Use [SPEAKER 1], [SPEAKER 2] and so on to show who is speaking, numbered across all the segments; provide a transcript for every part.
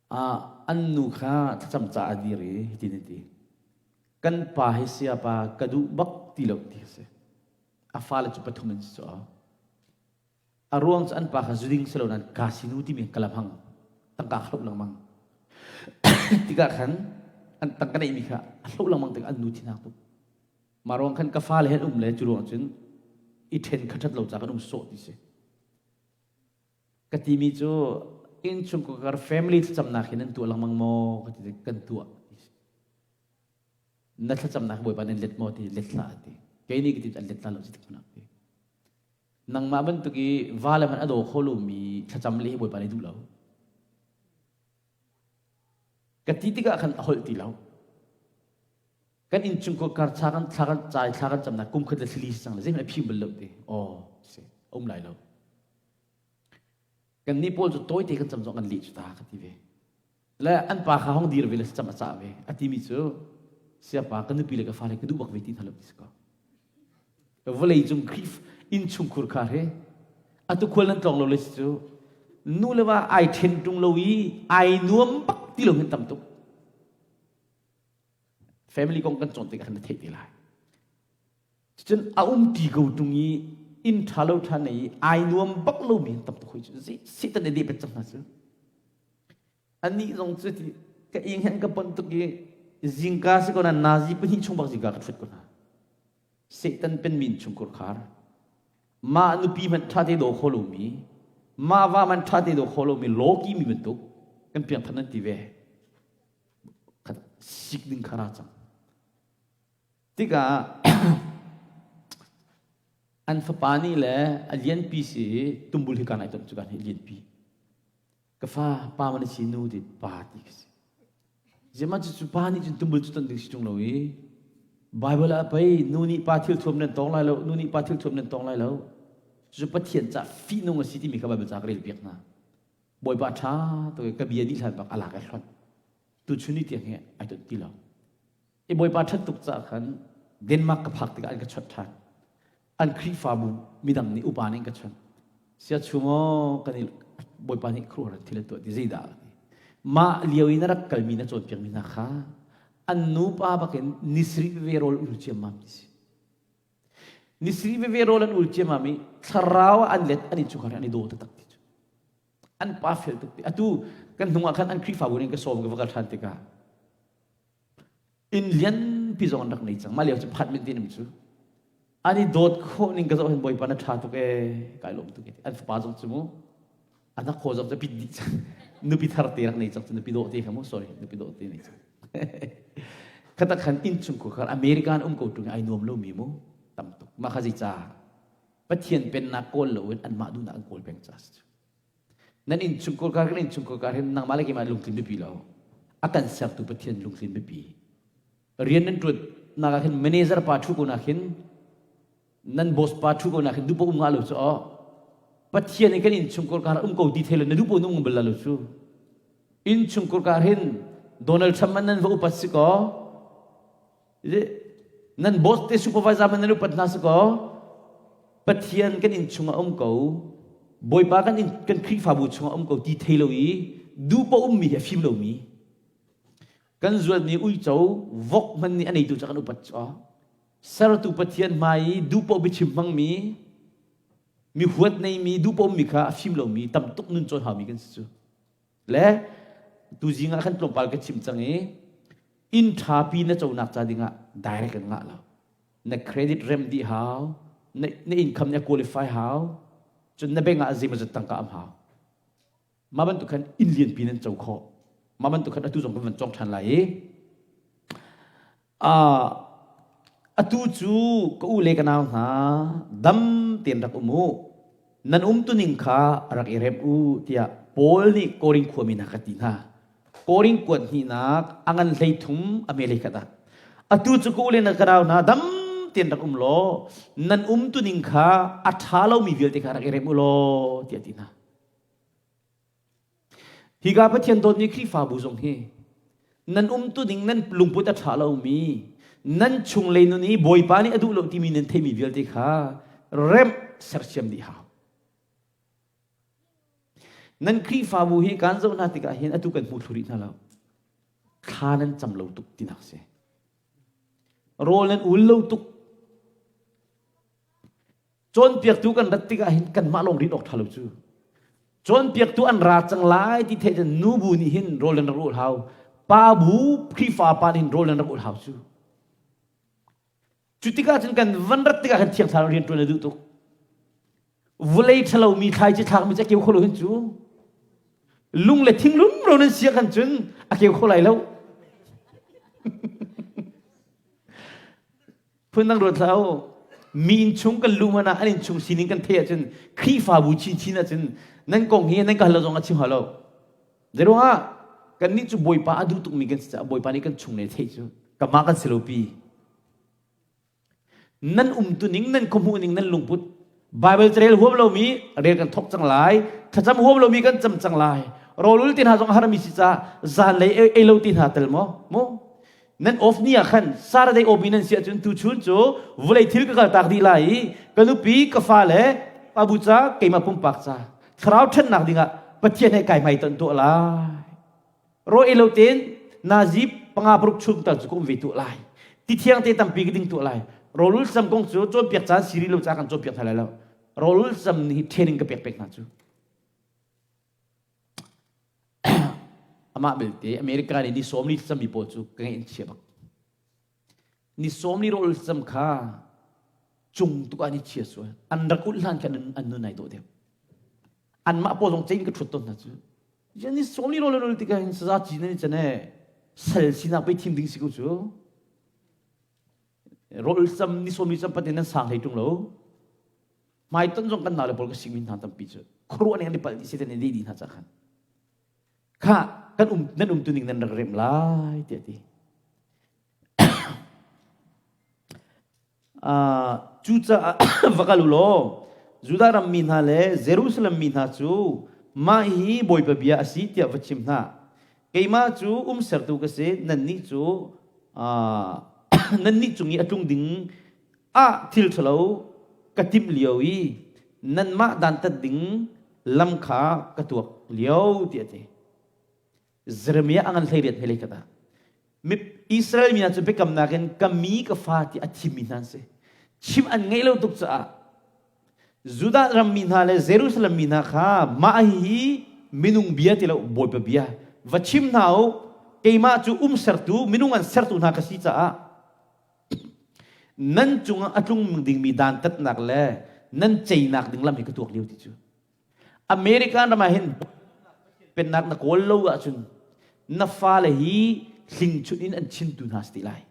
[SPEAKER 1] An nu kha thlacam ca a dir i hitin a ti. Kan pa hi sayapa ka duh bak ti lo ti a si. A fale cu pathum an si cu. A ruang cu an pa kha zuding si lo nain casino timi kala hmang tangka hloh lengmang. Tikah khan an tangka neihmi kha a hloh lengmang tikah an nu thinak tuk. Mah ruang khan ka fale he an um le cu ruang cun i ṭhen kha ṭhat lo ca kan um sawh ti si. Ka timi cu innchungkhar family thlacamnak hin nan tuah lengmang maw ka ti kan tuah ti si. Na thlacamnak Bawipa nan let maw ti let hlah ti. Kei nih ka ti an let hlah lo si tik ti. Nangmah bantuk i va le hmanh a daw kho lomi thlacam le hi Bawipa nih duh lo. Ka ti tikah khan a holh ti lo. Kan innchungkhar kar thla kan thla kan cai thla kan camnak kum khat le thlili si cang le zeihmanh a phim bal lo ti. Aw si um lai lo. Kan nih pawl cu tawite kan cam zong kan leh cu ta ka ti ve. Le an pa kha hong dir ve le cam a cah ve. A timi cu siapa ka nupi le ka fale ka duh bak ve ti hna lo ti si ko. Vawlei cung Khrih innchungkhur kha he atu khual nan tlawng lo le si cu nu le va ai ṭhen ṭung lo i ai nuam bak ti lo hin tam tuk. Family kong kan cawn tikah khan na theih te lai. Cun a um ti ko ṭung i inn ṭha lo ṭha nei i ai nuam bak lomi an tam tuk hoi cu. Satan nih deh cang hna cu. Anih zong cu ti ka ing hen ka pon tuk i zingka si ko na nazi pahnih chung bak zingka ka ṭhut ko hna. Satan penmi in chungkhur khar. Mah nupi hmanh ṭha te daw kho lomi, mah va hmanh ṭha te daw kho lomi lawki mi bantuk kan piangthar nan ti ve. Sik ding kha ra cang. Tikah an fapa nih le a lianpi si i tumbul hi kaan ai ton cu kan hi lianpi. Ka fa pa man si nu ti pa ti ka si. Zema cu cu pa nih cun tumbul cu ton ding si ṭung lo i Bible ah pei nu nih pa thil thuam nan tong lai lo nu nih pa thil thuam nan tong lai lo cu Pathian ca fihnung a si timi kha Bible ca ka rel piak hna. Bawipa ṭha tuk i ka bia dih hlan bak a lak ai hlonh. Tuchun ni tiang hi ai ton ti lo. I Bawipa ṭhat tuk caah khan Denmark ka phak tikah an ka chawnh ṭhan. An Khrihfabu midang nih upa nih an ka chawnh. Sia chung aw kan i Bawipa nih khuaruahhar thil a tuah ti zeidah ti. Mah lio i na rak kalmi na cawnpiakmi hna kha an nupa bakin nisarih veve rawl ul ciammam ti si. Nisarih veve rawl an ul ciammam i thlarau ah an let an innchungkhar an i daw taktak ti cu. An pa fel tuk ti. Atu kan hnung ah khan an Khrihfabu nih ka sawm ka va kal ṭhan tikah inn lianpi zong an rak nei cang mah lio cu apartment in um cu an i dawt khawh ning ka zoh hin bawipa na ṭha tuk ee kai lawm tuk an fapa zong cu mu anak khaw zong cu pit dih cang nupi thar te rak nei cang cu nupi dawh te kha mu sorry nupi dawh te nei cang khata khan inn chung khar American um ko tung ai nuam lo mi mu tam tuk mah kha zei ca Pathian pennak kawl loin anmah duhnak an kawl peng ca si Nan innchungkhar kan innchungkhar hin nangmah le keimah lungtlin biapi lo. A kan sertu Pathian lungtlin biapi. Rian nan ṭuan nak ah khin manager pa ṭhu ko nak hin nan boss pa ṭhu ko nak hin duhpoh um ngah lo cu aw. Pathian in kan innchungkhar kar um ko ti thei lo na duhpoh nung bal lo cu. Innchungkhar kar hin Donald Trump man nan va upat si ko. Nan boss te supervisor man nan upat hna si kaw Pathian kan inn chungah um ko Bawipa kan inn kan Khrihfabu chungah um ko ti thei lo i duh paoh ummi hi a fim lomi kan zuatmi uico vok hman nih a neitu cu kan upat cu sertu Pathian hmai i duh paoh biachim hmangmi mi huat neimi duh paoh ummi kha a fim lomi tam tuk nun cawn haumi kan si cu Le tuzing ah khan tlawmpal ka chim cang i inn ṭhapi na conak ca dingah direct an ngah lo. Na credit rem dih hau, na, na income nih a qualify hau, cun na bank ah zeimawzat tangka am hau. Mah bantuk khan inn lianpi nan co khawh. Mah bantuk khan atu zong kan van cawng ṭhan lai i Atu cu ka u le ka nau hna, dam tein rak um u. Nan umtuning kha rak i remh u, tiah Paul nih Korin khuami hna kha ti hna. Korin kuat hnihnak a ngan 13 a hme hlei khat ah. Atu cu ka u le ka nau hna, dam tein rak um law, nan umtuning kha a ṭha lomi vialte kha rak i remh u law, tiah a ti hna. Hika Pathian dawtmi Khrihfabu zong hi nan umtu ding nan lungput a ṭha lomi nan chunglei nun i Bawipa nih a duh lo timi nan theimi vialte kha remh sersiam dih hau. Nan Khrihfabu hi kan zoh hna tikah hin atu kan hmu thlu rih hna lo. Thla nan cam lo tuk tinak si. Rawl nan ul lo tuk. Cawnpiaktu kan rat tikah hin kanmah lawng rin awk ṭha lo cu. Cawnpiaktu an ra cang lai ti theih cun nu bu nih hin rawl nan rak ul hau. Pa bu Khrihfa pa nih hin rawl nan rak ul hau cu. Cu tikah cun kan van rat tikah khan thiang thlarau rian ṭuan a duh tuk. Vawlei ṭhalomi thlaici thlakmi cu a keu kho lo hin cu. Lung le thing rumro nan sia khan cun a keu kho lai lo. Phundang ruat hlah u. Mi innchung kan luh hmanh ah an innchung sining kan theih ahcun Khrihfabu chinchin ahcun nan kong hi nan ka hal lo zong a chim hau lo. Zeiruangah kannih cu Bawipa a duh tukmi kan si caah Bawipa nih kan chung le theih cu kamah kan si lo pi. Nan umtuning, nan khuahmuhning, nan lungput Bible carel huam lomi rel kan thok cang lai, thlacam huam lomi kan cam cang lai. Rawlul ti hna zong harmi si ca zanlei ei lo ti hna tel maw? Mu? Nan off ni ah khan Saturday off mi nan si ahcun tuchun cu vulei thil ka kal tak dih lai i ka nupi, ka fale, pabu ca, keimah pumpak ca thlarau ṭhennak dingah Pathian he kai hmai ton tuah lai. Rawl ei lo tein nazi panga paruk chung tal cu ka um ve tuah lai. Ti thiang te tampi ka ding tuah lai. Rawlul cam kong cu cawnpiak caan siri lo ca kan cawnpiak hna lai lo. Rawlul cam nih training ka pek pek hna cu. Amah belte America nih ni sawm li cami pawl cu ka ngeih in chia bak. Ni sawm li rawl cam kha cung tuk ah ni chia sual. An rak ulh hlan khan an nun ai dawh deuh. Anmah pawl zong cein ka ṭhut tawn hna cu. Ni sawm li rawl an ul tikah hin saza ci nan i can e sal sinak pei thim ding si ko cu. Rawl cam ni sawm li cam pat in nan sang hlei ṭung lo. Hmaiton zong kan naule pawl ka sikmi hna tampi cu khuaruah ning an i palh dih siten in dih dih hna ca khan kha kan um nan um tuning nan rak remh lai tiah ti. Cucaah va kal u law Judah ram mi hna le Jerusalem mi hna cu mah hi Bawipa bia a si tiah va chim hna. Keimah cu umsertu ka si, nannih cu nannih cung i a tlung ding ah thil ṭhalo ka timh lio i nanmah dantat ding lam kha ka tuak lio tiah a ti. Jeremiah a ngan 18 hmeilei khat ah Israel mi hna cu biakamnak in ka mi ka fa ti a thimmi hna an si. Chim an ngeih lo tuk caah Judah ram mi hna le Jerusalem mi hna kha mah hi minung bia ti lo Bawipa bia va chim hna u keimah cu um sertu minung an sertu hna ka si caah nan cungah a tlung dingmi dantatnak le nan ceinak ding lam hi ka tuak lio ti cu American ram ah hin pennak na kawl lo ahcun na fale hi hlingchunh in an chintu hna si ti lai.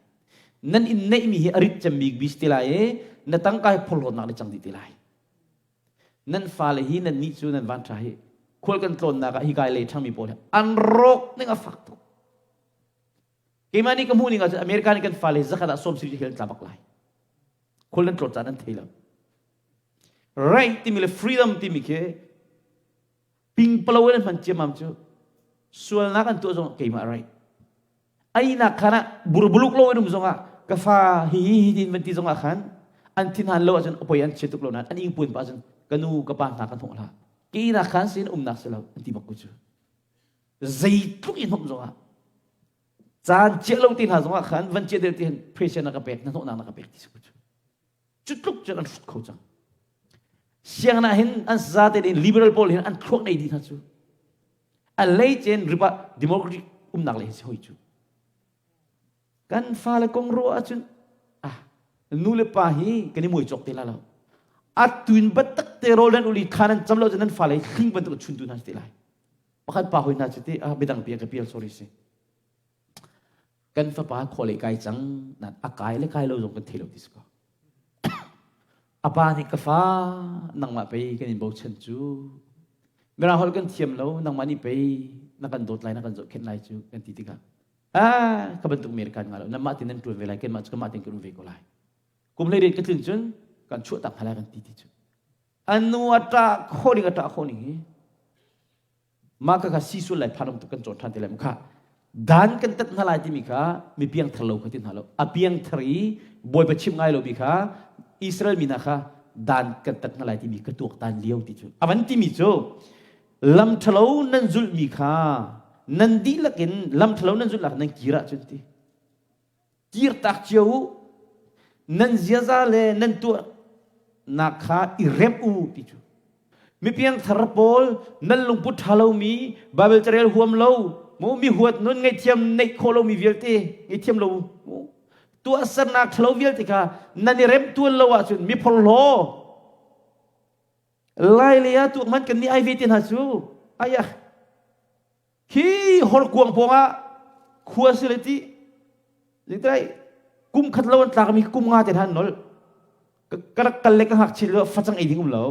[SPEAKER 1] Nan inn neihmi hi a rit cemmi bi si ti lai i na tangka hi phorhlawtnak na cang dih ti lai. Nan fale hi nan nih cu nan van ṭha hi khual kan tlawnnak ah hi kai lei ṭhangmi pawl hi an rawk ning a fak tuk. Keimah nih ka hmuh ning ahcun America nih kan fale zakhat ah sawm siri hi an tla bak lai. Khual nan tlawn caan an thei lo. Right timi le freedom timi khi pingpalo in an hman ciammam cu sualnak an tuah zong keimah right. Ainak khan ah burbuluk lo in um zongah ka fa hi hi hi tin van ti zongah khan an thinhan lo ahcun apoi an chia tuk lo nain an ingpuan pa ahcun ka nu ka pa hna kan hnawh hlah. Keinak khan sin umnak si lo an ti bak ko cu. Zeitluk in hnawm zongah caan chiah lo ti hna zongah khan van chiah deuh ti hin pressure na ka pek na hnawhnak na ka pek ti si ko cu. Cu tluk cun an hrut kho cang. Sianginn ah hin an zate in liberal pawl hin an thluak nei dih hna cu. A lei cen ripa democratic umnak lei si hoi cu. Kan fale kong ruah ahcun ah nu le pa hi kan i muai cawk te la lo. A tuin batak te rawl nan uli khan an cam lo cun nan fale hling bantuk chun tu hna si te lai. Pakhat pa hoi hna cu te ah biadang pi ka pial sorry si. Kan fapa khawlei kai cang nan a kai le kai lo zong kan thei lo ti si ko. A pa nih ka fa nangmah pei kan in bochan cu. Mirang holh kan thiam lo nangmah nih pei na kan dawt lai na kan zohkhenh lai cu kan ti tikah ah ka bantuk American nga lo nanmah tin nan ṭuan ve lai keimah cu kamah tin kan um ve ko lai. Kum hlei rian ka tlin cun kan chuah tak hna lai kan ti ti cu. Anu a ṭah khawh ning a ṭah khawh ning hi Mah kha kha si sual lai phan um tuk kan cawn ṭhan te lai mu kha. Dan kan tat hna lai timi kha mi piangthar lo kha ti hna lo. A piangthar i Bawipa chimh ngai lomi kha Israel mi hna kha dan kan tat hna lai timi ka tuaktan lio ti cu. A van timi cu. Lam ṭhalo nan zulhmi kha nan dihlak in lam ṭhalo nan zulh nan kir ahcun ti. Kirtak cio u. Nan ziaza le nan tuahnak kha i remh u ti cu. Mipiang thar pawl nan lungput ṭha lomi Baibal carel huam lo mu mi huat nun ngaihthiam neih khawh lomi vialte ngaihthiam lo mu tuahsernak ṭhalo vialte kha nan i remh tuan lo ahcun mi phorhlaw Lai lei ah tuak man kan nih ai ve te hna cu ayah khi horkuang pawng ah khua si le ti zeitai kum khat lo an tlak mi kum nga te han nol ka rak kal le ka hngak chil facang ei ding um lo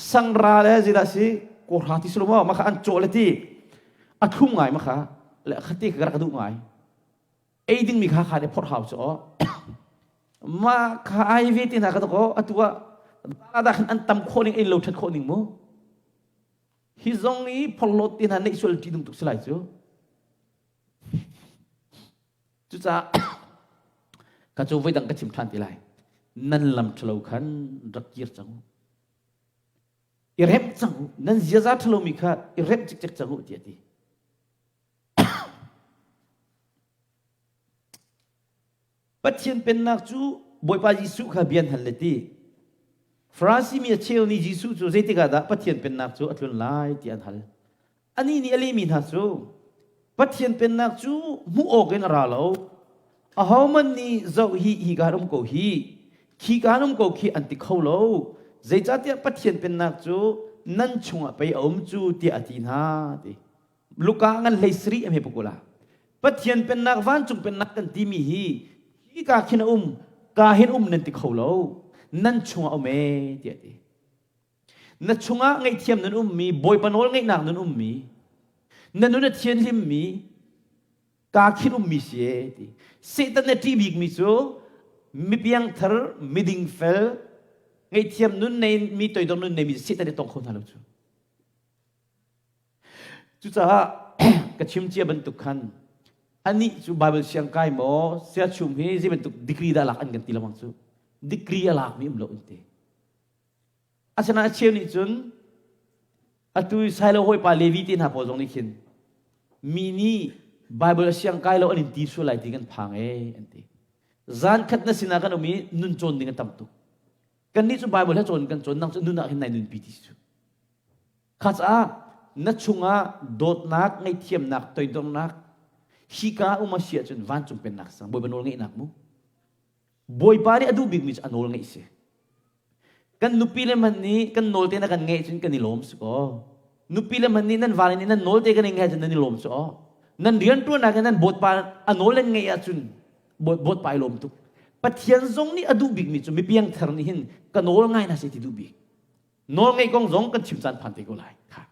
[SPEAKER 1] sangra le zeidah si kawhra ti silo maw maka an cawh le ti a thlum ngai maka le khati ka rak duh ngai ei ding mi kha kha le phorh hau chu ma kha ai ve te hna ka to atu ah da khan an tam khawh ning ei lo that khawh ning mu Hi zong i phorhlawt te hna neih sual ṭihnung tuk si lai cu. Cucaah ka cu voidang ka chim ṭhan ti lai. Nan lam ṭhalo khan rak kir cang u. I remh cang u. Nan ziaza ṭhalomi kha i remh cikcek cang u tiah a ti. Pathian pennak cu Bawipa Jesuh kha bia an hal le ti. Farasi mi a cheu nih Jesuh cu zeitik ah dah Pathian pennak cu a tlun lai ti an hal. Anih nih a lehmi hna cu Pathian pennak cu hmuh awk in a ra lo. Ahohmanh nih zoh hi hi ka um ko hi, khi ka um ko khi an ti kho lo. Zeicahtiah Pathian pennak cu nan chungah pei a um cu tiah a ti hna ti. Luka ngan hlei sarih a hme pakula. Pathian pennak vancung pennak kan timi hi hi ka khin a um ka hin um nan ti kho lo nan chungah um e tiah ti. Na chungah ngaihthiam nan ummi Bawipa nawl ngeihnak nan ummi na nun a thianhlim mi ka khin ummi si e ti. Satan na ṭih bikmi cu mipiangthar miding fel ngaihthiam nun nei mi toidor nun nei mi Satan i tong kho hna lo cu. Cucaah ka chim cia bantuk khan anih cu Bible siang kai maw siachum hi zei bantuk degree dah lak an kan ti lengmang cu degree a lakmi um lo an ti. Asinain a cheu nih cun atu Sailo hawipa Levi te hna pawl zong nih khin mi nih Bible a siang kai lo an in ti sual lai ti kan phang ee an ti. Zan khat na sinah kan um i nun cawn ding a tam tuk. Kannih cu Bible he cawn kan cawn nang cu nun ah hin nai nunpi ti cu. Kha caah na chungah dawtnak, ngaihthiamnak, toidornak hika um a si ahcun vancung pennak sang Bawipa nawl ngeihnak mu. Bawipa nih a duh bikmi cu a nawl ngeih si. Kan nupi le hmanh nih kan nawl te na kan ngeih cun kan i lawm si kaw. Nupi le hmanh nih nan vale nih nan nawl te kan i ngeih cun nan i lawm si aw. Nan rianṭuannak in nan bawtpa a nawl nan ngeih ahcun bawtpa i lawm tuk. Pathian zong nih a duh bikmi cu mipiangthar nih hin ka nawl ngai hna seh ti duh bik. Nawlngeih kong zong kan chim caan phan te ko lai. Kha.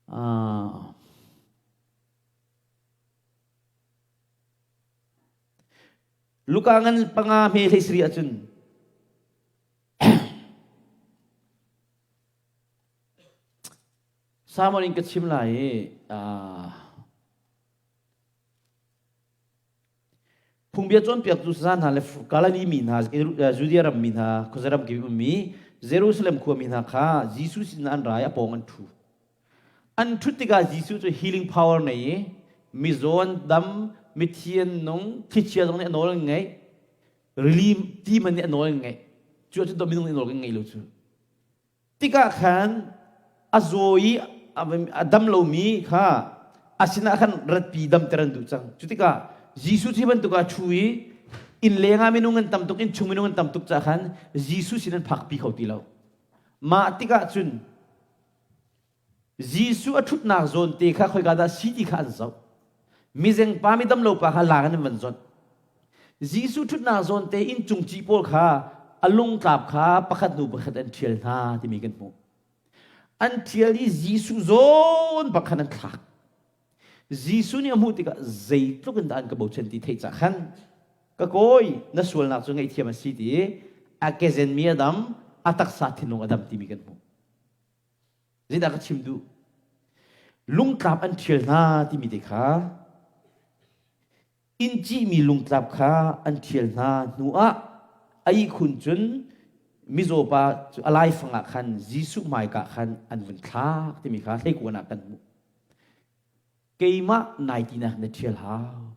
[SPEAKER 1] Uh, Luka ngan panga hme hlei sri ahcun Samuel in ka chim lai i uh, Phungbia cawnpiaktu saza hna le Galilee mi hna, Judea ram mi hna, khuaza ram kip ummi Jerusalem khuami hna kha Jesuh sinah an ra i a pawng an ṭhu. An ṭhut tikah Jesuh cu healing power nei i mizaw an dam, mithi an nung, thlichia zong nih a nawl an ngeih, rili ti hmanh nih a nawl an ngeih. Cu ahcun minung nih nawl kan ngeih lo cu. Tikah khan a zaw i a dam lomi kha a sinah khan ratpi damter an duh cang. Cu tikah Jesuh cu hi bantuk ah ṭhu i inn leng ah minung an tam tuk, innchung minung an tam tuk caah khan Jesuh sin an phakpi kho ti lo. Mah tikah cun Jesuh a ṭhutnak zawn te kha khoika dah si ti kha an zoh. Mizengpa midam lo pa kha laang in an van zonh. Jesuh ṭhutnak zawn te inncung ci pawl kha a lungtlap kha pakhat hnu pakhat an ṭhial hna timi kan hmuh. An ṭhial i Jesuh zawn bak khan an thlak. Jesuh nih a hmuh tikah zeitluk in dah an ka bochan ti theih cah khan ka kawi na sualnak cu ngaihthiam a si ti i a kezen mi a dam a taksa thinlung a dam timi kan hmuh. Zeidah ka chim duh? Lungtlap an ṭhial hna timi te kha Inn cihmi lungtlap kha an ṭhial hna hnuah a ihkhun cun. Mizaw pa cu a laifang ah khan Jesuh hmaika khan an vun thlak timi kha hleikuan ah kan hmuh. Keimah nai tinak na ṭhial hau.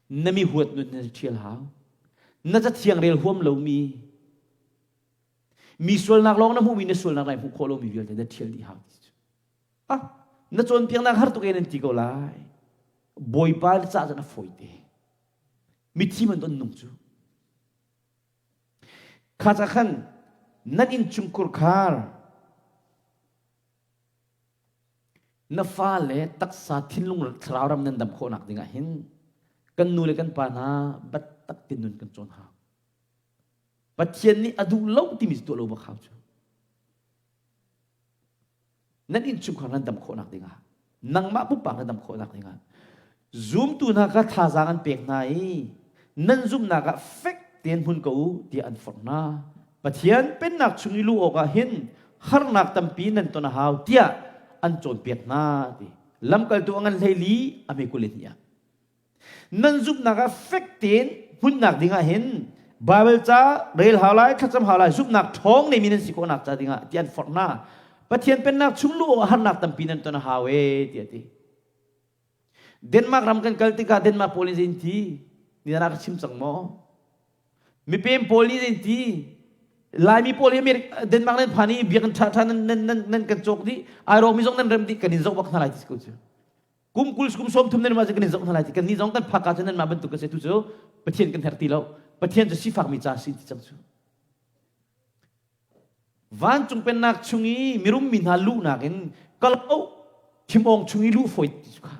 [SPEAKER 1] Na mi huat nun na ṭhial hau. Na cathiang rel huam lomi mi sualnak lawng na hmuhmi na sualnak lai hmuh khawh lomi vialte na ṭhial dih hau ti cu. Ah, na cawnpiaknak har tuk e nan ti ko lai. Bawipa caah cun a fawi te. Mithi man ton nung cu. Kha ca khan nan innchungkhur khar na fale taksa thinlung thlarau ram nan dam khawhnak dingah hin kan nu le kan pa hna biatak tin nun kan cawn hau. Pathian nih a duh lo timi tuah lo bak hau cu. Nan innchungkhar nan dam khawhnak dingah nangmah pumpak na dam khawhnak dingah zumtu hna kha thazaang an pek hna i nan zumhnak ah fek tein hmun ko u tiah an forh hna. Pathian pennak chung i luh awkah hin harnak tampi nan ton a hau tiah an cawnpiak hna ti. Lamkaltu a ngan 14 a hme 22 ah. Nan zumhnak ah fek tein hmunnak dingah hin Baibal ca rel hau lai, thlacam hau lai, zumhnak ṭhawng neimi nan si khawhnak ca dingah ti an forh hna. Pathian pennak chung luh awk harnak tampi nan ton a hau e tiah ti. Denmark ram kan kal tikah Denmark pawl nih zei an ti? Ni ah ka chim cang maw? Mipem pawl nih zei an ti? Laimi pawl hi America Denmark nan phan i biakinn ṭha ṭha nan nan nan nan kan cawk dih. Ai mi zong nan rem dih kan in zoh bak hna lai ti ko cu. Kum 20 kum 30 nan mah kan in zoh hna lai ti kan ni zong kan phak ah cun nan mah bantuk ka si tu cu Pathian kan herh ti lo. Pathian cu sifakmi ca si ti cang cu. Vancung pennak chung i mirum mi hna luhnak in kalo thimawng chung i luh fawi ti cu kha.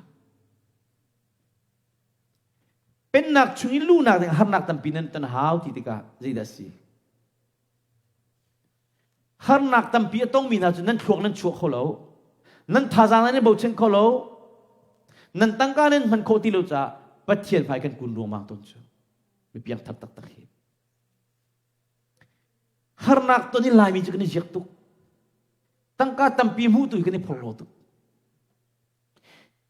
[SPEAKER 1] Pennak chung i luhnak ding harnak tampi nan ton hau ti tikah zeidah si? Harnak tampi a tongmi hna cu nan thluak nan chuah kho lo. Nan thazaang nan i bochan kho lo. Nan tangka nan hman khawh ti lo caah Pathian hmai kan kun ruangmang tawn cu. Mi piangthar taktak hi. Harnak ton in Laimi cu kan i ziak tuk. Tangka tampi hmuh tu hi kan i phorhlaw tuk.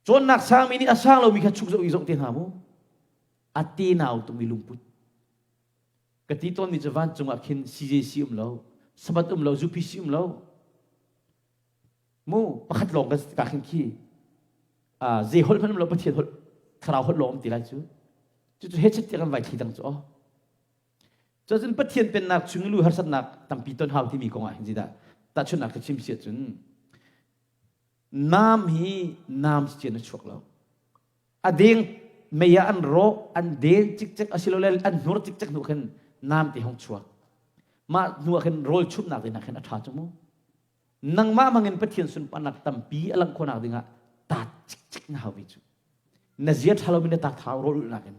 [SPEAKER 1] Cawnnak sangmi nih a sang lomi kha chuk zoh i zoh te hna mu. A te nau tukmi lungput. Ka ti tawnmi cu vancung ah khin CJC um lo, Sabbath um lo, UPC um lo. Mu pakhat lawng kan ka khin khi zei holh hmanh um lo Pathian holh thlarau holh lawng um ti lai cu. Cucu hechet tiah kan vai thli dang cu aw. Cucun Pathian pennak chung i lu harsatnak tampi ton hau timi kong ah hin zidah tahchunhnak ka chim si ahcun nam hi nam si cian a chuak lo. A deng mei ah an rawh, an den cikcek asilole an hnur cikcek hnu khin nam te hong chuak. Mah hnu ah khin rawl chumhnak ding ah khin a ṭha cu mu. Nangmah hmangin Pathian sunparnak tampi a langh khawhnak dingah taat cikcek na hau ve cu. Na zia ṭha lomi na taat hau rawl ulhnak in,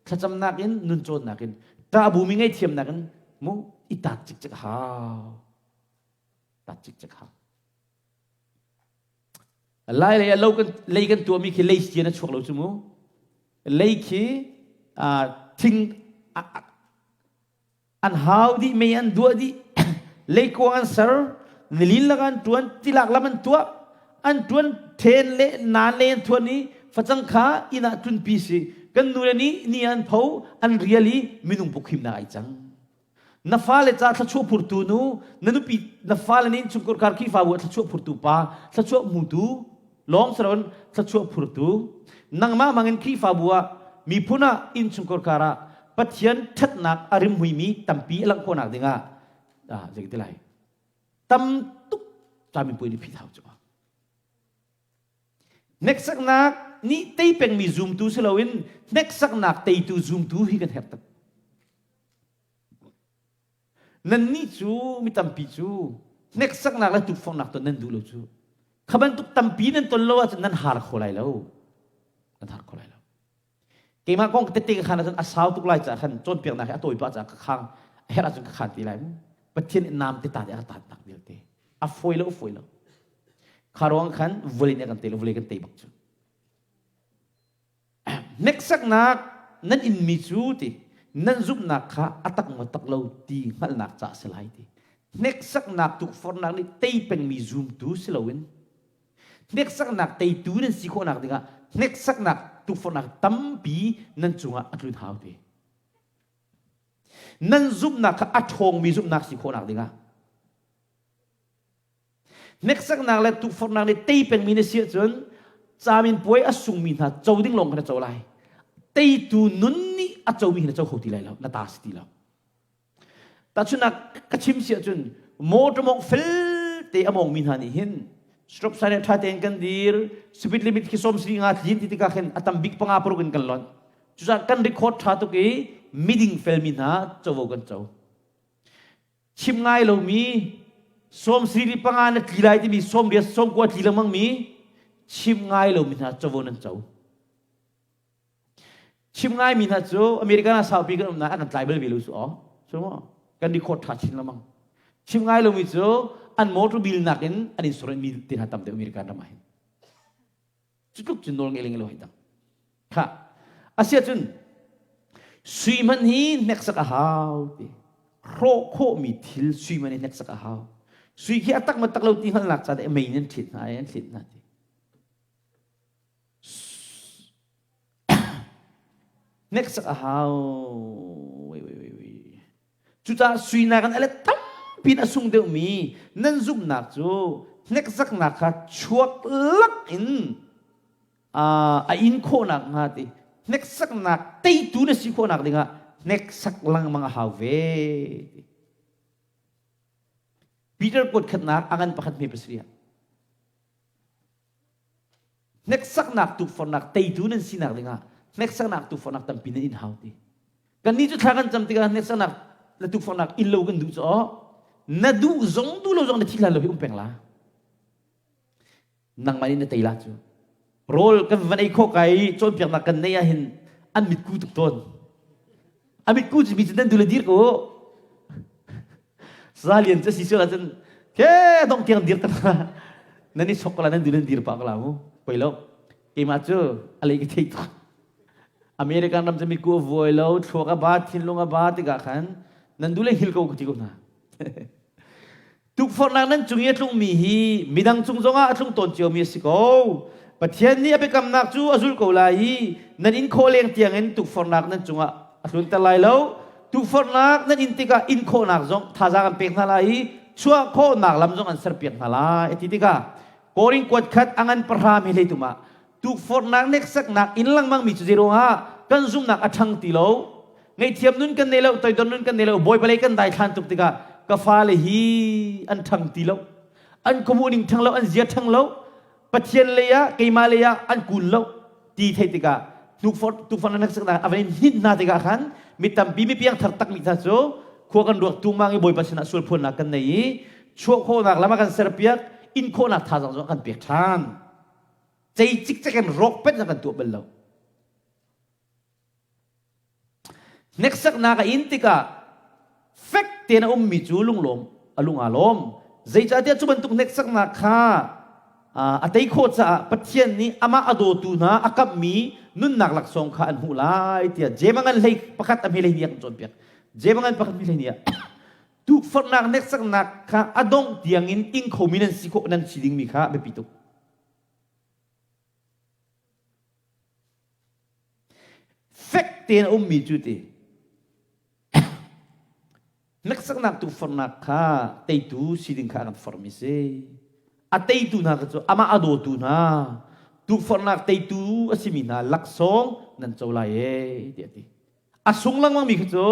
[SPEAKER 1] thlacamnak in, nun cawnnak in, ṭahbu mi ngaihthiamnak in mu i taat cikcek hau. Taat cikcek hau. Lai lei ah lo kan lei kan tuahmi khi lei sian a chuak lo cu mu. Lei khi thing an hau dih mei an duah dih leikuang an ser nilin lak an tuan tilak lam an tuah an tuan then le nan le an thuan i facang kha inn ah tlunpi si kan nu le nih ni an pho an rial i minung pukhimnak ai cang na fale ca thluachuah phurtu nu na nupi na fale nih chungkhar kar Khrihfabu ah thluachuah phurtu pa thluachuah hmutu lawng saron thluachuah phurtu nangmah mangin Khrihfabu ah miphun ah innchungkhar kar ah Pathian ṭhatnak a rimhuimi tampi a langh khawhnak dingah ah zei ti lai tam tuk caminpuai nih phit hau cu hneksaknak nih tei pengmi zumtu si loin hneksaknak teitu zumtu hi kan herh tuk Nannih cu mi tampi cu hneksaknak le tukforhnak ton nan duh lo cu. Kha bantuk tampi nan ton lo ahcun nan har kho lai lo. Nan har kho lai lo. Keimah kong tete ka khan ahcun a sau tuk lai caah khan cawnpiaknak hi a tawi pah caah ka khang a herh ahcun ka khan ti lai mu. Pathian nih nam te ta te a ka tantak vialte. A fawi lo, a fawi lo. Kha ruang khan vawlei nih a kan tei lo, vawlei kan tei bak cu. Hneksaknak nan inmi cu ti nan zumhnak kha a tak maw tak lo ti hngalhnak ca a si lai ti. Hneksaknak tukforhnak nih tei pengmi zumtu si loin hneksaknak teitu nan si khawhnak dingah hneksaknak tukforhnak tampi nan cungah a tlun hau ti. Nan zumhnak kha a ṭhawngmi zumhnak si khawhnak dingah. Hneksaknak le tukforhnak nih tei pengmi na si ahcun camin puai a sungmi hna co ding lawng kha na co lai. Teitu nun nih a comi hi na co kho ti lai lo, na ta si ti lo. Tahchunhnak ka chim si ahcun motor mawng fel te a mawngmi hna nih hin stop sign ṭha tein kan dir, speed limit khi sawm sari nga tlin ti tikah khin a tam bik panga paruk in kan lonh. Cucaah kan record ṭha tuk i miding felmi hna covo kan co. Chim ngai lomi 75 na tli lai timi 80 90 tli lengmang mi chim ngai lomi hna covo nan co. Chim ngai mi hna cu American ah saupi kan um na an kan tlai bal ve lo su aw. So mo kan record tha chin lengmang. Chim ngai lomi cu an motor bill nakin an insurance mi te hna tam deuh American ram ah hin. Cu tluk cun nawl ngei le ngei lo hei dang. Kha asiahcun sui hmanh hi hneksak a hau ti. Hrawh khawhmi thil sui hmanh hi hneksak a hau. Sui khi a tak ma tak lo ti hngalhnak ca deh mei in an thlit hna i an thlit hna ti. Hneksak a hau. Wei wei wei wei. Cucaah suinak in a let tampi in a sung deuhmi nan zumhnak cu hneksaknak kha chuak lak in a in khawhnak hnga ti hneksaknak teitu na si khawhnak dingah hneksak lengmang a hau ve ti. Peter kuat khatnak a ngan pakhat hme pasarih ah Hneksaknak tukforhnak teitu nan sinak dingah hneksaknak tukforhnak tampi nan in hau ti. Kannih cu thla kan cam tikah hneksaknak le tukforhnak in lo kan duh cu aw na duh zong duh lo zong na thi hlan lo hi um peng la. Nangmah nih na tei la cu. Rawl kan van ei khawh kai cawnpiaknak kan nei ahhin an mitku tuk tawn. A mitku cu mi cu nan du le dir ko. Zalian cu si sual ahcun ke dong tiang dir ta nan i sok ko la nan dir nan dir pah ko la mu poi lo keimah cu a lei ka thei tuk American ram cu miku a vuai lo thluak a ba thinlung a ba tikah khan nan du le hil ko ka ti ko hna Tukforhnak nan cung i a tlungmi hi midang cung zongah a tlung tawn ciomi a si ko. Pathian nih a biakamnak cu a zulh ko lai i nan in khawh leng tiangin tukforhnak nan cungah a tlunter lai lo. Tukforhnak nan in tikah in khawhnak zong thazaang an pek hna lai i chuah khawhnak lam zong an serpiak hna lai. A ti tikah Korin kuat khat a ngan pahra mi hlei tum ah tukforhnak hneksaknak in lengmang mi cu zeiruangah kan zumhnak a ṭhang ti lo ngaihthiam nun kan nei lo toidor nun kan nei lo bawipa lei kan daithlan tuk tikah ka fale hi an ṭhang ti lo an khuamuh ning ṭhang lo an zia ṭhang lo pathian lei ah keimah lei ah an kun lo ti theih tikah tukforhnak hneksaknak a van in hninh hna tikah khan mi tampi mi piangthar tak mi hna cu khua kan ruak tungmang i bawipa sinah sual phuannak kan nei i chuah khawhnak lam a kan serpiak in khawhnak thazaang zong a kan pek ṭhan cei cikcek in rawk pet kan tuah bal lo hneksaknak a in tikah fek tein a ummi cu lunglawm a lung aa lawm zeicahtiah cu bantuk hneksaknak kha a tei khawh caah Pathian nih amah a dawtu hna a kamhmi nunnak laksawng kha an hmuh lai tiah Jeim a ngan hlei pakhat a hme hlei ni a kan cawnpiak Jeim a ngan pakhat hme hlei ni ah tukforhnak hneksaknak kha a dongh tiangin ing khomi nan si khawh nan si dingmi kha biapi tuk Fek tein a ummi cu ti hneksaknak tukforhnak kha teitu si ding kha a kan forhmi si. A teitu hna kha cu amah a dawtu hna tukforhnak teitu a simi hna laksawng nan co lai ee tiah a ti. A sung lengmangmi kha cu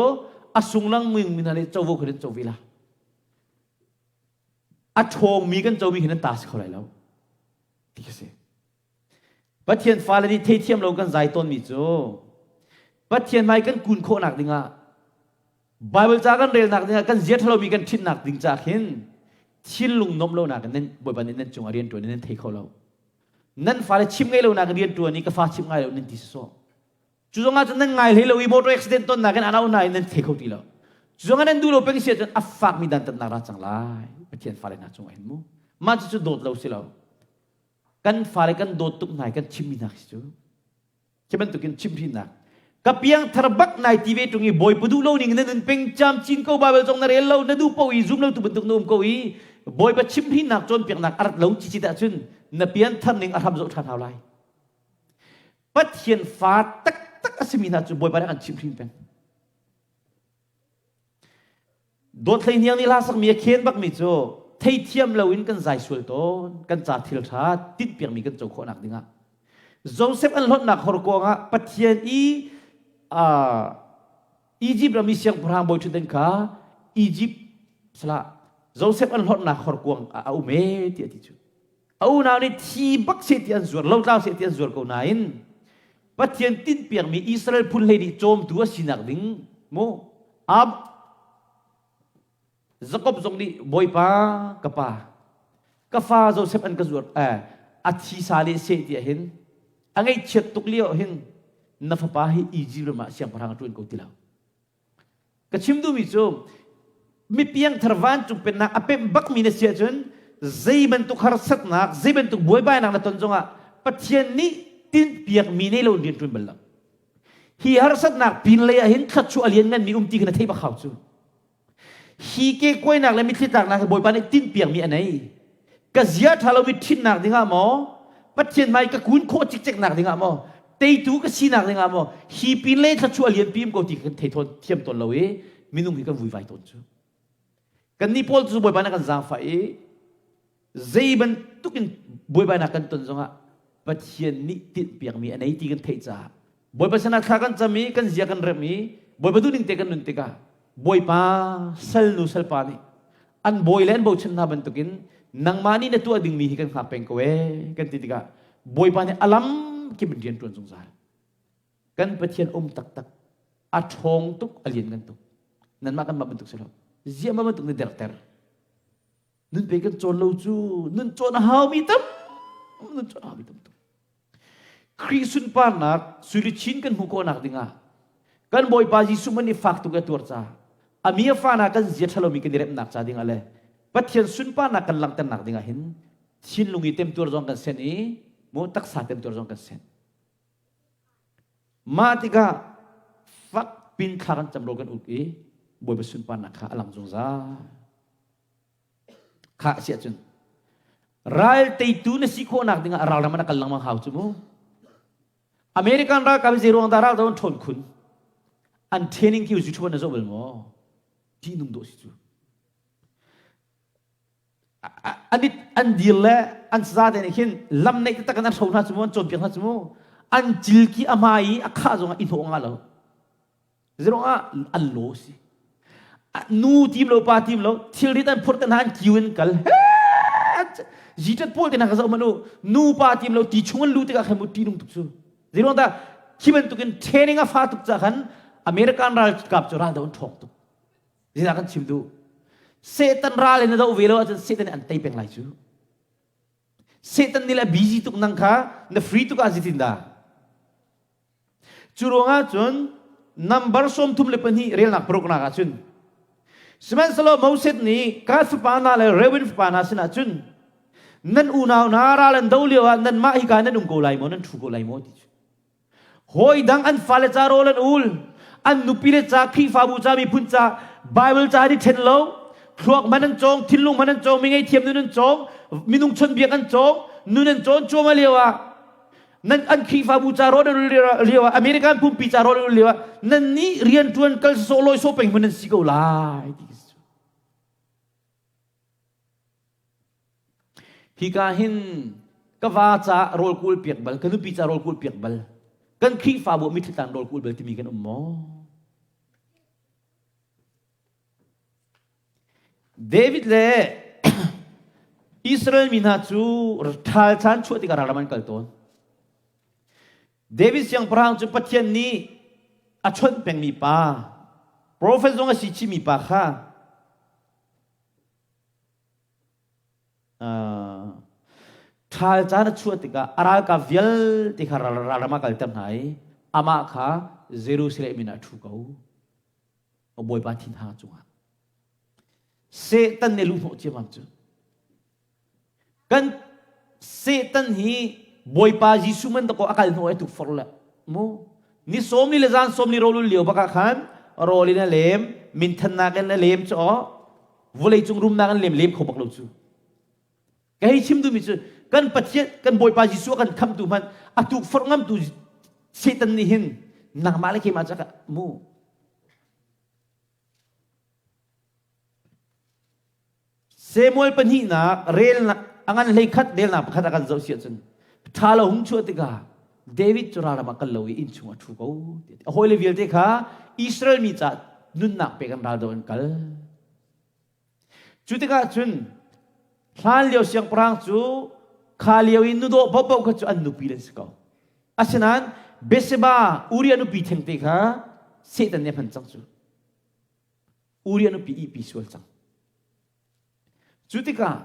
[SPEAKER 1] a sung lengmangmi hna nih covo kha nan co ve la. A ṭhawngmi kan comi khi nan ta si kho lai lo. Ti khi si. Pathian fale nih theithiam lo kan zai tawnmi cu Pathian hmai kan kun khawhnak dingah Bible ca kan relnak dingah kan zia ṭhalomi kan ṭhitnak ding ca khin thinlung nuamh lonak in nan Bawipa nih nan cungah rian ṭuan in nan thei kho lo. Nan fale chim ngei lonak in rian ṭuan i ka fa chim ngai lo nan ti sawsawh. Cu zongah cun nan ngai hlei lo i motor accident tonnak in an auh hna i nan thei kho ti lo. Cu zongah nan duh lo peng si ahcun a fakmi dantatnak ra cang lai. Pathian fale hna cungah hin mu. Mah cucu dawt lo si lo. Kan fale kan dawt tuk hna i kan chimmi hna khi cu. Khi bantukin chimhhrinnak. Ka piangthar bak nai ti ve ṭung i Bawipa duh lo ning na nun peng camcin ko Bible zong na rel lo na duh paoh i zum lo tu bantuk na um ko i Bawipa chimhhrinnak cawnpiaknak a rat lo cicit ahcun na pianthar ning a hram zoh ṭhan hau lai. Pathian fa taktak a simi hna cu Bawipa nih a kan chimhhrin peng. Dawt Hlei Hniang nih hla sakmi a khen bakmi cu theithiam loin kan zai sual tawn, kan ca thil ṭha tinhpiakmi kan co khawhnak dingah. Joseph an hlonhnak horkuang ah Pathian i uh, Egypt ram i siangpahrang bawi ṭhutdan kha Egypt salah Joseph an hlonhnak horkuang ah a um e ti a ti cu. A unau nih thi bak seh ti an zuar, lotlau seh ti an zuar ko nain Pathian tinhpiakmi Israel phun hlei nih cawmtu a sinak ding mu Ab Jakob zong nih Bawipa ka pa ka fa Joseph an ka zuar eh, a thi sa le seh ti hin a ngaihchiat tuk lio hin na fapa hi Egypt ram ah siangpahrang a ṭuan ko ti lo. Ka chim duhmi cu mi piangthar vancung pennak a pemh bakmi na si ahcun zei bantuk harsatnak, zei bantuk buaibainak na ton zongah Pathian nih tinhpiakmi nei lo in rian ṭuan bal lo. Hi harsatnak pinlei ah hin thluachuah a liannganmi um ti kha na theih bak hau cu. Hi ke kuainak le mitthli tlaknak hi Bawipa nih tinhpiakmi a nei. Ka zia ṭha lomi ṭhitnak dingah maw, Pathian hmai ka kun khawh cikceknak dingah maw, teitu ka sinak dingah maw, hi pinlei thluachuah a lianpi um ko ti kan thei thawn thiam tawn lo i minung hi kan vuivai tawn cu. Kannih pawl cu Bawipa nih a kan zaangfah i zei bantuk in buaibainak kan ton zongah Pathian nih tinhpiakmi a nei ti kan theih caah Bawipa sinah thla kan cam i kan zia kan remh i Bawipa duhning te kan nun tikah Bawipa salnu salpa nih an bawi le an bochan hna bantukin nangmah nih na tuah dingmi hi kan hngak peng ko ee kan ti tikah Bawipa nih a lam kip in rian ṭuan zungzal kan Pathian um taktak a ṭhawng tuk a lianngan tuk nanmah kanmah bantuk si lo ziah mah bantuk na derter Nun pe kan cawn lo cu nun cawn a haumi tam nun cawn a haumi tam tuk. Khrih sunparnak suiluchin kan hmuh khawhnak dingah kan Bawipa Jesuh man i fak tuk a tuar ca a mi a fa na kan zia ṭhalomi kan i remnak ca dingah le Pathian sunparnak kan langhternak dingah hin thinlung i temtuar zong kan sen i mu taksa temtuar zong kan sen. Mah tikah fak pin thla kan cam ro kan uk i Bawipa sunparnak kha a lang zungzal. Khah si ahcun ral teitu na si khawhnak dingah ral ram ah na kal lengmang hau cu mu. American ralkap hi zeiruang dah ral do an ṭhawn khun? An training khi YouTube na zoh bal maw? Ṭihnung dawh si cu. An an dir le an saza te nih khin lam neih taktak in an hro hna cu mu, an cawnpiak hna cu mu. An cil ki a hmai i a khah zongah i hnawh nga lo. Zeruangah an law si. Nu tim lo pa tim lo thilrit an phurh te hna an kiu in kal. Zitat pawl te hna ka zoh manu nu pa tim lo ti chung an lu tikah khan mu ti nung tuk cu. Zeruang dah khi bantukin training a fa tuk ca khan American ralkap cu ral do an ṭhawng tuk. Zeidah kan chim duh? Satan ral in a doh ve lo ahcun Satan nih an tei peng lai cu. Satan nih le busy tuk nang kha na free tuk ah zeitin dah? Cu ruangah cun nambar 32 relnak paruknak ah cun Sihmanhsehlaw Moses nih Gad fapa hna le Reuben fapa hna sinah cun nan unau hna ral an do lioah nanmah hika nan um ko lai maw nan ṭhu ko lai maw ti cu hawi dang an fale ca rawl an ul an nupile ca Khrihfabu ca miphun ca Bible ca an i ṭhen lo thluak man an cawng thinlung man an cawng mi ngei thiam nun an cawng minung chawnhbiak an cawng nun an cawn cuahmah lioah nan an Khrihfabu ca rawn an lio ah American pumpi ca rawn an lio ah nan nih rian ṭuan kal sawh lawi sawh peng hmun nan si ko lai ti Hika hin ka va ca rawl kul piak bal ka nupi ca rawl kul piak bal kan Khrihfabu mitthli tlang rawl kul bal timi kan um maw David le Israel mi hna cu ṭhal caan chuah tikah ralram an kal tawn. David siangpahrang cu Pathian nih a chawnh pengmi pa, profet zong a si chihmi pa kha ṭhal caan a chuah tikah a ralkap vialte kha ralram ah kalter hna i amah kha Jerusalem in ah a ṭhu ko. Bawipa thinhang cungah Satan nih luhhnawh ciammam cu kan Satan hi Bawipa Jesuh man dakaw a kal hnawh ai tukforh le mu ni sawmli le zan sawmli rawlul lio bakah khan rawl in a lem minthannak in a lem cu aw vawlei cung rumnak in lem lem kho bak lo cu ka hei chim duhmi cu kan Pathian kan Bawipa Jesuh a kan khamtu hmanh a tukforh ngamtu Satan nih hin nangmah le keimah cu mu. Samuel pahnihnak relnak a ngan hlei khat relnak pakhat a kan zoh si ahcun ṭha lo hung chuah tikah David cu ralram ah kal lo i inn chung a ṭhu ko. A hawile vialte kha Israel mi caah nunnak pek an ral do an kal. Cu tikah cun hlan lio siangpahrang cu kha lio i nudawh paohpaoh kha cu an nupi an si ko. Asinain Bathsheba Uriah nupi thengte kha Satan nih a hman cang cu. Uriah nupi ihpi sual cang. Cu tikah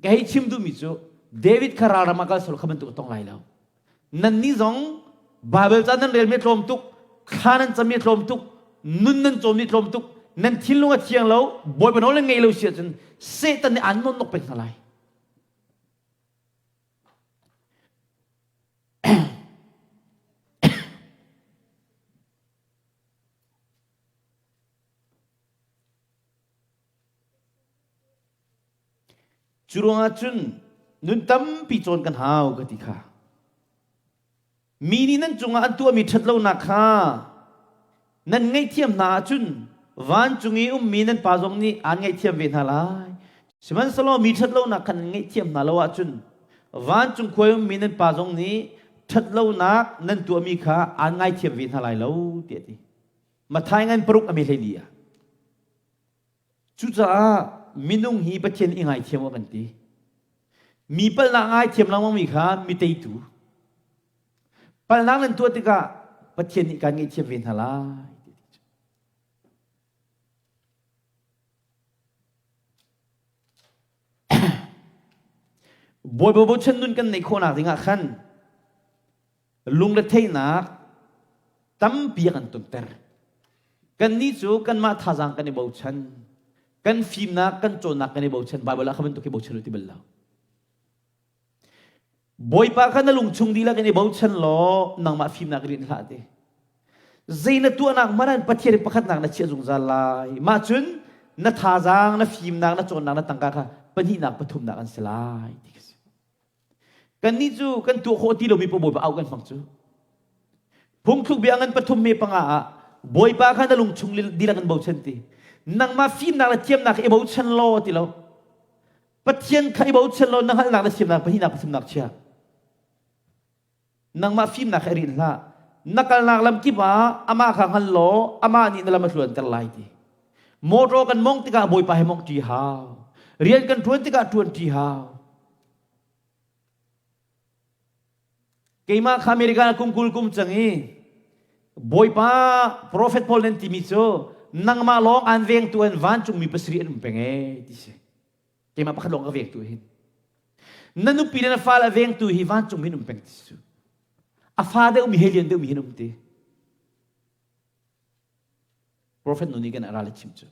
[SPEAKER 1] ka hei chim duhmi cu David kha ralram ah kal sal kha bantuk a tong lai lo. Nannih zong Baibal ca nan relmi tlawm tuk, thla nan cammi tlawm tuk, nun nan cawmmi tlawm tuk, nan thinlung a thiang lo, Bawipa nawl nan ngei lo si ahcun Satan nih aan nawnnok peng hna lai. Cu ruangah cun nun tampi cawn kan hau ka ti kha. Mi nih nan cungah an tuahmi ṭhatlonak kha nan ngaihthiam hna ahcun vancung i ummi nan Pa zong nih aan ngaihthiam ve hna lai. Sihmanhsehlaw mi ṭhatlonak kha nan ngaihthiam hna lo ahcun vancung khua i ummi nan Pa zong nih ṭhatlonak nan tuahmi kha aan ngaithiam ve hna lai lo tiah a ti. Matthai ngan paruk a me hlei ah. Cucaah minung hi Pathian i ngaithiam awk kan ti. Mi palhnak ngaithiam lengmang mi kha mi teitu. Palhnak nan tuah tikah Pathian nih kaan ngaihthiam ve hna lai. Bawipa bochan nun kan neih khawhnak dingah khan lungretheihnak tampi a kan tonter. Kannih cu kanmah thazaang kan i bochan, kan fimnak, kan cawnnak kan i bochan. Baibal ah kha bantuk hi bochan u ti bal lo. Bawipa kha na lungchung dihlak in i bochan law nangmah fimnak in hlah ti. Zei na tuahnak hmanh ah Pathian pakhatnak na chiah zungzal lai. Mah cun na thazaang, na fimnak, na cawnnak, na tangka kha pahnihnak, pathumnak an si lai ti si. Kannih cu kan tuah khawh ti lomi pa Bawipa au kan hmang cu. Phungthluk bia ngan pathum me panga ah Bawipa kha na lungchung dihlak in bochan ti. Nangmah fimnak le thiamnak i bochan law ti lo. Pathian kha i bochan law na hngalhnak na thiamnak pahnihnak pathumnak chia. Nangmah fimnak kha i rinh hlah. Na kalnak lam kip ah amah kha hngal law amah nih na lam a tluanter lai ti. Motor kan mong tikah Bawipa he mong ṭi hau. Rian kan ṭuan tikah ṭuan ṭi hau. Keimah kha America kum kul kum cang i Bawipa prophet Paul nan timi cu nangmah lawng aan vengtu an vancungmi pasarih an um peng ee ti si. Keimah pakhat lawng ka vengtu hin. Na nupi le na fale a vengtu hi vancung hin um peng ti su. A fa deuhmi he lian deuhmi hin um ti. Prophet nu nih kan ral a chim cu.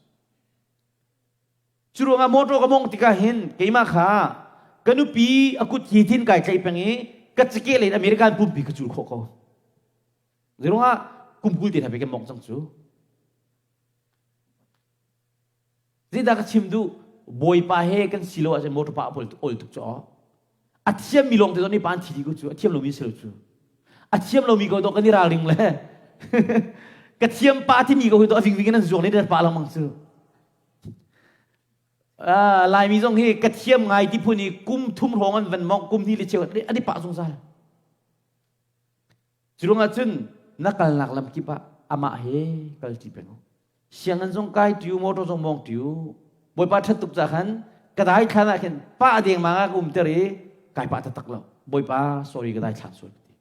[SPEAKER 1] Cu ruangah motor ka mong tikah hin keimah kha ka nupi a kut hi thin kai tlaih peng i ka cake len American pumpi ka cul khawh ko. Zeiruangah kum 20 te hna pe kan mong cang cu. Zeidah ka chim duh? Bawipa he kan si lo ahcun motor pa a ol tuk cu aw. A thiammi lawng te zong nih pa an thi dih ko cu. A thiam lomi si lo cu. A thiam lomi ko dawh kan i ralring le. Ka thiam pa timi ko hi to a vingving in an zuang le pa lengmang cu. Laimi zong hi ka thiam ngai ti phun i kum thum hrawng an van mong kum hnih le cheu an i pah zungzal. Cu ruangah cun na kalnak lam kip ah amah he kal ṭi peng u. Sianginn zong kai ṭi u, motor zong mawng ṭi u. Bawipa ṭhat tuk ca khan ka dai thlan ah khin pah dengmang ah ka umter i kai pah taktak lo. Bawipa sorry ka dai thlan sual ka ti.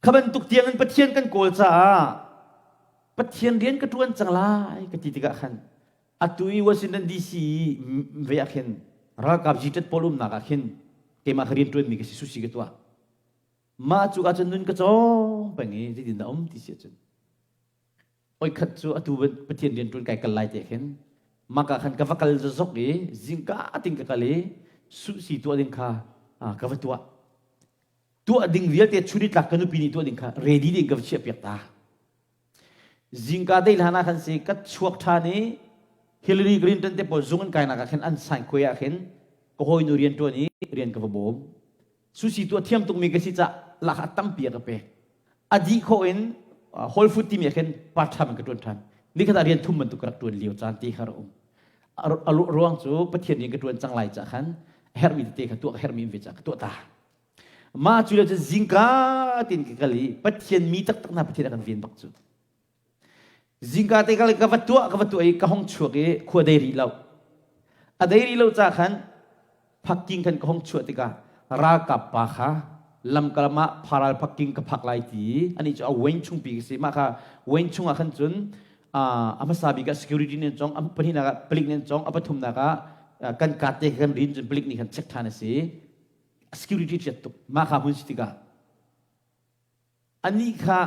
[SPEAKER 1] Kha bantuk tiang in Pathian kan kawl caah Pathian rian ka ṭuan cang lai ka ti tikah khan atu i Washington DC ve ah khin ralkap G-tet pawl umnak ah khin keimah ka rian ṭuanmi ka si sushi ka tuah. Mah cu ah cun nun ka cawng peng i zeitin dah um ti si ahcun oi khat cu atu Pathian rian ṭuan kai kal lai te khin maka khan ka va kal zok i zingka ting ka kal i sushi tuah ding kha ka va tuah. Tuah ding vialte chunitlak ka nupi nih tuah ding kha ready ding ka va chiah piak ta. Zingka dei hlan ah khan si ka chuak ṭhan i Hillary Clinton te pawl zung an kainak ah khin an sign khuai ah khin ka hawinu rian ṭuan i rian ka va bawm. Sushi tuah thiam tukmi ka si cah lakah tampi a ka pek. A dih khawh in Whole Food timi ah khin part time in ka ṭuan ṭhan. Nikhat ah rian thum bantuk ka rak ṭuan lio caan te kha rak um. A ruang cu Pathian rian ka ṭuan cang lai cah khan a herhmi tete kha tuah ka herhmi um ve cah ka tuah ta. Mah cu le cu zingka tin ka kal i Pathian mi taktak hna Pathian a kan ven bak cu. Zingka te kal ka va tuah ka va tuah i ka hong chuak i khua dei rih lo. A dei rih lo ca khan phakking khan ka hong chuah tikah ralkap pa kha lamkalam ah pharal phakking ka phak lai ti ani cu a wen chungpi ka si mah kha wen chungah khan cun a hmasa bik ah security nih an cong a pahnihnak ah palik nih an cong a pathumnak ah kan kat te kan rin cun palik nih khan check than a si security chiat tuk mah kha hmun si tikah Anih kha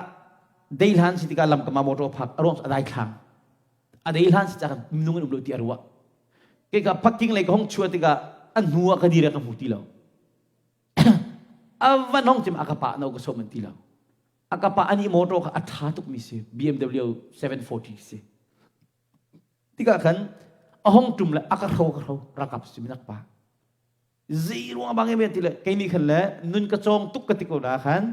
[SPEAKER 1] dei hlan si tikah lamkam ah motor phak a ruang cu a daithlang. A dei hlan si caah minung an um lo ti a ruah. Kei ka parking lei ka hong chuah tikah a hnu ah ka dir ka hmu ti lo. A van hong cim a ka pa no ka som an ti lo. A ka pa ani motor kha a tha tuk mi si BMW 740 si. Tikah khan a hong tum le a ka hro ka hro ralkap si minak pa. Zei ruang bang em ti le kei nih khan le nun ka cawng tuk ka ti ko na khan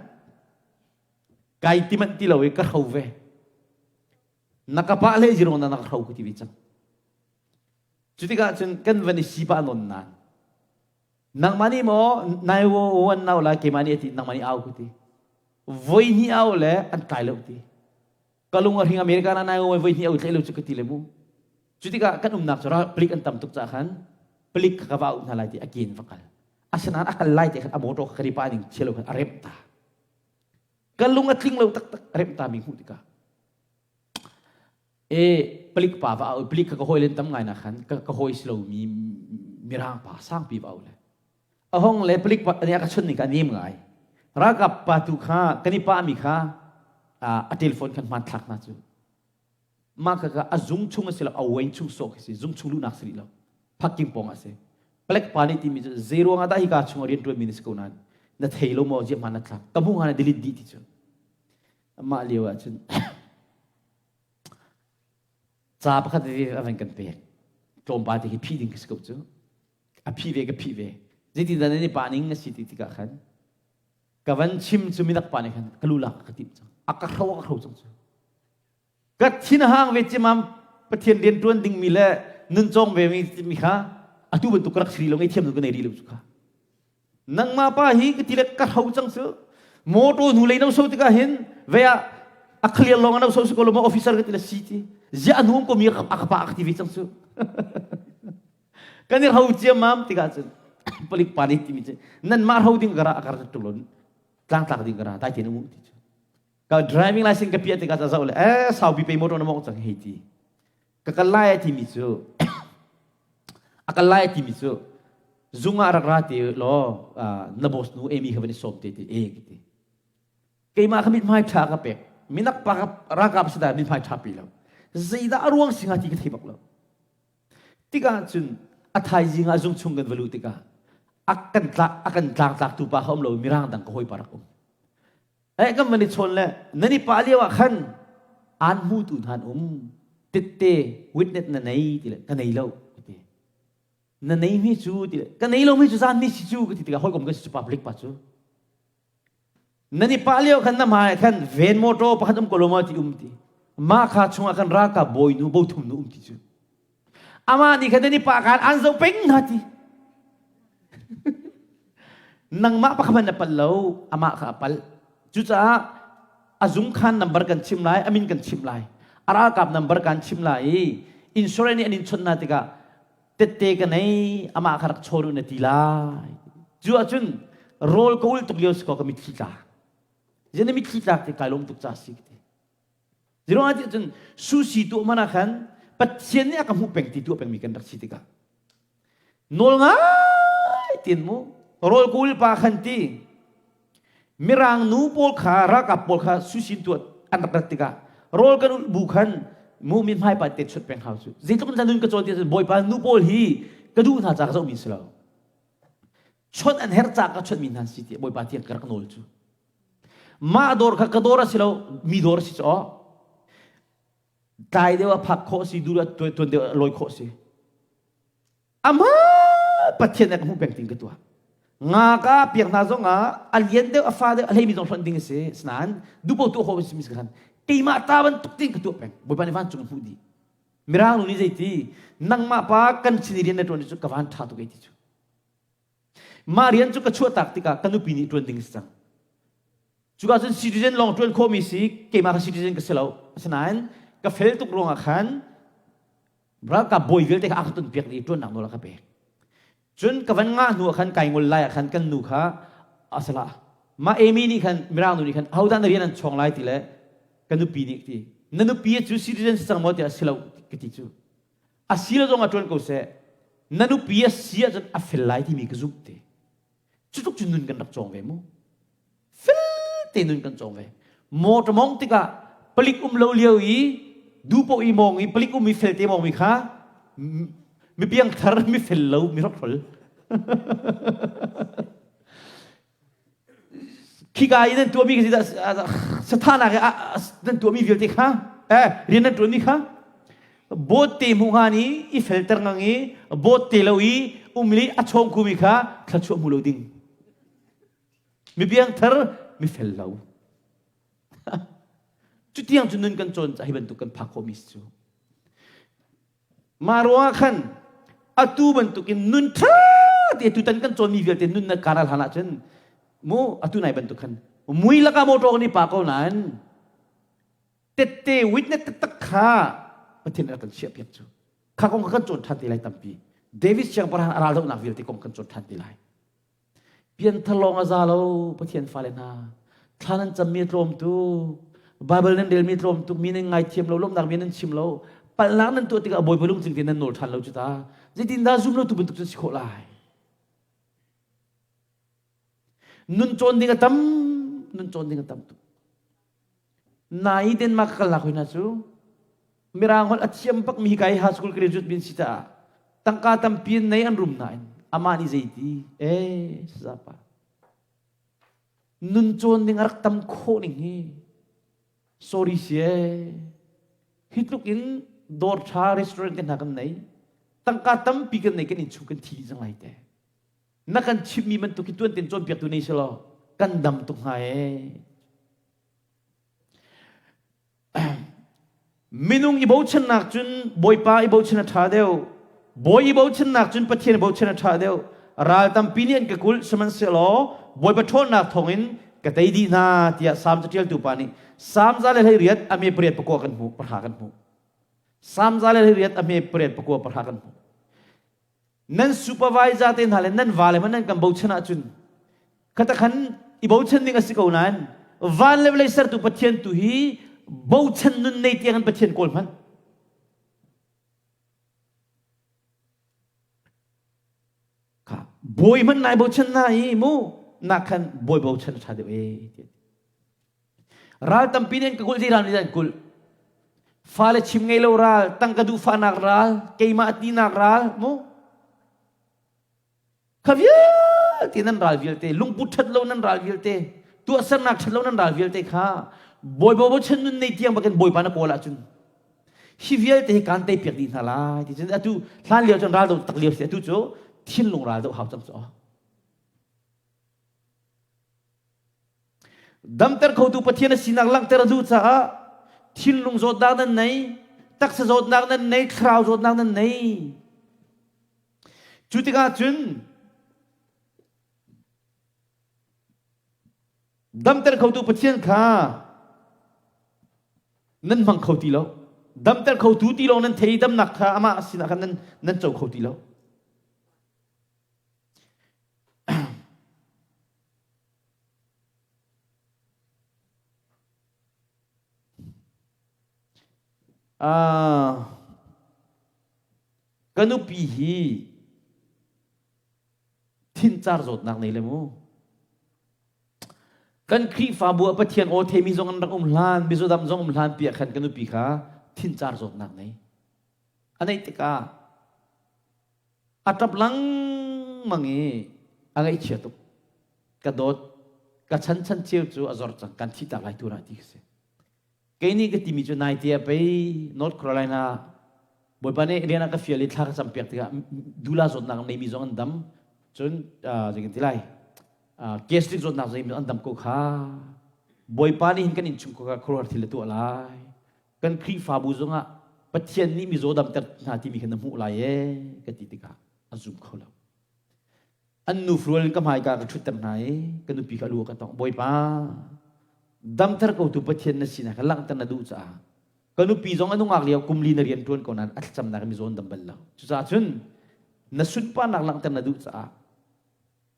[SPEAKER 1] kai ti manh ti lo i ka hro ve. Na ka pa le zirong na na ka hro ka ti ve cang. Cu tikah cun kan van i si pa non nan. Nangmah nih maw nai wo wan nau la keimah nih ati nangmah nih au ka ti. Voi hnih au le an tlai lo ti. Ka lung a hring America na nai wo voi hnih au tlai lo cu ka ti le mu. Cu tikah kan umnak cu ral palik an tam tuk caah khan palik kha ka va auh hna lai ti a kin va kal. Asinain a kal lai te khan a motor kha ka pa ning thialo khan a remh ta. Ka lung a tling lo taktak a remh ta mi hmuh tikah. E palik pa va au palik kha ka hawi len tam ngai na khan ka, ka hawi si lo mi mirang pa sangpi va au le. A hong le palik pa nih a ka chun ning ka nem ngai. Ralkap pa tu kha kan i pa mi kha a telephone khan hman thlak hna cu. Mah kha a zung chung a si lo a wen chung sawh khi si zung chung luhnak si rih lo phakking pawng ah si palek pa nih timi cu zei ruang ah dah hika chung ah rian ṭuan mi na si ko nain na thei lo maw ziah hmaan na thlak ka hmuh na delete dih ti cu mah lio ah cun ca pakhat veve a van kan pek tlawmpal te khi phih ding khi si ko cu a phih ve ka phih ve zeitindah nan i pa ning na si ti tikah khan ka van chim cu minak pa nih khan ka lu lak ka timh cang a ka hro a ka hro cang cu Ka thin a hang ve cimam Pathian rian ṭuan dingmi le nun cawng ve mi kha atu bantuk ka rak si lo ngei thiam ka nei rih lo cu kha. Nangmah pa hi ka ti le ka hro cang cu. Motor hnu lei no so tikah hin ve ah a clear lawng no so si ko lo ma officer ka ti le si ti. Zia anu ko mi a ka pa ka ti ve cang cu. Kan i hro ciammam tikah cun palik pa nih timi cu nan mah hro ding ka ra ka rak tuk lo tlangtlak ding ka ra dai tein um ti cu. Ka driving license ka piah tikah ca zoh le eh saupi pe motor na mawng cang hei ti. Ka kal lai a timi cu a kal lai a timi cu zung ah rak ra ti law na boss nu Amy kha van i sawm te ti e ka ti. Keimah kha mithmai ṭha ka pek. Minak pa ralkap si dah mithmai ṭha pi lo. Zeidah a ruang si hnga ti ka thei bak lo. Tikah cun a thaizing ah zung chung kan va luh tikah a kan tlak a kan tlangtlak tu pa kha um lo mirang dang ka hawi pa rak um. Eh kan van i chawn le nan i pah lio ah khan aan hmutu hna an um tette witness na nei ti le ka nei lo ka ti na nei mi cu ti le ka nei lo mi cu zan mi si cu ka ti tikah hawikom ka si cu public pa cu nan i pah lio khan na hmai khan ven motor pakhat um ko lo ma ti um ti mah kha chungah khan ralkap bawi nu bothum nu um ti cu Amah nih khan nan i pah khan an zoh peng hna ti. Nangmah pakhat hmanh na palh lo, amah kha a palh. Cucaah a zung khan number kan chim lai, a min kan chim lai. A ralkap number kan chim lai i insurance nih an in chawnh hna tikah tette ka nei, amah kha rak chawn u na ti lai. Cu ahcun rawl ka ul tuk lio si kaw ka mitthli tla. Zian na mitthli tlak ti kai lawm tuk ca si ka ti. Ziruang ah cun susi tuah man ah khan Pathian nih a ka hmuh peng ti tuah pengmi kan rak si tikah nawl ngai tin mu rawl kul pa khan ti mirang nu pawl kha ralkap pawl kha susin tuah an rak rat tikah rawl kan ulh bu khan mu min hmai pa te chut peng hau cu zeitluk in nun ka cawn ti bawipa nu pawl hi ka duh hna ca ka zoh mi si lo chawnh an herh ca ka chawnh mi hna si ti bawipa tiang ka rak nawl cu Mah dawr kha ka dawr a si lo, mi dawr a si caw. Tlai deuh ah phak khawh si, duh ah tuan deuh ah lawi khawh si. Amah Pathian nih ka hmuh peng ting ka tuah. Nga ka piak hna zong ah a lian deuh, a fa deuh, a hleimi zong hlonh ding a si. Sinain dupo tuah khawh si mi khan. Keimah ta bantuk tein ka tuah peng. Bawipa nih vancung in hmuh dih. Mirang nu nih zeiti nangmah pa kan sin i rian na ṭuan cu ka van ṭha tuk ei ti cu. Mah rian cu ka chuahtak tikah ka nupi nih ṭuan ding si cang. Cuka cun citizen lawng ṭuan khawhmi si keimah ka citizen ka si lo. Asinain ka fel tuk ruangah khan ralkap bawi vialte kha a ka tonpiak dih i ṭuannak nawl a ka pek. Cun ka van ngah hnu ah khan kai ngol lai ah khan kan nu kha asala mah Amy nih khan mirang nu nih khan ahodah na rian an chawng lai ti le ka nupi nih ti na nupi cu citizen si cang maw tiah si lo ka ti cu a si lo zong ah ṭuan ko seh na nupi a si ahcun a fel lai timi ka zumh te cu tluk cun nun kan rak cawng ve mu fel te nun kan cawng ve motor mong tikah palik um lo lio i dupo i mong i palik um i fel te mong mi kha mi piangthar mi fel lo mi hrokhrol khika i nan tuahmi khi sathanak nan tuahmi vialte kha eh rian nan tuanmi kha bawt te hmu hnga ni i felter ngang i bawt te lo i um li a chawng kumi kha thluachuah hmu lo ding mi piangthar mi fel lo cutiang cu nun kan cawn hi bantuk kan phak khawhmi cu mah ruangah khan atu bantukin nun ṭha te tutan kan cawnmi vialte nun na karal hlan ahcun mu atu nai bantuk khan mui lakah motor kan i pa ko nain tette witness taktak kha Pathian rak kan chiah piak cu kha kong kha kan cawn ṭhan te lai tampi David siangpahrang a raldohnak vialte kong kan cawn ṭhan te lai Pianthar lawng a za lo Pathian fale hna. Thla nan cammi a tlawm tuk. Bible nan relmi a tlawm tuk. Mi nan ngaithiam lo, lawmhnak mi nan chim lo. Palhnak nan tuah tikah Bawipa lungtling tein nan nawl ṭhan lo cu ta. Zeitindah zum lo tu bantuk cun si khawh lai? Nun cawn ding a tam, nun cawn ding a tam tuk. Nai Denmark ka kalnak hoi hna cu Mirang holh a thiam bak mi hi high school graduate min si caah tangka tampi in nei an rum nain amah nih zeiti eh sazapa nun cawn ding a rak tam khawh ning hi sorry si eh hi tluk in dawr tha restaurant te hna kan nei tangka tampi kan nei kan in chung kan thi cang lai te na kan chimmi bantuk hi tuan ten cawnpiaktu nei selaw kan dam tuk hnga ee Minung i bochannak cun Bawipa i bochan a ṭha deuh. Bawi i bochannak cun Pathian i bochan a ṭha deuh. Ral tampi nih an ka kulh, sihmanhsehlaw Bawipa ṭhawnnak thawngin ka tei dih hna, tiah Salm caṭialtu pa nih Salm 118 a me pariat pakua kan hmuh, pahra kan hmuh. Salm 118 a me pariat pakua pahra kan hmuh. Nan supervisor te hna le nan vale hmanh nan kan bochan ahcun khata khan i bochan ding a si ko nain van le vawlei sertu Pathian tu hi bochan nun nei tiang in Pathian kawl hmanh. Kha bawi hmanh nai bochan na i mu na khan bawi bochan a ṭha deuh e. Ral tampi nih an ka kulh zei ral nih an kulh. Fale chim ngei lo ral, tangka duh fahnak ral, keimah tinak ral, mu. Kha vialte nan ral vialte, lungput ṭhat lo nan ral vialte, tuahsernak ṭhat lo nan ral vialte kha Bawipa bochan nun nei tiang bakin Bawipa na kawl ahcun hi vialte hi kaan tei piak dih hna lai ti cun atu hlan lio cun ral do tak lio si atu cu thinlung ral do hau cang cu. Damter khotu Pathian a sinak langhter a duh caah thinlung zawtnak nan nei, taksa zawtnak nan nei, thlarau zawtnak nan nei. Cu tikah cun damter khotu Pathian kha nan hmang kho ti lo. Damter khotu ti lawng nan thei damnak kha amah sinah khan nan, nan co kho ti lo. Uh, ka nupi hi thincar zawtnak nei le mu. Kan Khrihfabu ah Pathian aw theimi zong an rak um hlan, mizodam zong um hlan piah khan ka nupi kha thincar zawtnak nei. A neih tikah A ṭap lengmang i a ngaihchia tuk. Ka dawt, ka chan chan ceu cu a zor cang, kan thih tak lai tu ti ka si. Kei nih ka timi cu naite ah pei North Carolina Bawipa nih rian a ka fial i thla ka campiak tikah dula zawtnak neimi zong an dam. Cun zei kan ti lai, gastric zawtnak zeimi an dam ko kha. Bawipa nih hin kan innchungkhar khuaruahhar thil a tuah lai. Kan Khrihfabu zongah Pathian nih mizaw damter hna timi kha na hmuh lai ee ka ti tikah a zum kho lo. An nu fual in ka hmaika ka ṭhutter hna i ka nupi kha a lu a ka tongh. Bawipa, damter kotu Pathian na sinak kha langhter na duh caah ka nupi zong a nungak lio kum li na rian ṭuan ko nain a thlacamnak in mizaw an dam bal lo. Cucaah cun na sunparnak langhter na duh caah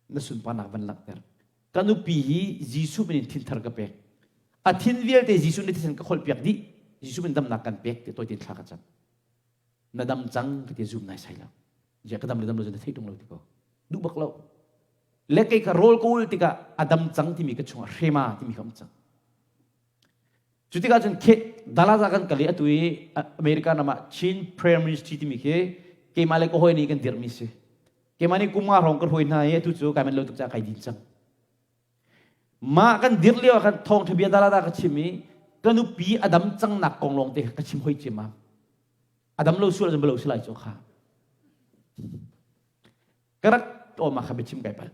[SPEAKER 1] na sunparnak van langhter. Ka nupi hi Jesuh min in thinthar ka pek. A thin vialte Jesuh nih thisen ka kholhpiak dih. Jesuh min damnak kan pek ti tawi tein thla ka cam. Na dam cang ka ti zum nai sai lo. Zia ka dam le dam lo cu na thei tung lo ti ko. Duh bak lo. Le kei ka rawl ka ul tikah a dam cang timi ka chungah hrema timi ka um cang. Cu tikah cun khe Dallas ah kan kal i atu i America ram ah Chin Prayer Ministry timi khi keimah le ka hawi nih kan dirhmi si. Keimah nih kum nga hrawng ka hruai hna i atu cu kai manh lo tuk caah kai din cang. Mah kan dir lio ah khan thawngṭha bia Dallas ah ka chim i ka nupi a dam cangnak kong lawng te ka chim hoi ciammam. A dam lo sual cun lo si lai cu kha. Ka rak awm ah kha biachim kai pal.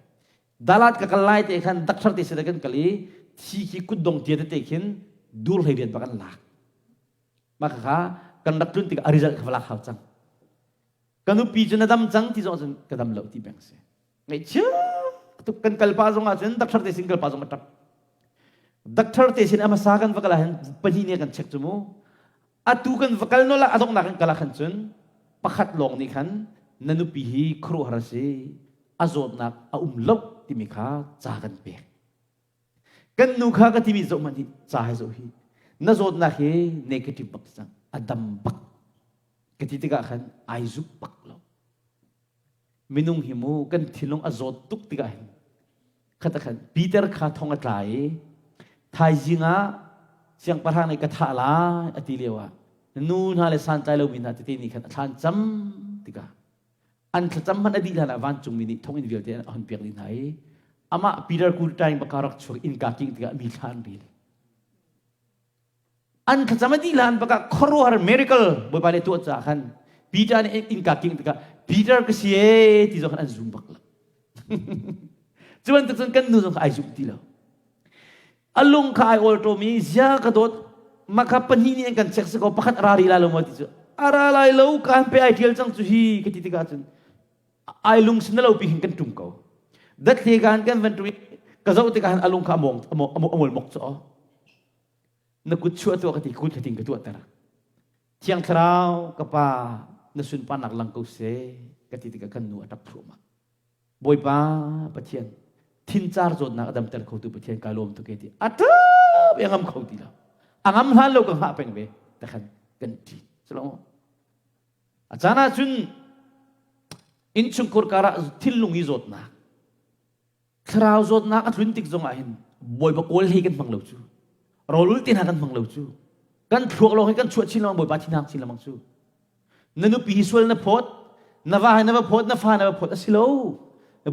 [SPEAKER 1] Dalat ka kal lai te khan doctor te sin kan kal i thi khi kutdong tia tete khin dur hlei rian bak an lak. Mah kha kan rak tlun tikah a result kha va lak hau cang. Ka nupi cu na dam cang ti zong cun ka dam lo ti peng si. Ngaihchia tuk kan kal pa zong ah cun doctor te sin kal pa zong a ṭap. Doctor te sin a hmasa kan va kal ah hin pahnih nih kan check cu mu. Atu kan va kal nolh ah a donghnak kan kal ah khan cun pakhat lawng nih khan na nupi hi khuaruahhar a si a zawtnak a um lo timi kha ca kan pek. Kan nu kha ka timi zoh hmanh hi ca he zoh hi na zawtnak hi negative bak cang a dam bak ka ti tikah khan ai zuk bak lo. Minung hi mu kan thinlung a zawt tuk tikah hin khat khan Peter kha thong a tla i thaizing ah siangpahrang nih ka thah lai a ti lio ah nu hna le santlai lomi hna tete nih khan a thlan cam tikah an thlacam hmanh a dih hlan ah vancungmi nih thonginn vialte a hun piak dih hna i amah Peter Kultain baka rak chuak innka king tikah mi thla an ril An thlacam a dih hlan bakah khuaruahhar miracle Bawipa nih tuah caah khan Peter nih innka king tikah Peter ka si ee ti zong khan an zum bak lo. Cu bantuk cun kan nu zong kha ai zum ti lo. A lung kha ai awl ṭawm i zia ka dawt maka pahnih nih an kan check si ko pakhat a ra rih lai lo maw ti cu a ra lai lo kaan pe ai ṭial cang cu hi ka ti tikah cun ai lung sin lo pi hin kan ṭum ko. Dathle kan kan van ṭum i ka zoh tikah han a lung kha a mawng a mol mok cu na kut chuah tuah ka ti kut khating ka tuahter thiang thlarau ka pa na sunparnak lang ko seh ka ti tikah kan nu a ṭap thluahmah bawipa pathian thincar zawtnak a damter khotu pathian ka lawm tuk e ti a ṭap i a ngam kho ti lo a ngam hlan lo ka hngah peng ve takhan kan ṭi silo a caan ah cun innchungkhur karah thinlung i zawtnak Thlarau zawtnak a tlun tik zongah hin Bawipa kawl hlei kan hmang lo cu. Rawlul te hna kan hmang lo cu. Kan thluak lawng hi kan chuah chin lengmang Bawipa thinhang chin lengmang cu. Na nupi hi sual na phawt, na va hi na va phawt, na fa na va phawt a si lo.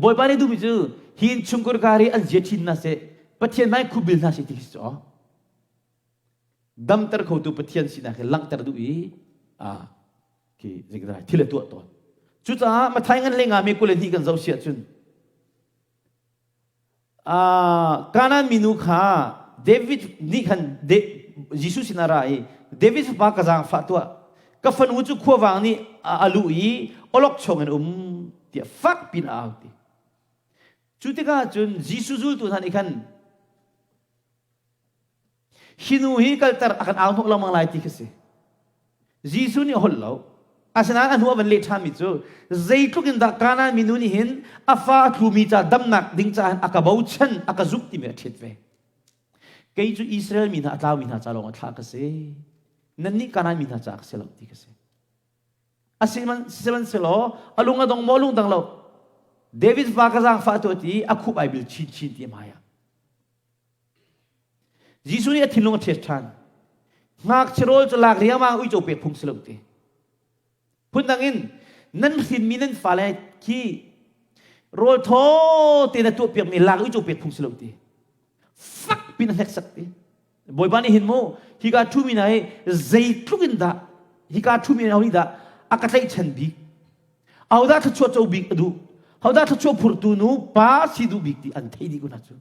[SPEAKER 1] Bawipa nih duhmi cu hi innchungkhar kar hi an zia chin hna seh, Pathian hmai khubil hna seh ti khi si cu. Damter khotu Pathian sinak hi langhter duh i ah khi zeidah thil a tuah tawn. Cucaah Mathai ngan le nga me 22 kan zoh si ahcun Kanaan minu kha David nih khan Jesuh sin a ra i David fapa ka zaangfah tuah ka fanu cu khuavang nih a luh i awlokchong in um tiah fak pin a au ti. Cu tikah cun Jesuh zultu hna nih khan Hi nu hi kalter a kan au hnawh lengmang lai ti khi si. Jesuh nih a holh lo. Asinain a hnu a van leh ṭhanmi cu zeitluk in dah Kanaan minu nih hin a fa a tlumi ca damnak ding caah hin a ka bochan, a ka zumh timi a ṭhiat ve. Kei cu Israel mi hna a tlaumi hna ca lawng a thlah ka si. Nannih Kanaan mi hna caah ka si lo ti ka si. Asihmanhsehlaw a lung a dong maw lung dang lo. David fa ka zaangfah tuah ti a khup ai bil chinchin ti hmai ah. Jesuh nih a thinlung a ṭhiat ṭhan. Ngakchia rawl cu lak riangmang uico pek phung si lo ti. Phundang in nan hrinmi nan fale khi rawl thaw te na tuahpiakmi lak uico pek phung si lo ti. Fak pin a hneksak ti. Bawipa nih hin mu hika ṭhumi hna hi zeitluk in dah hika ṭhumi hna hi dah a ka tlaihchan bik. Ahodah thluachuah co bik a duh? Hodah thluachuah phurtu nu pa si duh bik ti an thei dih ko hna cu.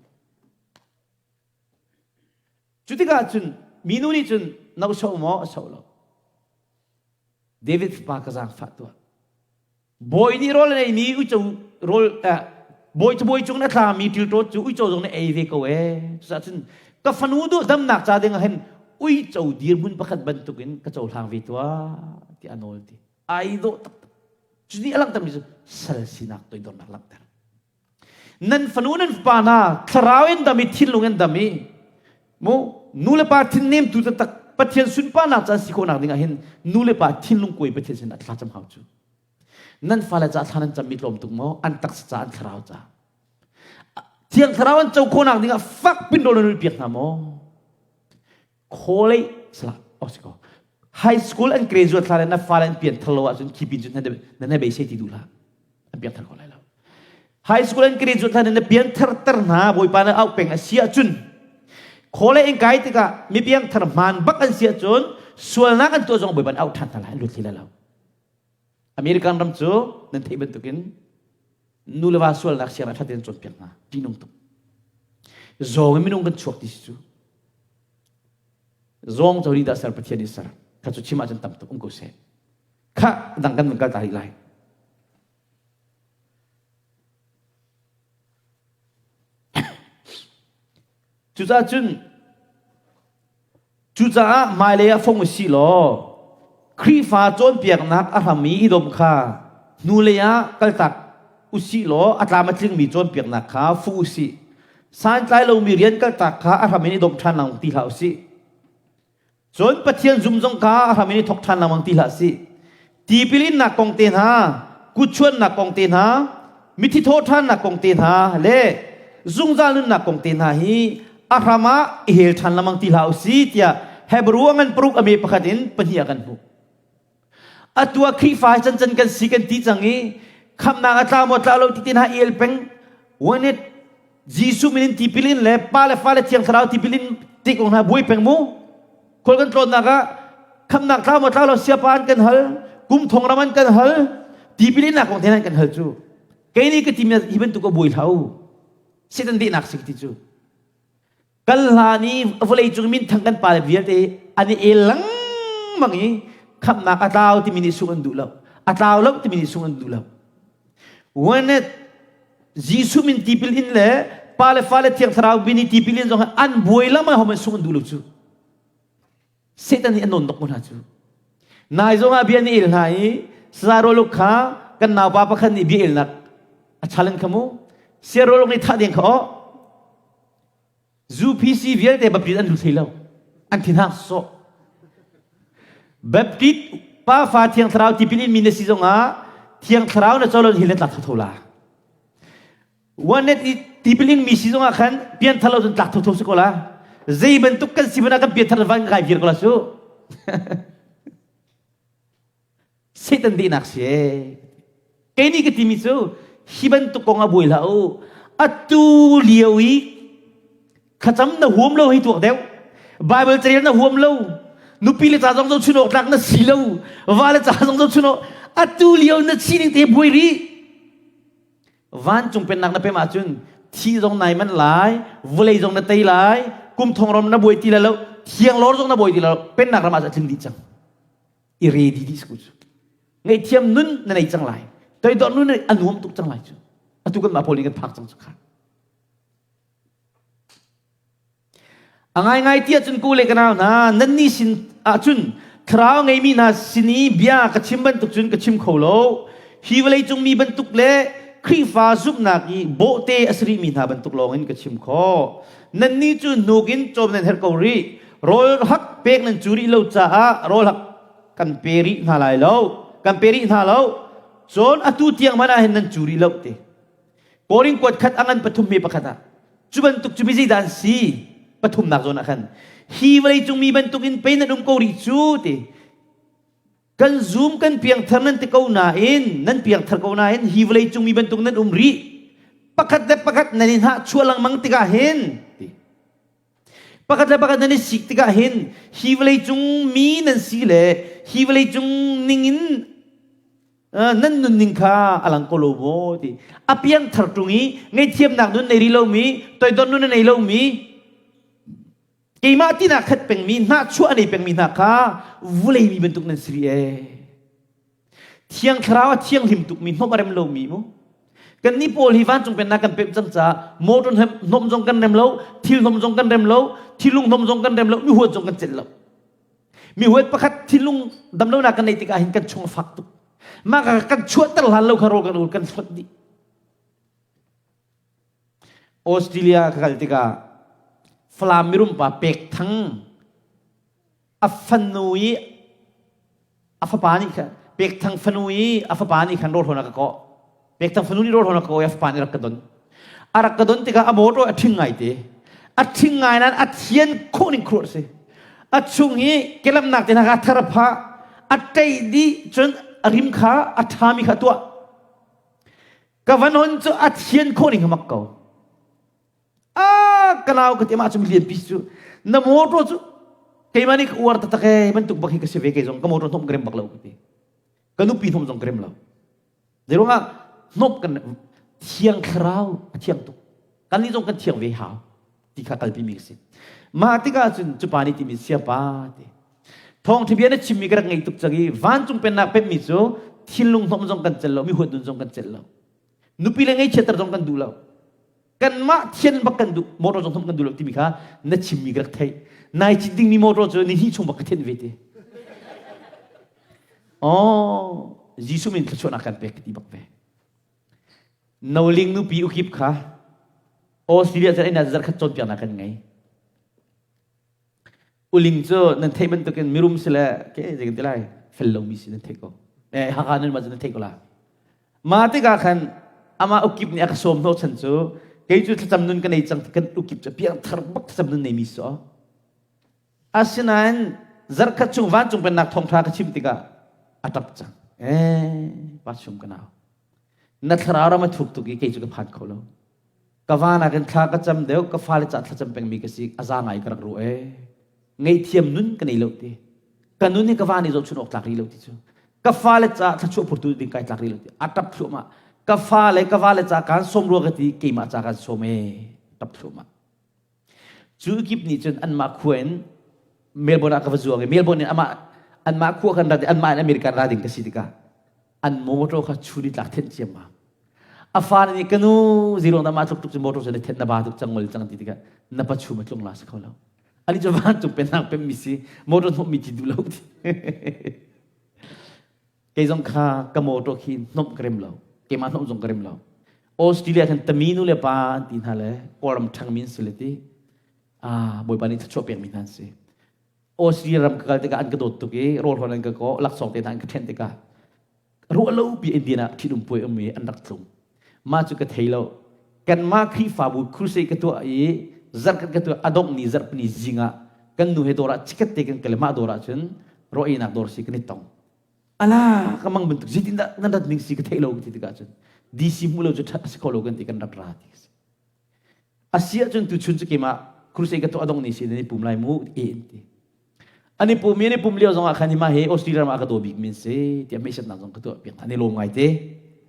[SPEAKER 1] Cu tikah cun minu nih cun no so maw a so lo. David fapa ka zaangfah tuah. Bawi nih rawl an eimi uico rawl bawi cabawi cung in a tlami ṭilṭawt cu uico zong nih ei ve ko ee. Cucaah cun ka fanu duh damnak ca ding ah hin uico dirhmun pakhat bantukin ka cohlang ve tuah tiah a nawl ti. Ai dawh taktak. Cu nih a langhtermi cu sal sinak toidornak langhter. Nan fanu nan fapa hna thlarau in dam i thinlung in dam i mu nu le pa thinnem tu taktak Pathian sunparnak caan si khawhnak ding ah hin nu le pa thinlung kuai Pathian sin ah thla cam hau cu. Nan fale ca thla nan cammi tlawm tuk maw? An taksa ca an thlarau ca. Thiang thlarau an co khawhnak ding ah fak pin rawl nan piak hna maw? College salah oh si ko. High school an graduate hla le na fale an pian thar lo ahcun khi pin cun na na beisei ti duh hlah. An piang thar ko lai lo. High school an graduate hlan in na pian thar ter hna Bawipa na auh peng a si ahcun khawle in kai tikah mi piang thar hmaan bak an si ahcun sualnak an tuah zong Bawipa an auh ṭhan hna lai an lut hlei lai lo. American ram cu nan theih bantukin nu le va sualnak siang ah ṭha tein cawnpiak hna ṭihnung tuk. Zawng in minung kan chuak ti si cu. Zawng cu dah ser Pathian nih ser. Kha cu chim ahcun tam tuk um ko seh. Kha dang kan kal ta rih lai. Cucaah cun cucaah hmailei ah fong u sih law Khrihfa cawnpiaknak a hram i i domh kha hnulei ah kaltak u sih law a tlam a tlingmi cawnpiaknak kha fuh u sih. Santlai lomi rian kaltak kha a hram in i domh ṭhan lengmang ti hlah u sih. Cun Pathian zum zong kha a hram in i thawk ṭhan lengmang ti hlah sih. Tipil innak kong te hna, kutchuannak kong te hna, mithi thawhṭhannak kong te hna le zungzal nunnak kong te hna hi a hram ah i hel ṭhan lengmang ti hlah u si tiah Hebrew a ngan paruk a me pakhat in pahnih ah kan hmuh. Atu ah Khrihfa hi cancan kan si kan ti cang i khamnak a tla maw tla lo ti te hna i el peng. When it Jesuh min in tipil in le Pa le Fa le Thiang Thlarau tipil in ti kong hna buai peng mu. Khual kan tlawnnak ah khamnak tla maw tla lo siapa an kan hal, kum thong ram an kan hal, tipil innak kong te an kan hal cu. Kei nih ka timi hi bantuk a buai hlah u. Satan dehnak si ti cu. Kal hlan i vawlei cung minthang kan pale vialte an i el lengmang i khamhnak a tlau timi nih sung an duh lo. A tlau lo timi nih sung an duh lo. When it Jesuh min tipil in le pa le fa le thiang thlarau min i tipil in zong an buai lengmang ho man sung an duh lo cu. Satan nih a nawn dok ko hna cu. Nai zong ah bia ni el hna i Saroluk kha kan naupa pakhat nih bia elnak a challenge kha mu. Siaroluk nih thah ding kha aw. UPC vialte Baptist an lut hlei lo. An thinhang sawh. Baptist pa fa Thiang Thlarau tipil in mi na si zongah Thiang Thlarau na colo hi na tlak thotho la. One net i tipil in mi si zongah khan pian thar lo cun tlak thotho si ko la. Zei bantuk kan si hmanh ah kan pian thar van kai vir ko la su. Satan dihnak si ee. Kei nih ka timi cu hi bantuk kong ah buai hlah u. Atu lio i thlacam na huam lo hi tuak deuh. Bible carel na huam lo. Nupi le ca zong zohchun awk tlak na si lo. Va le ca zong zohchun awk. Atu lio na sining te buai rih. Vancung pennak na pem ahcun thi zong nai manh lai, vawlei zong na tei lai, kum thong ram na buai ti lai lo, thiang lor zong na buai ti lai lo, pennak ram ah a tling dih cang. I ready dih cu ngaihthiam nun na nei cang lai toidor nun a nuam tuk cang lai cu atu kan mah pawl nih kan phak cang cu kha a ngaingai ti ahcun ku le ka nau hna nan nih sin ahcun thlarau ngeimi hna sin i bia ka chim bantuk cun ka chim kho lo hi vawlei cung mi bantuk le Khrihfa zumhnak i bawhte a si rihmi hna bantuk lawngin ka chim khawh nannih cu hnuk in cawm nan herh ko rih rawl hak pek nan cu rih lo caah rawl hak kan pe rih hna lai lo kan pe rih hna lo cun atu tiang hmanh ah hin nan cu rih lo te Korin kuat khat a ngan pathum me pakhat ah cu bantuk cu mi zeidah an si pathumnak zawn ah khan hi vawlei cung mi bantuk in pei nan um ko rih cu ti kan zum kan piangthar nan ti ko nain nan piangthar ko nain hi vawlei cung mi bantuk nan um rih pakhat le pakhat nan i hnah chuah lengmang tikah hin ti Pakhat le pakhat nan i sik tikah hin hi vawleicung mi nan si le hi vawleicung ningin nan nunning kha a lang ko lo maw ti. A piangthar ṭung i ngaihthiamnak nun nei rih lomi, toidor nun a nei lomi. Keimah tinak khat pengmi hnahchuah a nei pengmi hna kha vulei mi bantuk nan si rih ee. Thiang Thlarau a thianghlim tukmi hnawm a rem lomi mu. Kannih pawl hi vancung pennak kan pemh cang caah motor hnawm zong kan rem lo, thil hnawm zong kan rem lo, thilung hnawm zong kan rem lo, mi huat zong kan celh lo. Mi huat pakhat thinlung damlonak kan neih tikah hin kan chung a fak tuk. Mah ka kan chuahter hlan lo kha rawl kan ul kan hlonh dih. Australia ka kal tikah Falam mirum pa Pek Thang a fanu i a fapa nih khan Pek Thang fanu i a fapa nih khan rawlhawn a ka kawh. Pek Thang fanu nih rawlhawn a ka kawh i a fapa nih rak ka don. A rak ka don tikah a motor a ṭhing ngai te. A ṭhing ngai nain a thian khawh ning khuruah a si. A chung i kelamnak te hna kha thar a phah. A ṭeih dih cun a rim kha a ṭhami kha a tuah. Ka van hon cu a thian khawh ning mak ko. A ka nau ka ti mah cu lian pi cu na motor cu keimah nih ka uar taktak ee bantuk bak hi ka si ve kei zong ka motor hnawm ka rem bak lo ka ti. Ka nupi hnawm zong ka rem lo. Zeiruangah hnawm kan thiang thlarau a thiang tuk. Kan nih zong kan thiang ve hau ti kha kalpi mi ka si. Mah tikah cun cu pa nih timi siapa ti. Thawngṭha bia na chimmi ka rak ngei tuk cang i vancung pennak pemmi cu thinlung hnawm zong kan celh lo, mi huat nun zong kan celh lo. Nupi le ngeichiatter zong kan duh lo. Kanmah thian bak kan duh, motor zong hnawm kan duh lo timi kha na chimmi ka rak theih. Nai cit dingmi motor cu ni hnih chung bak ka thenh ve ti. Oh, Jesuh min thluachuahnak kan pek ka ti bak ve. Noling nupi ukip kha Australia cun ina zarkhat cawnpiaknak kan ngei. Uling cu nan theih bantukin mirum si le ke zei kan ti lai fel lomi si nan theih ko. Eh Hakha nan mah cu nan theih ko la. Ma tikah khan amah ukip nih a ka sawm hnawh chan cu kei cu thlacam nun ka nei cang kan ukip cu piang thar bak thlacam nun neimi si aw. Asinain zarkhat chung vancung pennak thawngṭha ka chim tikah a ṭap cang. Eh pa chung ka nau. Na thlarau ram a thuk tuk i kei cu ka phan kho lo. Ka va nakin thla ka cam deuh, ka fale ca thlacam pengmi ka si, a za ngai ka rak ruah ee. Ngaihthiam nun ka nei lo ti. Ka nun hi ka va nih zohchun awk tlak rih lo ti cu. Ka fale ca thluachuah phurtu ding kai tlak rih lo ti. A tap thluahmah. Ka fale ka vale ca kaan sawm rua ka ti, keimah ca kaan sawm ee. Tap thluahmah. Cu kip nih cun anmah khua in Melbourne ah ka va zuang i Melbourne in amah anmah khua kan rat i anmah in America ra ding ka si tikah an motor kha chun i tlak thenh ciammam. A fa nih ka nu zirong dah mah tluk tuk cu motor cu na thenh na ba tuk cang ngol cang ti tikah na pa chum a tlung la si kho lo. Ani cu vancung pennak pemmi si motor hnawmmi ti duh lo ti. Kei zong kha ka motor khi hnawmh ka rem lo. Keimah hnawmh zong ka rem lo. Australia khan tami nu le pa an ti hna le Kawlram ṭhangmi an si le ti. Ah, Bawipa nih thluachuah pekmi hna an si. Australia ram ka kal tikah an ka dawt tuk i rawl hawn an ka kawh, laksawng te hna an ka ṭhenh tikah ruah lo pi Indian ah ṭhitum puai um i an rak tlung. Mah cu ka thei lo. Kanmah Khrihfabu crusade ka tuah i zarhkhat ka tuah a dongh ni zarhpini zing ah kan nu he dawr ah chikat te kan kal i mah dawr ah cun raw einak dawr si kan i tong. Ala ka mang bantuk zeitindah nan rat ning si ka theih lo ka ti tikah cun DC hmu lo cu ṭhat a si kho lo kan ti kan rak ra ti si. A si ahcun tuchun cu keimah crusade ka tuah dong ni si nan i pum lai mu e an ti. An i pum i an i pum lio zongah khan hima he Australia ram ah ka daw bik min si tiah hmeisetnak zong ka tuah piak hna. An i lawm ngai te.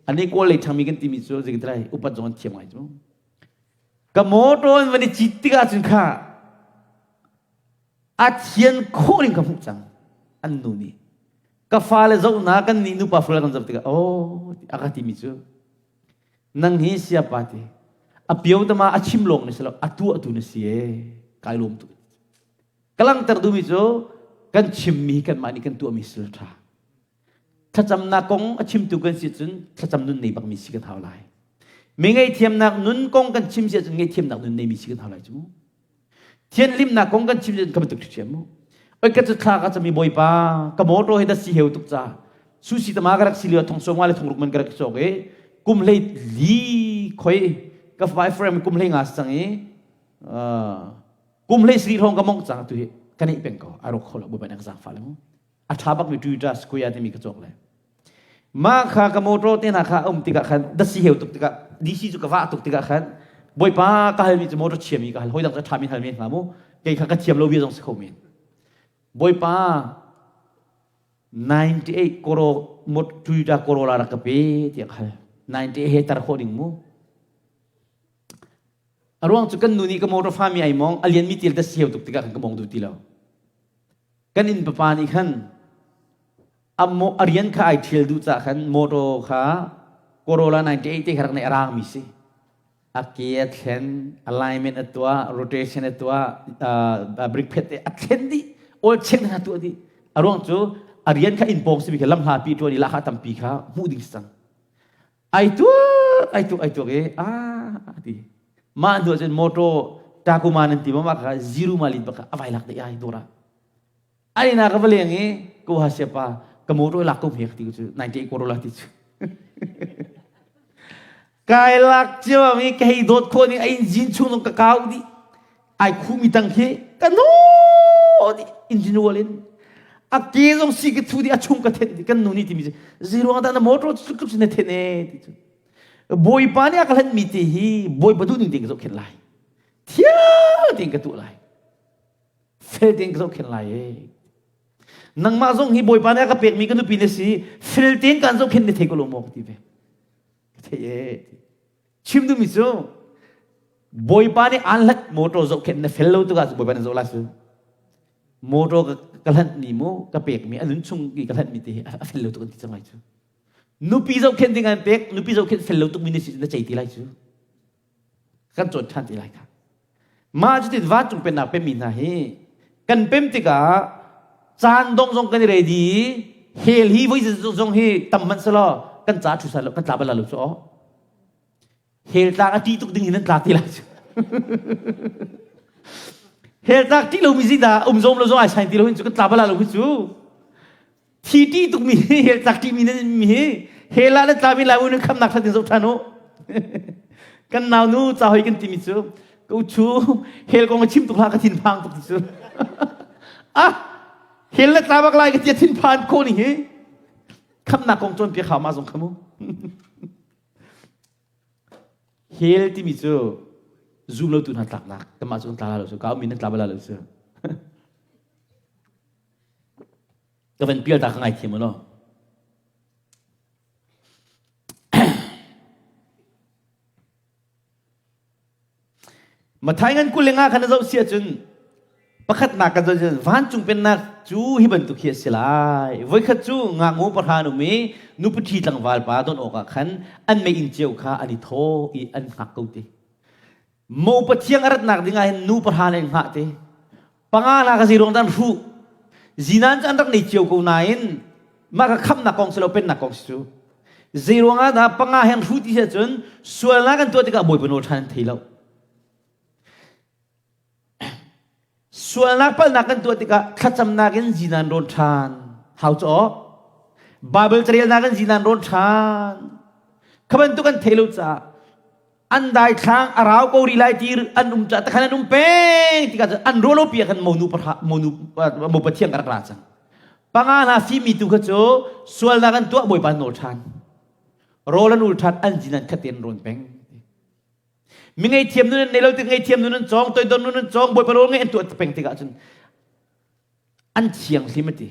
[SPEAKER 1] An i kawl lei ṭhangmi kan timi cu zeitin lai upat zong an thiam ngai cu. Ka motor in van i cit tikah cun kha a thian khawh ning ka hmuh cang an nu nih ka fale zohna kan nih nupa fale kan zoh tikah oh a ka timi cu nang hi siapa ti a pio tama a chim lawng ni silo a tuah tu na si e kai lawm tu ka langter duhmi cu kan chimmi kanmah nih kan tuahmi sil tha Thlacamnak kong a chimtu kan si cun thlacam nun nei bakmi si kan hau lai. Mi ngaihthiamnak nun kong kan chim si ahcun ngaihthiamnak nun neimi si kan hau lai cu. Thianhlimnak kong kan chim si ka bantuk ṭhiam mu. Oi ka cu thla ka cami bawipa ka motor hi da si heu tuk ca. Susi tama ka rak si lio thong som nga le thong ruk man ka rak cawk i kum hlei li khoi ka fai frame kum hlei nga sang i kum hlei sri hrawng ka mong cang tu hi kan i peng ko a rok kho lo bawipa nak zang fa le mu a ṭha bakmi Toyota Sequoia timi ka cawk le mah kha ka motor te hna kha a um tikah khan dasi heu tuk tikah DC cu ka vah tuk tikah khan bawipa ka halmi cu motor chiami ka hal hoi dang cu ṭhami hal men hnga mu kei kha ka thiam lo bia zong si kho men bawipa 98 koro Toyota Corolla rak ka pe tiah ka hal 98 he tar khawh ding mu. A ruang cu kan nu nih ka motor fa mi ai mong a lian mi til ta siau tuk tikah kan ka mong duh ti lo. Kan inn papa nih khan a, mo, a rian kha ai thial duh cah khan motor kha Corolla 98 te kha rak nei a rang mi si. A ke a thlen, alignment a tuah, rotation a tuah, uh, brake pad te a thlen dih, oil check na tuah dih. A ruang cu a rian kha inn pawng simi kha lam hla pi tuan i lahkhah tampi kha hmuh ding si cang. Ai tuak, ai tuak, ai tuak i ah ti. Mah hnu cun motor Tacoma nan ti ma mah kha zero malin bak a vai lak dih ai dora. Ai na ka va leng i ko ha sia pa ka motor lak ko hme ti cu 98 Corolla ti cu. Kai lak cio mi ka hei dawt khawh ning a engine chung zong ka kau dih. Ai khu mi tang khi ka no dih engine wall in. A ke zong si ka thu dih a chung ka then dih kan nu nih timi zeiruang dah na motor cu tluk na then e ti cu. Bawipa nih a ka hlen mi te hi Bawipa duh ning tein ka zohkhenh lai. Thiang tein ka tuah lai. Fel tein ka zohkhenh lai e. Nangmah zong hi Bawipa nih a ka pekmi ka nupi na si fel tein kan zohkhenh na thei ko lo maw ka ti ve. Ka thei e. Chim duhmi cu Bawipa nih aan hlat motor zohkhenh na fel lo tukah Bawipa nih zoh la su. Motor ka, ka hlanh mi mu ka pek mi a nun chung i ka hlanh mi te hi a fel lo tuk an ti cang lai cu. Nupi zohkhenh ding an pek nupi zohkhenh fel lo tuk mi na si na cei ti lai cu. Kan cawn ṭhan ti lai kha. Mah cutin vancung pennak pemmi hna hi kan pem tikah caan dong zong kan i ready i hell hi voi zong hi tam hmanh selaw kan ca ṭhu sal lo kan tla bal lo cu aw. Hell tlak a ṭih tuk ding in nan tlak ti lai cu. Hell tlak ṭih lomi zi dah um zom lo zong ai sain ti lo hin cu kan tla bal lo hi cu. Thi ṭih tukmi hi hell tlak ṭihmi nan mi hi hell ah nan tlami lai nan khamnak thlat in zoh ṭhan u. Kan nau nu ca hoi kan timi cu ka u chu hell kong a chim tuk hlah ka thin phang tuk ti cu. Ah hell na tla bak lai ka tia thin phan khawh ni hi khamnak kong cawnpiak hau ma zong khamu. Hell timi cu zum lotu hna tlaknak kanmah cu kan tla lo cu ka ummi nan tla bal lo cu. Ka van pial ta ka ngaithiam u law. Mathai ngan 25 khan na zoh si ahcun pakhatnak kan zoh cun vancung pennak cu hi bantuk hi a si lai. Voikhat cu ngaknu pahra an um i nupi tlangval pa don awkah khan an meiinn cio kha an i thaw i an hngak ko ti. Mo pathiang a ratnak ding ah hin nu pahra in hngah te. Panga hla ka zeiruang dah an hruh. Zinan cu an rak nei cio ko nain mah ka khamnak kong si lo pennak kong si cu. Zeiruang ah dah panga he an hruh ti si ahcun sualnak an tuah tikah Bawipa nawl ṭhan an thei lo. Sualnak palhnak kan tuah tikah thlacamnak in zinan rawn ṭhan. Hau cu aw. Bible carelnak in zinan rawn ṭhan. Kha bantuk an thei lo caah an daithlang a rau ko rih lai ti an um ca takhan an um peng tikah cun an rualo pi ah khan monu pahra monu mo pathian ka rak ra cang panga hna fimi tu kha cu sualnak an tuah bawipa nawl ṭhan rawl an ul ṭhan an zin an khat in rawn peng mi ngei thiam nun an nei lo tik ngei thiam nun an cawng toidor nun an cawng bawipa rawl ngei an tuah peng tikah cun an thianghlim a ti.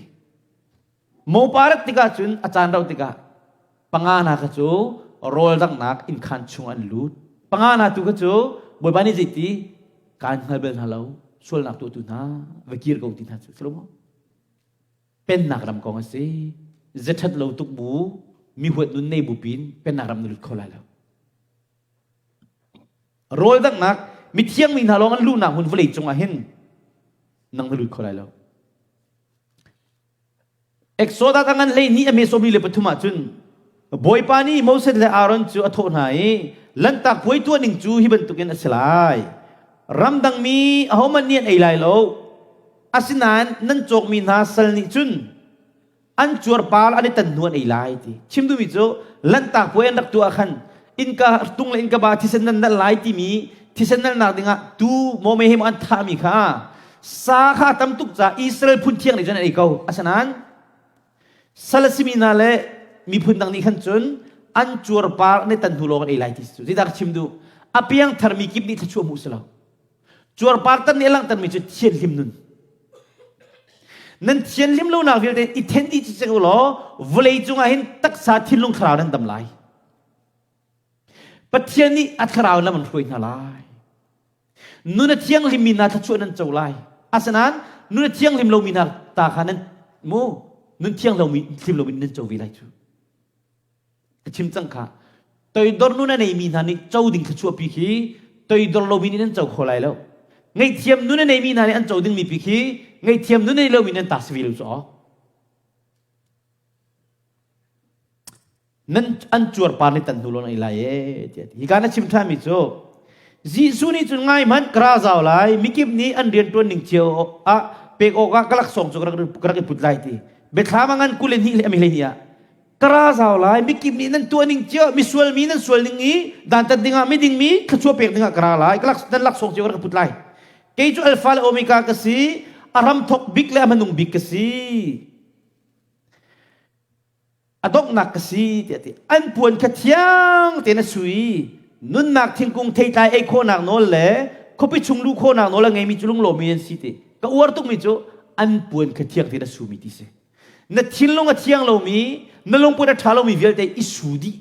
[SPEAKER 1] Mopa rat tikah cun a caan rauh tikah panga hna kha cu rawl danghnak innkhaan chung an lut. Panga hna tu kha cu Bawipa nih zeiti kaan hngal bal hna lo sualnak tuahtu hna va kir ko ti hna cu si lo maw? Pennak ram kong a si. Zethat lo tuk bu mi huat nun nei bu pin pennak ram na lut kho lai lo. Rawl danghnak mithiang mi hna lawng an luhnak hmun vawlei cungah hin nang na lut kho lai lo. Exodus a ngan 12 a me 23 ah cun Bawipa nih Moses le Aaron cu a thawh hna i lanhtak puai tuah ning cu hi bantukin a si lai. Ramdang mi ahohmanh nih an ei lai lo. Asinain nan cawkmi hna sal nih cun an cuarpar an i tan hnu an ei lai ti chim duhmi cu lanhtak puai an rak tuah khan innka tung le innka ba thisen nan nalh lai timi thisen nalhnak dingah tu maw me he maw an thahmi kha sa kha tam tuk ca Israel phun thiang nih cun an ei ko asinain sal a simi hna le miphun dang nih khan cun an cuarpar an i tan hnu lawng an ei lai ti cu zeidah ka chim duh a piang tharmi kip nih thluachuah hmuh si lo Cuarpar tan nih a langhtermi cu thianhlim nun. Nan thianhlim lonak vialte i then dih cicek u law vawlei cungah hin taksa thinlung thlarau nan dam lai. Pathian nih a thlarau lam an hruai hna lai. Nun a thianghlimmi hna thluachuah nan co lai. Asinain nun a thianghlim lomi hna ta kha nan mu nun thiang lomi thlim lomi nan co ve lai cu. Ka chim cang kha. Toidor nun a neimi hna nih co ding thluachuah pi khi toidor lomi nih nan co kho lai lo. Ngaihthiam nun a neimi hna nih an co dingmi pi khi ngaihthiam nun a nei lomi nan ta si ve lo cu aw. Nan an cuarpar nih tan hnu lawng nan i lai e tiah ti. Hika na chim ṭhanmi cu Jesuh nih cun ngai hmanh ka ra zau lai mikip nih an rian ṭuan ning cio ah pek awkah ka laksawng cu ka rak i put lai ti. Biathlam a ngan 22 le a mi 12 ah ka ra zau lai mikip nih nan tuah ning cio misual mi nan sual ning i dantat dingah miding mi thluachuah pek dingah ka ra lai ka lak nan laksawng cio ka rak i put lai. Kei cu Alpha le Omega ka si a hramthok bik le a hmanung bik ka si. A donghnak ka si tiah ti. An puan kha thiang tein a sui. Nunnak thingkung theitlai ei khawhnak nawl le khuapi chung luh khawhnak nawl a ngeimi cu lunglawmmi an si ti. Ka uar tukmi cu an puan kha thiang tein a sumi ti si. Na thinlung a thiang lomi, na lungput a ṭha lomi vialte i su dih.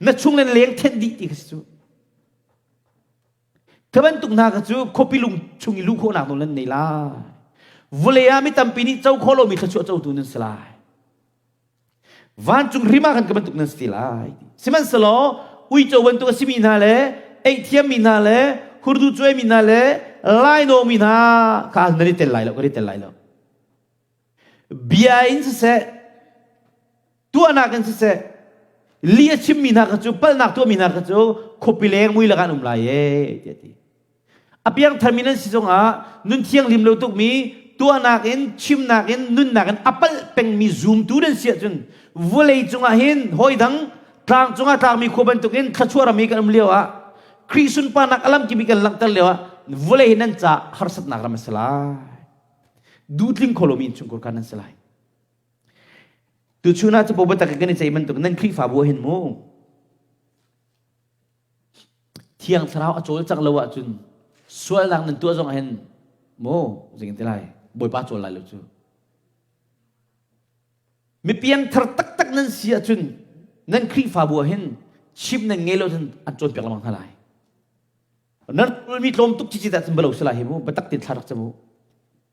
[SPEAKER 1] Na chung le leng thenh dih ti kha si cu. Khi bantuk hna kha cu khuapi lung chung i luh khawhnak nawl nan nei lai. Vawlei ah mi tampi nih co khawh lomi thluachuah cotu nan si lai. Vancung hrim ah khan ka bantuk nan si ti lai. Sihmanhsehlaw uico bantuk a simi hna le eihthiammi hna le hurdu cuaimi hna le lainawmi hna kha nan i tel lai lo, kan i tel lai lo. Bia in siseh, tuahnak in siseh, li a chimmi hna kha cu palhnak tuahmi hna kha cu khuapi leng mui lakah an um lai ee tiah ti. A piangtharmi nan si zongah nun thianghlim lo tukmi tuahnak in chimnak in nunnak in a palh pengmi zumtu nan si ahcun vawlei cungah hin hawi dang tlang cungah tlakmi khua bantukin thluachuah ram i kan um lio ah Khrih sunparnak a lamkip i kan langhter lio ah vawlei hi nan ca harsatnak ram a si lai. Duhtling kho lomi innchungkhar kha nan si lai. Tuchun ah capo biatak kan i ceih bantuk nan Khrihfabu ah hin mu Thiang Thlarau a cawlcangh lo ahcun sualnak nan tuah zong ah hin mu zeitin ti lai Bawipa cawl lai lo cu. Mi piangthar taktak nan si ahcun nan Khrihfabu ah hin chim nan ngei lo cun an cawnpiak lengmang hna lai. Nan mi tlawm tuk cici dah cun balo sila hi mu biatak tein thla rak cam u.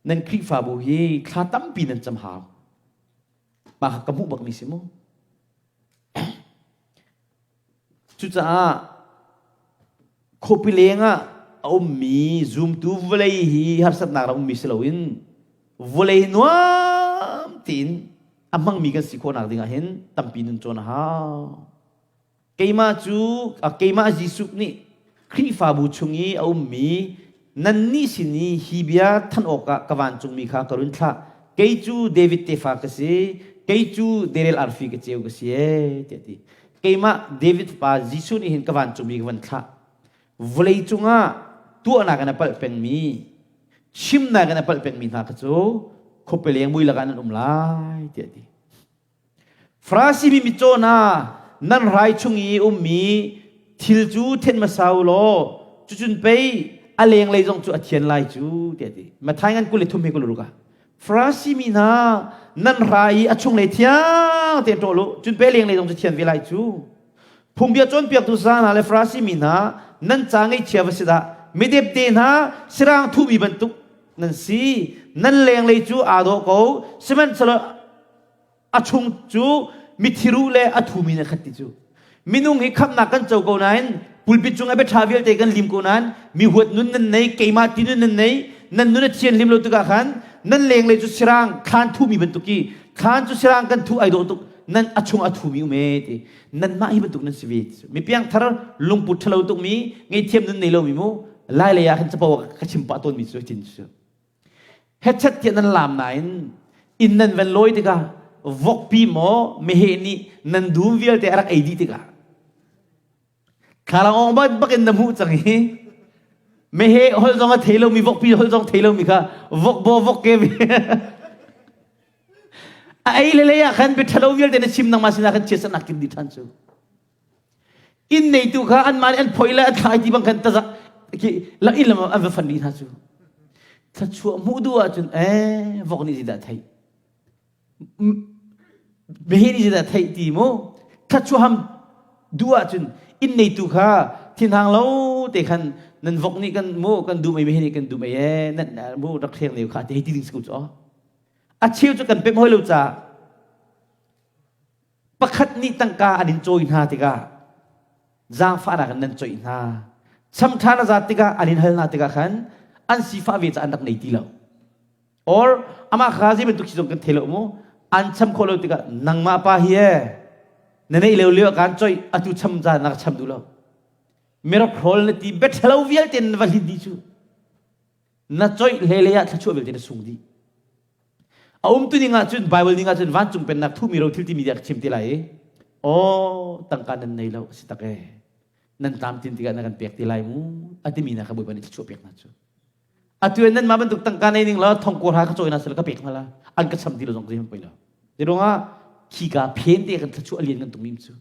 [SPEAKER 1] Nan Khrihfabu hi thla tampi nan cam hau. Mah kha ka hmuh bakmi si mu. Cucaah khuapi leng ah a ummi zumtu vawlei hi harsatnak ram ummi si loin vawlei nuam tein a hmangmi kan si khawhnak dingah hin tampi nun cawn a hau. Keimah cu keimah Jesuh nih Khrihfabu chung i a ummi nannih sin i hi bia thanh awkah ka vancungmi kha ka run thlah. Kei cu David tefa ka si, kei cu Derel arfi ka ceu ka si ee, tiah a ti. Keimah David fapa Jesuh nih hin ka vancungmi ka van thlah. Vawlei cungah tuahnak in a palh pengmi, chimnak in a palh pengmi hna kha cu khuapi leng mui lakah nan um lai, tiah a ti. Farasi mi mitcaw hna, nan rai chung i ummi thil cu then hmasa u law cucun pei a lenglei zong cu a thian lai cu tiah a ti. Matthai ngan 23 he kul ruk ah. Farasi mi hna, nan rai i a chunglei thiang tein ṭawl u, cun pei a lenglei zong cu thian ve lai cu. Phungbia cawnpiaktu sa hna le Farasi mi hna, nan ca ngaihchia va si dah. Midepde hna, sirang thuhmi bantuk nan si. Nan lenglei cu aa dawh ko, sihmanhsehlaw a chung cu mithiru le a thumi na khat ti cu minung hi khamnak kan co ko nain pulpit cung a bia ṭha vialte kan lim ko nain mi huat nun nan nei keimah ti nun nan nei nan nun a thian lim lo tikah khan nan lenglei cu sirang thlan thumi bantuk i thlan cu sirang kan thu ai dawh tuk nan a chung a thumi um e ti nan mah hi bantuk nan si ve mi piangthar lungput ṭhalo tuk mi ngeihthiam nun nei lomi mu lai lei ah khan capo ka chim pah tawn mi cu tin cu Hetchet tiah nan laam nain inn nan van lawi tikah vokpi maw meheh nih nan dum vialte a rak ei dih tikah thlalangawng bak in na hmuh cang i meheh holh zong a thei lomi vokpi holh zong thei lomi kha vokbaw vokke a ei le lei ah khan bia ṭhalo vialte na chim nangmah sinah khan chiatsernak kim dih ṭhan cu Inn neitu kha anmah nih an phoi le an thlai ti bang khan taza khi lak inn lam an va fan rih hna cu. Thluachuah hmuh duh ahcun ee vok nih zeidah theih meheh nih zeidah theih ti mu thluachuah ham duh ahcun inn neitu kha thinhang lo te khan Nan vok nih kan mu kan dum ei me hi kan dum ei e nan mu rak hleng leu kha te hei ti ding si ko cu. A cheu cu kan pem hoi lo ca pakhat nih tangka an in cawi hna tikah zaangfahnak in nan coih hna. Cham ṭha na zat tikah an in hal hna tikah khan an sifah ve ca an rak nei ti lo. Or amah kha zei bantuk si zong kan thei lo mu. An cham khawh lo tikah nangmah pa hi e na neih lio lio kan coih atu cham ca na ka cham duh lo. Mirok hrawl na ti bethelo vialte na va hlin dih cu. Na coih hlele ah thluachuah vialte na sung dih. A umtu ning ah cun Bible ning ah cun vancung pennak thumi ro thil timi dia ka chim te lai i aw tangka nan nei lo a si tak e nan tlamtlin tikah na kan pek te lai mu a timi na kha Bawipa nih thluachuah pek hna cu. Atu in nan mah bantuk tangka nei ning la thong kawr ha ka cawi na sel ka pek hna la an ka cham ti lo zong zei poi lo. Ti ruangah khika phen te kan thluachuah lian kan tung mi cu.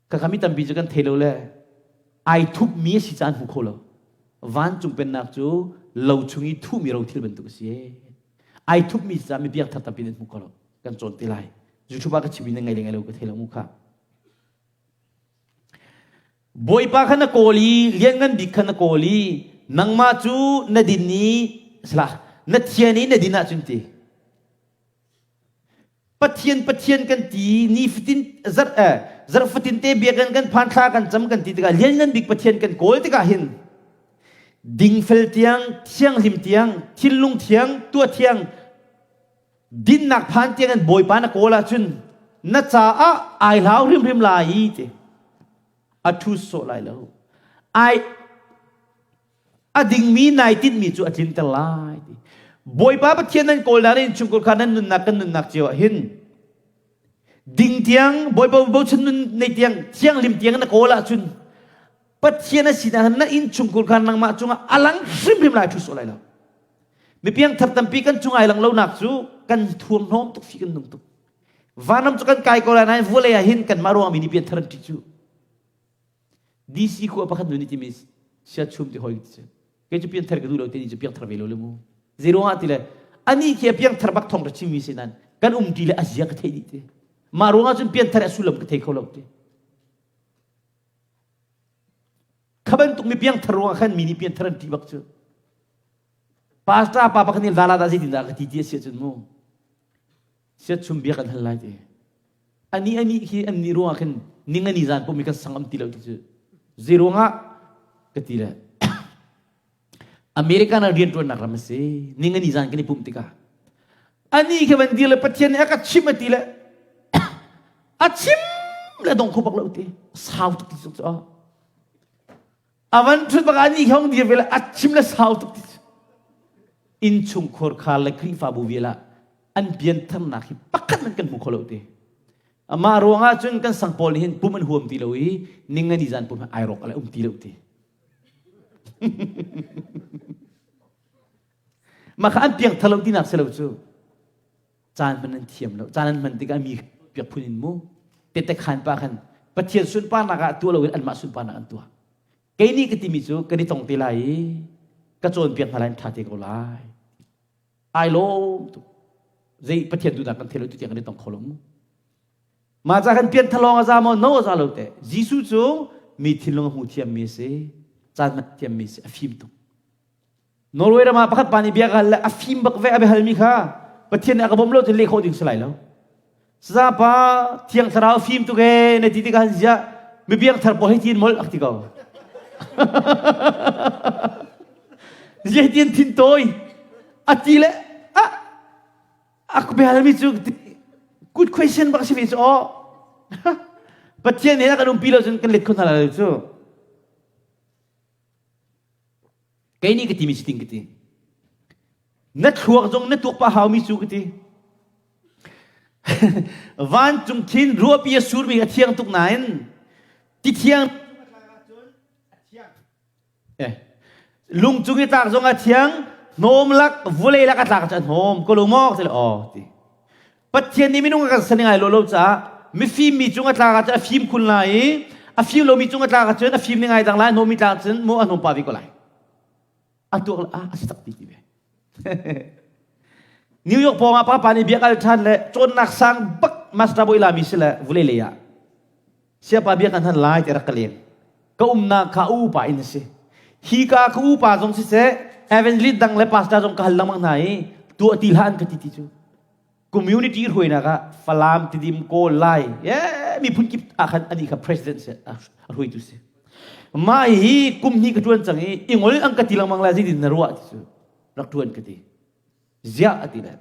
[SPEAKER 1] Ka kami tampi cu kan thei lo le ai thup mi a si caan hmu kho lo. Vancung pennak cu lo chung i thuhmi ro thil bantuk a si. Ai thup mi ca mi biak thar tampi nan hmu kho lo. Kan cawn te lai. YouTube ah ka chim in ngai le ngai lo ka thei lo mu kha. Bawipa kha na kawl i lianngan bik kha na kawl i nangmah cu na din i salah na thian i na din ahcun ti. Pathian Pathian kan ti nifatin zarh eh, zarh fatin te biakinn kan phan thla kan cam kan ti tikah lianngan bik Pathian kan kawl tikah hin dingfel tiang thianghlim tiang thinlung thiang tuah thiang dinnak phan tiang in Bawipa na kawl ahcun na caah ai hlau hrimhrim lai i ti a thu sawh lai lo ai a dingmi nai tinhmi cu a tlinter lai ti Bawipa Pathian nan kawl na innchungkhar kha nan nunnak kan nunnak cio ah hin ding tiang Bawipa bochan nun nei tiang thianghlim tiang na kawl ahcun Pathian a sinak na innchungkhar kha nangmah cungah a lang hrimhrim lai thu sawh lai lo Mi piangthar tampi kan cung ai lang lonak cu kan thuamhnawm tuk fi kan nung tuk. Vanram cu kan kai ko lai nain vawlei ah hin kanmah ruang mi nih pianthar an ṭih cu. DC khua pakhat nu nih timi sia chum ti hoi ti cu. Kei cu pianthar ka duh lo te ni cu piangthar ve lo le mu. Zei ruangah ti le ani khi a piangthar bak thong ra chimmi si nan kan um ti le a zia ka theih dih ti. Mah ruangah cun pianthar a sullam ka thei kho lo ti. Kha bantuk mi piangthar ruangah khan mi nih pianthar an ṭih bak cu. Pastor pa pakhat nih lala dah zeitindah ka ti ti a si ahcun mu siat chum bia kan hal lai ti. Ani ani khi an ni ruangah khin ning ani zan pum mi kan sang am ti lo ti cu. Zei ruangah ka ti le American ah rianṭuannak ram a si. Ning ani zan kan i pumh tikah ani khi van dir le Pathian nih a ka chim a ti le a chim le dong kho bak lo ti. Sau tuk ti cu A van ṭhut bak ah ni hong dir ve le a chim le sau tuk ti cu. Innchungkhar khar le Khrihfabu vial ah an piantharnak hi pakhat hmanh kan hmu kho lo ti. Amah ruangah cun kan sang pawl nih hin pum an huam ti lo i ningani zan pum ai rawk ale um ti lo ti. Mah kha an piangthar lo tinak si lo cu. Caan hman an thiam lo. Caan an hman tikah mi piak phun in mu. Tete khan pa khan Pathian sunparnak ah tuah loin anmah sunparnak an tuah. Kei nih ka timi cu kan i tong te lai i ka cawnpiak hna lai in ṭha te ko lai. Ai lawm tuk. Zei Pathian duhnak kan thei lo tu tiang kan i tong kho lo mu. Mah ca kan pian thalawng a za maw? No a za lo te. Jesuh cu mi thinlung a hmu thiammi a si. Caan hman thiammi a si. A fim tuk. Norway ram ah pakhat pa nih bia ka hal le a fim bak ve a biahalmi kha Pathian nih a ka bawmh lo cun leh khawh ding si lai lo. Saza pa thiang thlarau fim tuk ee na ti tikah han ziah mi biangthar pawl hei tin molh ak ti ko. Ziah tin thin tawi a ti le a a biahalmi cu good question bak si ve cu aw. Pathian nih a kan umpi lo cun kan let kho hna lai lo cu. Kei nih ka timi si ting ka ti. Na thluak zong na tuak pah haumi cu ka ti. Vancung khin ruahpi a surmi a thiang tuk nain ti thiang eh lung cung i tlak zong a thiang hnawm lak vulei lak a tlak cu a hnawm ko lo maw ti le aw ti Pathian nih minung a kan san ngai lo lo caah mifim mi cung a tlak ahcun a fim khun lai i a fim lomi cung a tlak ahcun a fim ni ngai dang lai hnawmi tlak cun mu a hnawm pa ve ko lai a tuak le a si tak ti ti ve New York pawng ah papa nih biak al ṭhan le cawnnak sang bak master boi lami si le vulei lei ah siapa biak an han lai ti rak ka leng ka umnak kha upa in a si. Hi ka ka upa zong siseh, evangelist dang le pastor zong ka hal lengmang hna i tuah ti hlah an ka ti ti cu. Community hruainak ah Falam, Tidim, Kawl, Lai, yeah, miphun kip ah khan ani kha president si, a hruaitu si. Mah hi kum hnih ka ṭuan cang i i ngol an ka ti lengmang lai zeitin na ruah ti cu rak ṭuan ka ti. Ziah a ti le.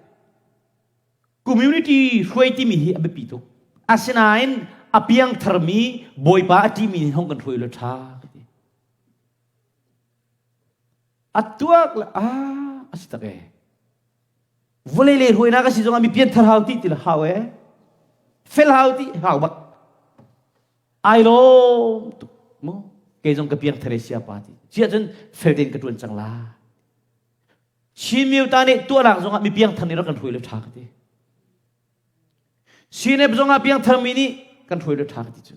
[SPEAKER 1] Community hruai timi hi a biapi tuk. Asinain a piangtharmi Bawipa a ṭihmi nih hong kan hruai lo ṭha ka ti. A tuak le ah a si tak e. Vawlei lei hruainak a si zongah mi pianthar hau ti ti le hau e. Fel hau ti hau bak. Ai lawm tuk mu. Kei zong ka piangthar e sia pa ti. Cia cun fel tein ka ṭuan cang la. Chin myo ta nih tuahnak zongah mi piangthar nih rak kan hruai le ṭha ka ti. CNF zongah piangthar mi nih kan hruai le ṭha ka ti cu.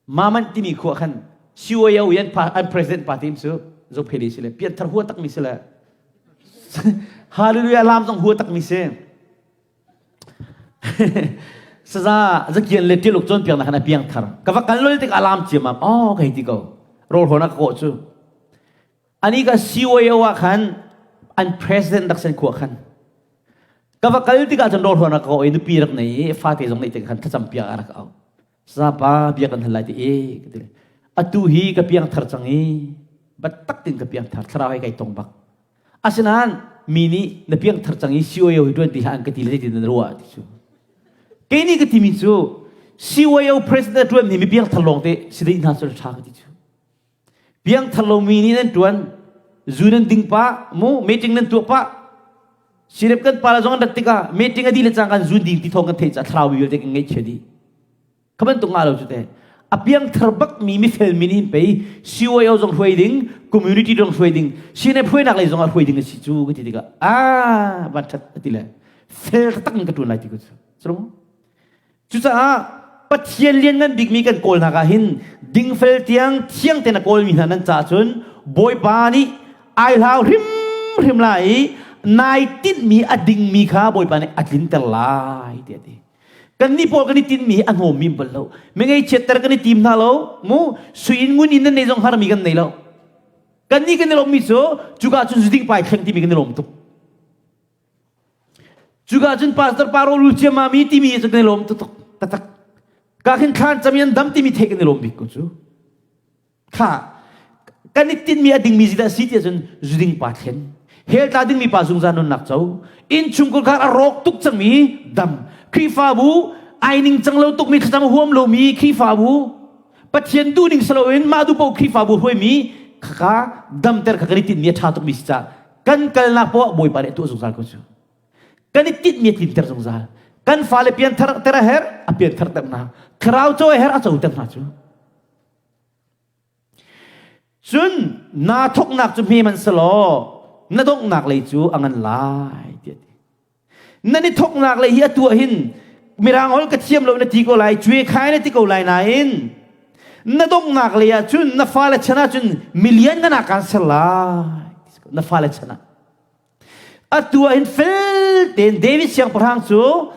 [SPEAKER 1] Maman timi khua khan CYO yan an president party cu Zopheli si le pianthar hua takmi si le Hallelujah lam zong hua takmi si. Saza zakian le tiluk cawn piak na khan a piangthar. Ka va kal lol tik alam ciamam. Oh kai ti ko. Rawl hona ka kawh cu. Ani ka CYO ah khan an president rak sen khua khan ka va kal tikah cun rawl hruan ka oi nupi rak nei i fate zong nei te khan thlacam piak a rak au sapa bia kan hal lai ti e ka ti atu hi ka piang thar cang i bat tak tin ka piang thar thlarau he kai tong bak asinain mi nih na piang thar cang i CYO hi tuan ti hlah an ka ti le zeitin nan ruah ti cu kei nih ka timi cu CYO president tuan ni mi piang thar lawng te si dei hna cu tha ka ti cu Piangthar lomi nih nan ṭuan, zu nan ding pah, mu meeting nan tuah pah. Sirep kan pa zong an rat tikah meeting a dih le cang kan zun ding ti thawng kan theih caah thlarau mi vialte kan ngaihchia dih. Kha bantuk ngah lo cu te. A piangthar bak mi mifel mi nih hin pei CYO zong hruai ding, community zong hruai ding, CNF hruainak lei zong ah hruai ding a si cu ka ti tikah ah van ṭhat a ti le fel taktak in ka ṭuan lai ti ko cu. Cucaah Pathian lianngan bikmi kan kawlnak ah hin dingfel tiang thiang tein a kawlmi hna nan caah cun Bawipa nih ai hlau hrimhrim lai i nai tinhmi a dingmi kha Bawipa nih a tlinter lai tiah a ti. Kannih pawl kan i tinhmi hi a hnawmmi bal lo. Mi ngeichiatter kan i tim hna lo. Mu sui in ngun in nan nei zong harmi kan nei lo. Kannih kan i lawmmi cu cuka cun zuding pai thleng timi kan i lawm tuk. Cuka cun pastor pa rawlul ciammami timi cu kan i lawm tuk taktak. Ka khin thlan cam in dam timi theih kan i lawm bik ko cu. Kha kan i tinmi a dingmi zidah si tiah cun zuding pa thlen. Hell tla dingmi pa zungzal nunnak co. Innchungkhar khar a rawk tuk cangmi dam. Khrihfabu ai ning cang lo tukmi thlacam huam lomi Khrihfabu Pathian duhning si loin mah duh paoh Khrihfabu hruaimi khaka damter kha kan i tinhmi a ṭha tukmi si caah kan kalnak poah Bawipa nih a tuah zungzal ko cu. Kan i tinhmi a tlinter zungzal. Kan fale pianthar ter a herh, a pianthar ter hna. Thlarau co a herh, a co ter hna cu. Cun naa thawknak cu hme hmanh selaw na donghnak lei cu a ngan lai tiah a ti. Nan i thawknak lei hi atu ah hin Mirang holh ka thiam lo na ti ko lai, cue khai na ti ko lai nain na donghnak lei ah cun na fale chan ah cun milian ngan ah kaan ser lai. Na fale chan ah. Atu ah hin fel tein David siangpahrang cu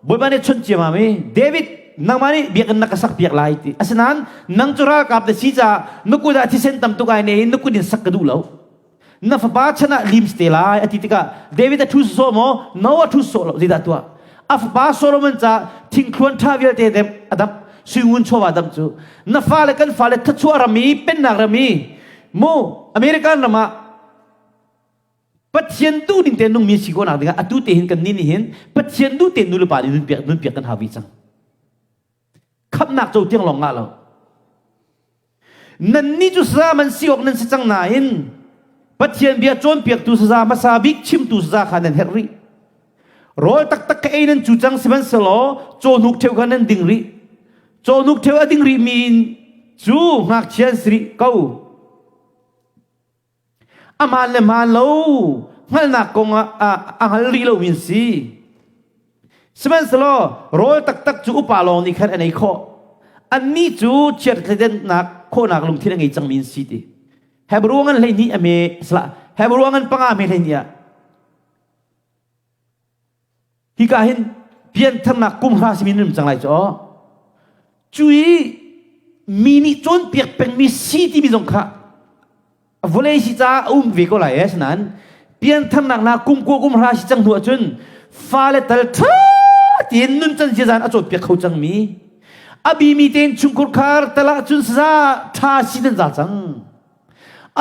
[SPEAKER 1] Bawipa nih chawnh ciammam i David nangmah nih biakinn na ka sak piak lai ti. Asinain nang cu ralkap na si caah na kut ah thisen tam tuk ai ne i na kut in sak ka duh lo. Na fapa chan ah lim te lai a ti tikah David a ṭhu sawh maw? No a ṭhu sawh lo. Zeidah tuah? A fapa Solomon ca thingthluan ṭha vialte dem a damh. Suingun chawva damh cu. Na fale kan fale thluachuah ram i pennak ram i mu American ram ah Pathian duh ning te nungmi si khawhnak dingah atu te hin kan nih nih hin Pathian duh te nu le pa nih nunpiak nunpiak kan hau ve cang. Khamhnak co tiang lawng ngah lo. Nannih cu saza man si awk nan si cang nain Pathian bia cawnpiaktu saza hmasa bik chimtu saza kha nan herh rih. Rawl taktak ka ei nan cu cang sihmanhsehlaw cawhnuk ṭheu kha nan ding rih. Cawhnuk ṭheu a ding rihmi cu ngakchia an si rih ko. A hmaan le hmaan lo hngalhnak kong ah a hngal rih lomi an si. Sihmanhsehlaw rawl taktak cu upa lawng nih khan an ei khawh. Annih cu chiatthledennak khawhnak lungthin a ngei cangmi an si ti. Hebrew ngan 12 a me salah Hebrew ngan panga me 12 ah hika hin piantharnak kum hra simi nan um cang lai cu aw. Cu i mi nih cawnpiak pengmi si timi zong kha. Vawlei si caah a um ve ko lai eh asinain piantharnak hna kum kua kum hra si cang hnu ahcun fale tal ṭha tein nuncan ziazan a cawnpiak kho cangmi a bimi tein chungkhur khar tal ahcun saza ṭha si nan za cang.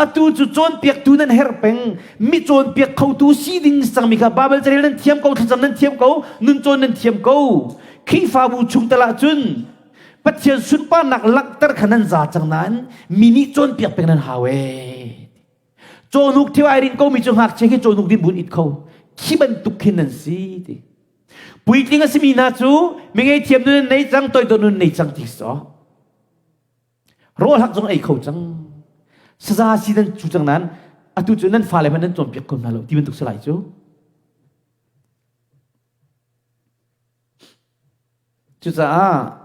[SPEAKER 1] Atu cu cawnpiaktu nan herh peng mi cawnpiak khotu si ding cangmi kha Baibal carel nan thiam ko thlacam nan thiam ko nun cawn nan thiam ko Khrihfabu chung tal ahcun Pathian sunparnak langhter kha nan za cang nain mi nih cawnpiak peng nan hau ee. Cawhnuk theu ai rin ko mi cu ngakchia khi cawhnuk din bun it kho. Khi bantuk khin nan si ti. Puitling a simi hna cu mi ngei thiam nun nan nei cang toidor nun nei cang ti so. Rawl hak zong ei kho cang. Saza si nan cu cang nan atu cu nan fale hmanh nan cawnpiak ko hna lo ti bantuk salai cu. Cucaah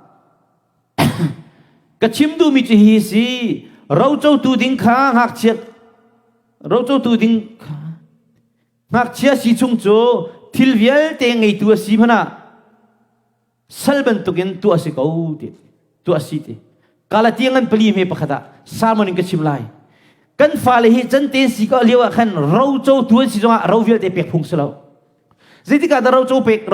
[SPEAKER 1] ka chim duhmi cu hi si rocotu ding kha ngakchia rocotu ding kha ngakchia si chung cu thil vialte ngeitu a si hmanh ah sal bantukin tuah si ko ti tuah si ti Galatia ngan pali hme pakhat ah sermon in ka chim lai kan fale hi cante si ko lio ah khan rocotu an si zongah ro vialte pek phung si lo Zeitikah dah roco pek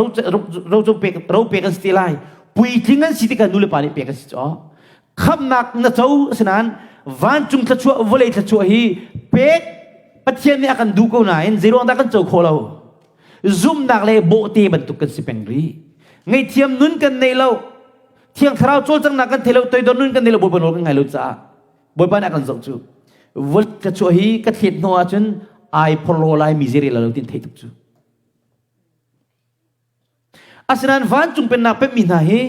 [SPEAKER 1] roco pek ro pek an si te lai? Puitling an si tikah nu le pa nih pek an si caw. Khamnak na co asinain vancung thluachuah vawlei thluachuah hi pek Pathian nih a kan duh ko nain zeiruang dah kan co khawh lo? Zumnak le bawhte bantuk kan si peng rih. Ngaihthiam nun kan nei lo. Thiang Thlarau cawlcanghnak kan thei lo, toidor nun kan nei lo, Bawipa nawl kan ngai lo caah Bawipa nih a kan zoh cu. Vawlei thluachuah hi ka thlet hnu ahcun ai phorhlaw lai mi zei rel lo tin theih tuk cu. Asinain vancung pennak pemmi hna hi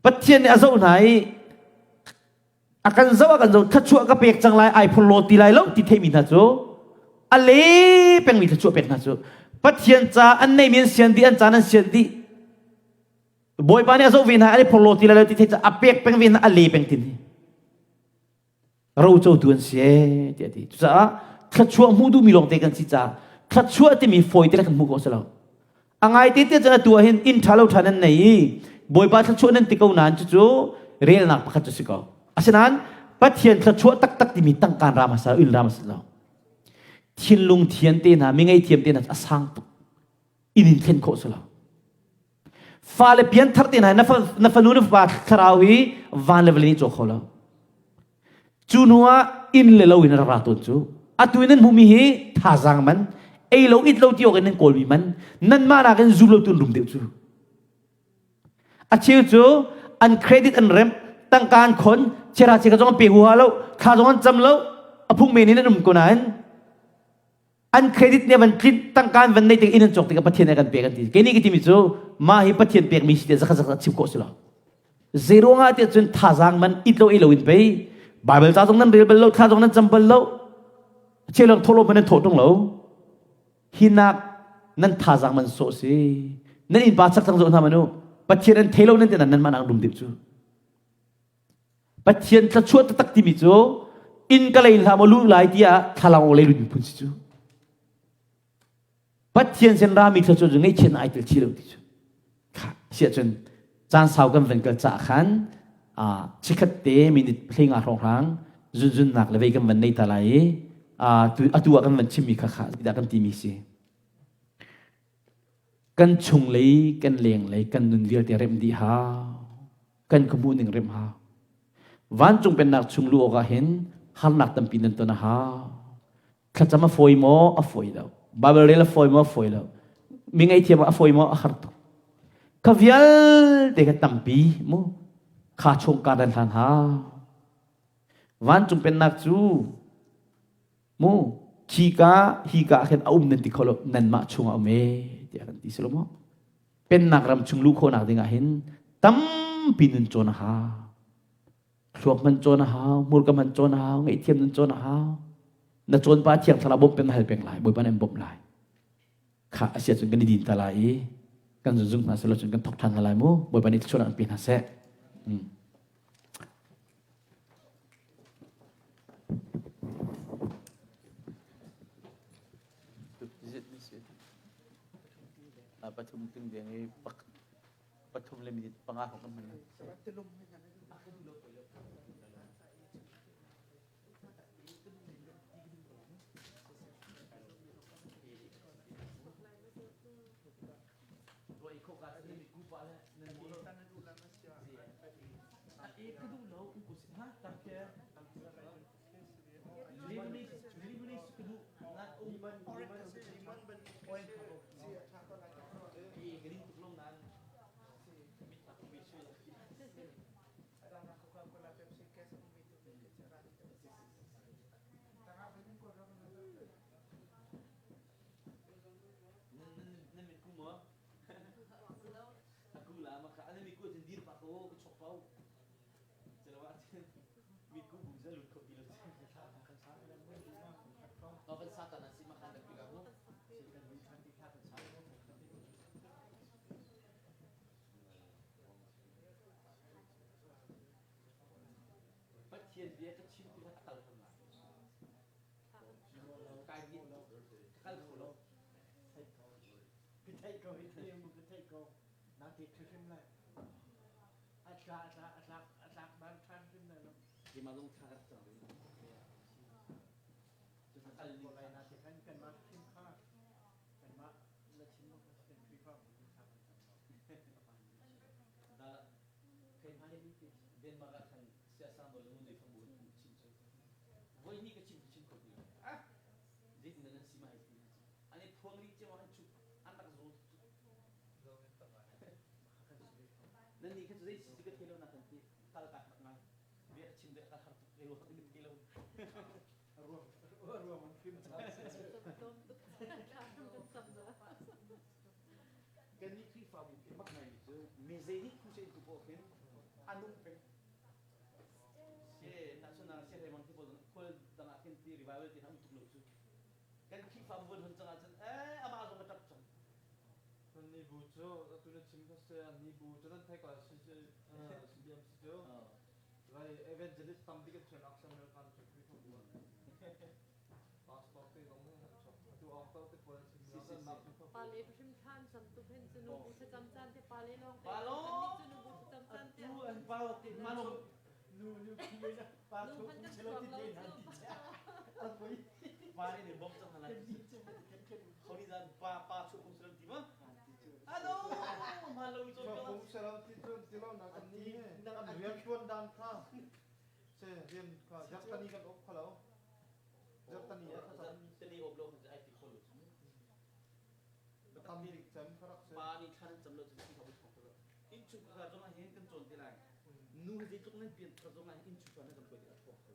[SPEAKER 1] Pathian nih a zoh hna i a kan zoh a kan zoh thluachuah ka pek cang lai ai phorhlaw ti lai lo ti theimi hna cu a le pengmi thluachuah pek hna cu Pathian ca an neimi an sian dih an caan an sian dih Bawipa nih a zoh ve hna an i phorhlaw ti lai lo ti theih a pek peng ve hna a le peng tin hi rocotu an si ee tiah a ti cucaah thluachuah hmuh duhmi lawngte kan si caah thluachuah timi fawi te kan hmuh khawh si lo a ngai te te cun atu ah hin inn ṭha lo ṭha nan nei i Bawipa thluachuah nan ti ko nain cucu relnak pakhat cu si ko asinain Pathian thluachuah taktak timi tangkaan ram a sa inn ram a si lo thinlung thian te hna mi ngei thiam te hna a sang tuk inn in thlen khawh si lo Fale pianthar te hna na fanu na fapa thlarau hi van le vawlei nih caw kho lo. Cu hnu ah inn le lo in rak ra tawn cu. Atu in nan hmuhmi hi thazaang man, ei lo it lo ti awk in nan kawlmi man, nanmah nakin zum lo tu an rum deuh cu. A cheu cu an credit an remh, tangka an khon, chiara chika zong an pe huha lo, thla zong an cam lo, a phung men in an um ko nain an credit nih van tlinh tangka an van neih tik inn an cawk tikah Pathian nih a kan pek an ti kei nih ka timi cu mah hi Pathian pekmi si tiah zakhat zakhat chim khawh si lo zei ruangah tiah cun thazaang man it lo ei lo in pei Bible ca zong nan rel bal lo thla zong nan cam bal lo chelong thawhlawm man nan thawh tung lo hinak nan thazaang man sawh si nan innpa chak cang zoh hna manu Pathian an thei lo nan ti nan nan mah nak dum deuh cu Pathian thluachuah taktak timi cu inn ka lei hlah maw luh lai tiah thlalang lei lut miphun si cu. Pathian sin rami thluachuah cu ngaihchiat ai tel chi lo ti cu. Kha siah cun caan sau kan van kal caah khan chikhat te minute hleinga hrawnghrang zunzunnak le vei kan van nei ta lai i atu ah kan van chimmi kha kha dah kan timi si. Kan chunglei kan lenglei kan nun vialte remh dih hau. Kan ka hmuh ning remh hau. Vancung pennak chung luh awkah hin harnak tampi nan ton a hau. Thlacam a fawi maw? A fawi lo. Bible rel a fawi maw? A fawi lo. Mi ngaihthiam a fawi maw? A har tuk. Kha vialte kha tampi mu kha chung kar nan hlan hau. Vancung pennak cu mu khika hika khin a um nan ti kho lo nanmah chungah um e tiah kan ti si lo maw? Pennak ram chung luh khawhnak ding ah hin tampi nun cawn a hau. Thluak hman cawn a hau, hmurka hman cawn a hau, ngaihthiam nun cawn a hau. Na cawn pa thiang thlarau bawmh peng na hal peng lai, Bawipa nih an bawmh lai. Kha a si ahcun kan i din ta lai i kan zunzung hna selaw cun kan thawk ṭhan hna lai mu. Bawipa nih thluachuahnak an pe hna seh. Mm. Pathum tling deng i pathum le minute panga hrawng kan hman. Pupa le nan mu lo. E ka duh lo um ko si ha tak ke. Lemonade lemonade ka duh na um e ka ding tuk lo nan mit tak mi sui. Nan mit ku maw? Aku la maka ana mi ku cun dir pa ko ka chok pau. Celawa cun mi ku bu za lut kho ti lo. To kan sa ta na si makan dak piga mu. Pathian bia ka chim ti kha ka kal hram lai. Kai ni ka kal kho lo.
[SPEAKER 2] Ka theih ko hi thei mu ka theih ko. Na te hrim lai. A tla a tla a tlak a tlak ban than hrim lai lo.
[SPEAKER 1] Keimah zong thla ka rak cang rih.
[SPEAKER 2] Cu kal ning lai na te kan kan mah hrim kha kan mah la chim mo kan Khrihfa bu thla kan cam lo.
[SPEAKER 1] Da keimah Denmark ah khan siasang nawl le ngun fang bu in chim cu. Voi ni ka chim ka chim kho ti lo. Ah zeitin nan si ma hei ti. Ani phuang ri ceu han chu an rak zo Nan nih kha cu zei si ka thei lo na kan ti kal ka har ngai. Bia ka chim bia ka har tuk reu ka thei lo.
[SPEAKER 2] Ruang ruang an film
[SPEAKER 1] Kan nih Khrihfabu khi mak ngai mi cu mi zei nih crusade tu paoh khin a nung peng. Se tahchunhnak se hlei mang ti pawl khual dang ah khin ti revival ti hna um tuk lo cu. Kan Khrihfabu van hon cang ahcun eh amah zong ka ṭap cang.
[SPEAKER 3] Ni bu cu atu na chim kha si ni bu cu nan thei ko CBMC cu vai evangelist tam bik an chuan ak American cu Khrihfabu ah pastor te zong nih an chuak atu awng to te pawl an chim
[SPEAKER 1] Si, si, si.
[SPEAKER 4] Pale hrim thlan cam tu phen cu nu bu thlacam caan te pale lawng te
[SPEAKER 1] Pa lawng.
[SPEAKER 4] kan nih cu nu bu thlacam caan te
[SPEAKER 1] Atu an pa te ma lawng
[SPEAKER 2] Nu nu phi na pa
[SPEAKER 4] nu
[SPEAKER 2] thu
[SPEAKER 4] hman kan
[SPEAKER 2] chelo
[SPEAKER 4] chuak
[SPEAKER 2] ti
[SPEAKER 4] lo
[SPEAKER 2] te na
[SPEAKER 4] cu
[SPEAKER 2] ti cha. A pui.
[SPEAKER 1] Pa nih nih bom cang hna lai.
[SPEAKER 2] Kan ni chu kan kan
[SPEAKER 1] Khoni zan pa pa chu phung salam ti ma? Ano ma lo mi chon
[SPEAKER 3] Phung salam ti chun ti lo na kan ni an rian tuan dan kha se rian kha zartani kan op khalo zartani a kha
[SPEAKER 1] Zartani op lo khan ai ti khol lo
[SPEAKER 3] tam bik cem kharak se
[SPEAKER 1] pa nih thlan cam lo cun kha bu thong lo in chung kha zong ah hin kan cawn te lai nu he zeitluk nan pian thar zong ah hin inn chung nan kan hruai tik a thawng kho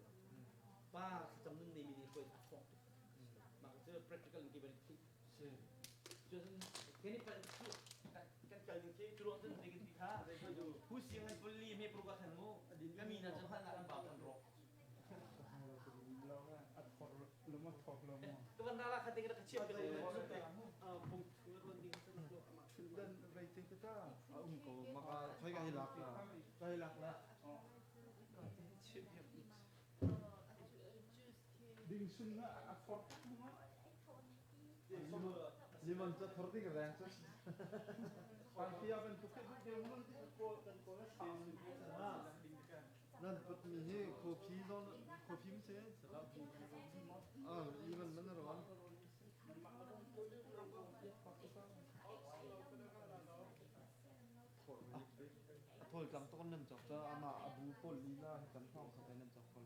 [SPEAKER 1] pa thlacam nun nei mi nih hruai a thawng tuk mah cu practical in ki ban thi
[SPEAKER 3] si
[SPEAKER 1] cun keni pan cu kan kal ding khi cu ruang cun zei kan ti kha hu siang han pulli me pru ka khan mu kami na cun han kan ba kan ro ka van ra kha te ka chiam ke
[SPEAKER 3] pung dan rei te ka ta a um ko maka khoi ka hi lak la ka hi lak la
[SPEAKER 2] Ding sun na a thor
[SPEAKER 3] limon cha thor ding reng cha
[SPEAKER 2] Pangtia ban tuk ke mun ti ko kan ko na sa
[SPEAKER 3] nan put mi hi coffee zon coffee mi se ah even man ron a thol tlang to nan chok cha ama abu pol lila kan thong kha nan chok ko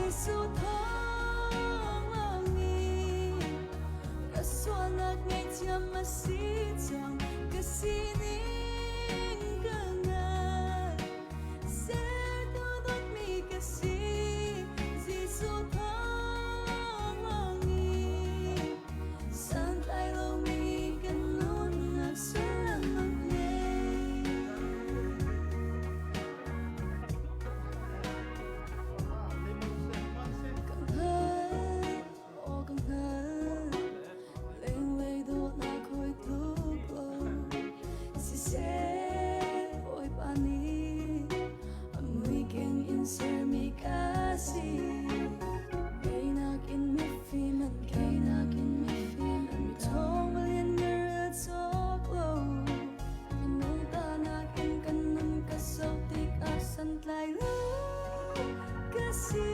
[SPEAKER 5] Jesuh thawng in ka sualnak ngaihthiam a si cang ka sining ka ngai sertu dawtmi ka si Jesuh thawng in santlai lomi kan nunnak sullam a ngei. Ka hngal, aw ka hngal, lenglei dawtnak hawi tluk lo. Siseh, Bawipa nih a muikeng in sermi ka si. Keinak in mifim an keinak in mifim an mi thawng lian na rel cawk lo. Minung ta nakin kan nun ka zoh tikah santlai lo ka si.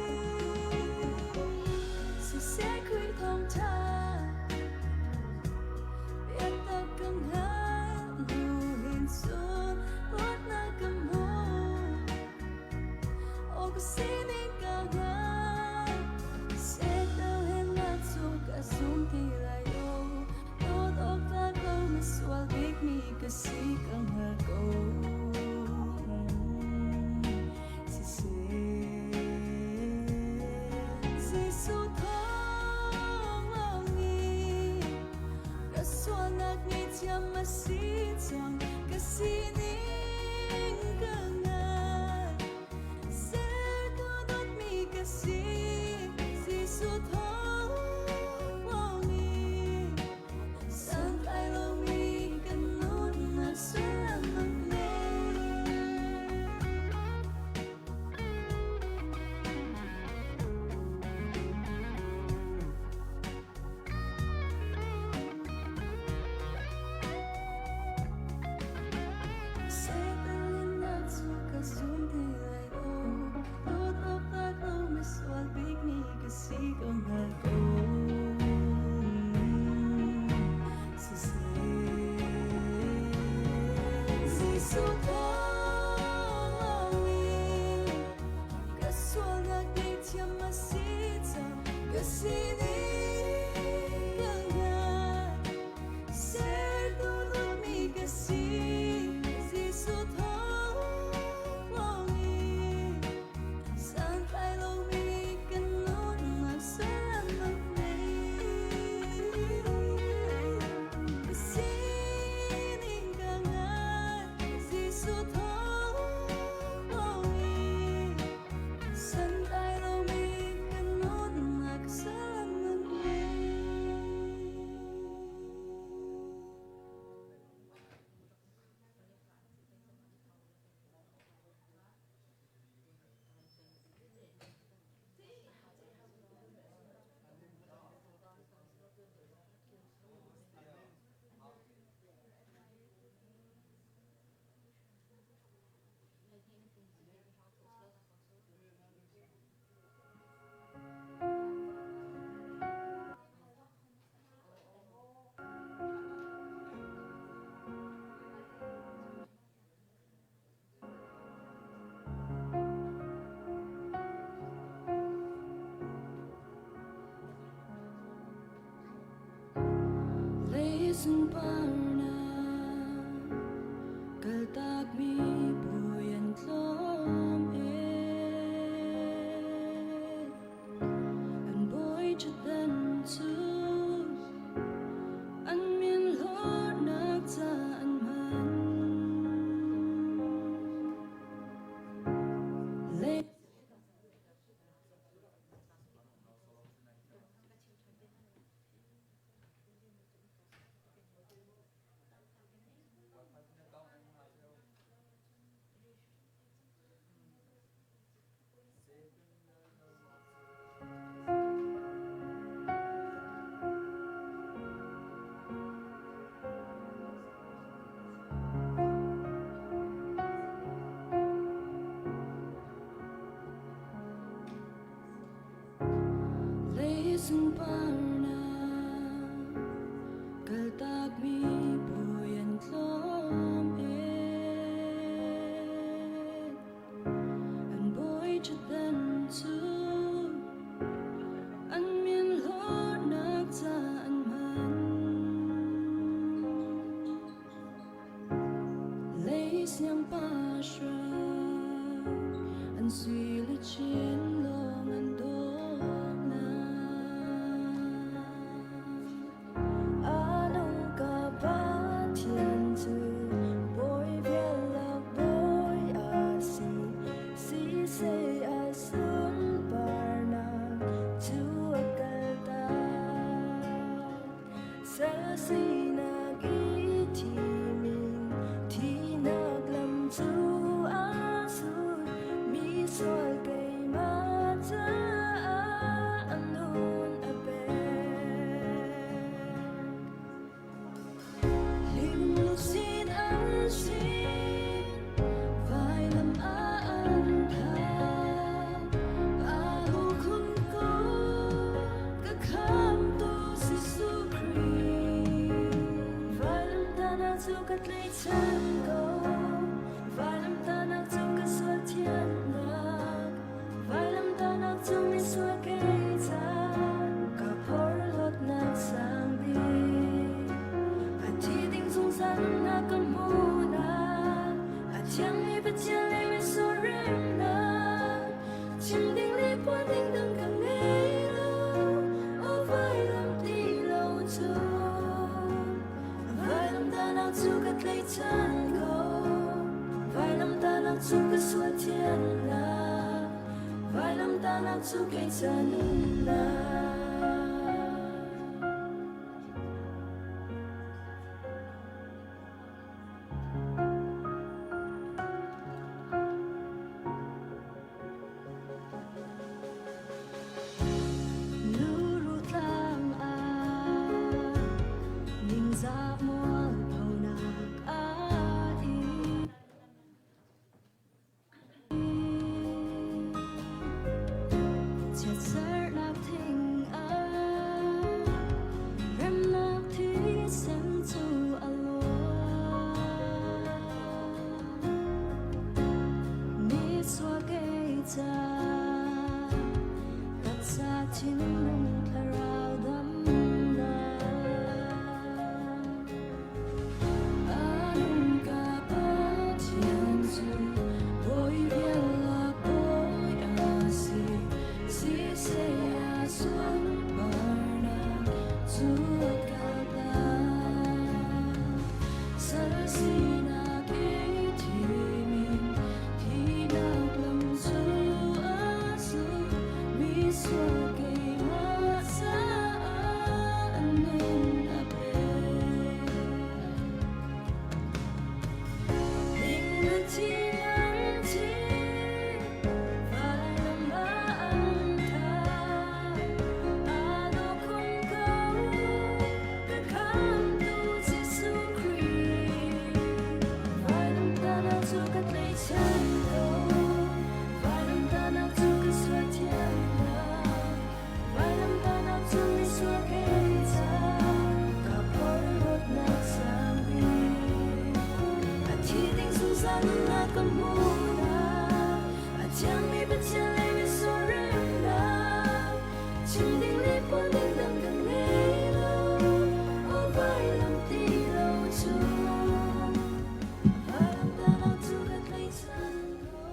[SPEAKER 5] Siseh Khrih thawngṭha biatak ka hngal hnu hin cun luatnak ka hmu. Aw ka sining ka hngal Setal he na cu ka zum ti lai lo. Dawt awk tlak lo misual bikmi ka si ka hngal ko. Siseh Jesuh thawng in ka sualnak ngaihthiam a si cang ka sining ka ngai Sertu dawtmi ka si Jesuh thawng in santlai lomi kan nunnak sullam a ngei. Satan cu ka zum ti lai lo Dawt awk tlak lo misual bikmi ka si ko hngal ko. Jesuh thawng in ka sualnak ngaihthiam a si cang ka sining ka hngal sertu dawtmi ka si Jesuh thawng in santlai lomi kan nunnak saram a ngei. Ka sining ka ngai Jesuh thawng in santlai lomi kan nunnak saram a ngei. Leisung parna kaltak mi buyan tlawm e an bawi ṭhutdan cu an min hlornak ca an hman. Le Leisung parna kaltak mi buyan tlawm e an bawi ṭhutdan cu. Chin lawng an dawtnak. A nung ka Pathian cu bawi vialak bawi a si. Siseh a sunparnak cu a kaltak. Sal sinak i thimin thihnak lam cu a zul. Mi sual keimah caah a nun a pek. Limlusin an si, vailam ah an thah. A khun ko, ka khamtu Jesuh Khrih. Vailam tanah cu ka tlaihchan ko, vailam tanah cu ka sual thiannak. Vailam tanah cu misual kei ca, ka porhlawtnak sang bik. A thi ding zungzal nunnak ka hmuhnak, a thiangmi Pathian le misual remnak. Chim ding le puan ding dang ka ngei lo, aw vailam ti lo cu. Vailam tanak cu ka tlaihchan ko, vailam tanak cu ka sual thiannak, vailam tanak cu kei ca nunnak. Luru tlang ah ningzah mualphonak aa in. Chiatsernak thing ah remnak thisen cu a luang. Nisuak ei ca taksa thinlung thlarau damnak. Anung ka Pathian cu bawi viala bawi a si, siseh a sunparnak cu a kaltak. Sal sinak i thimin thihnak lam cu a zul, misual keimah caah a nun a pek. A thi ding zungzal nunnak ka hmuhnak, a thiangmi Pathian lei misual remnak, chim ding le puan ding dang ka ngei lo, aw vailam ti lo cu. Vailam tanak cu ka tlaihchan ko,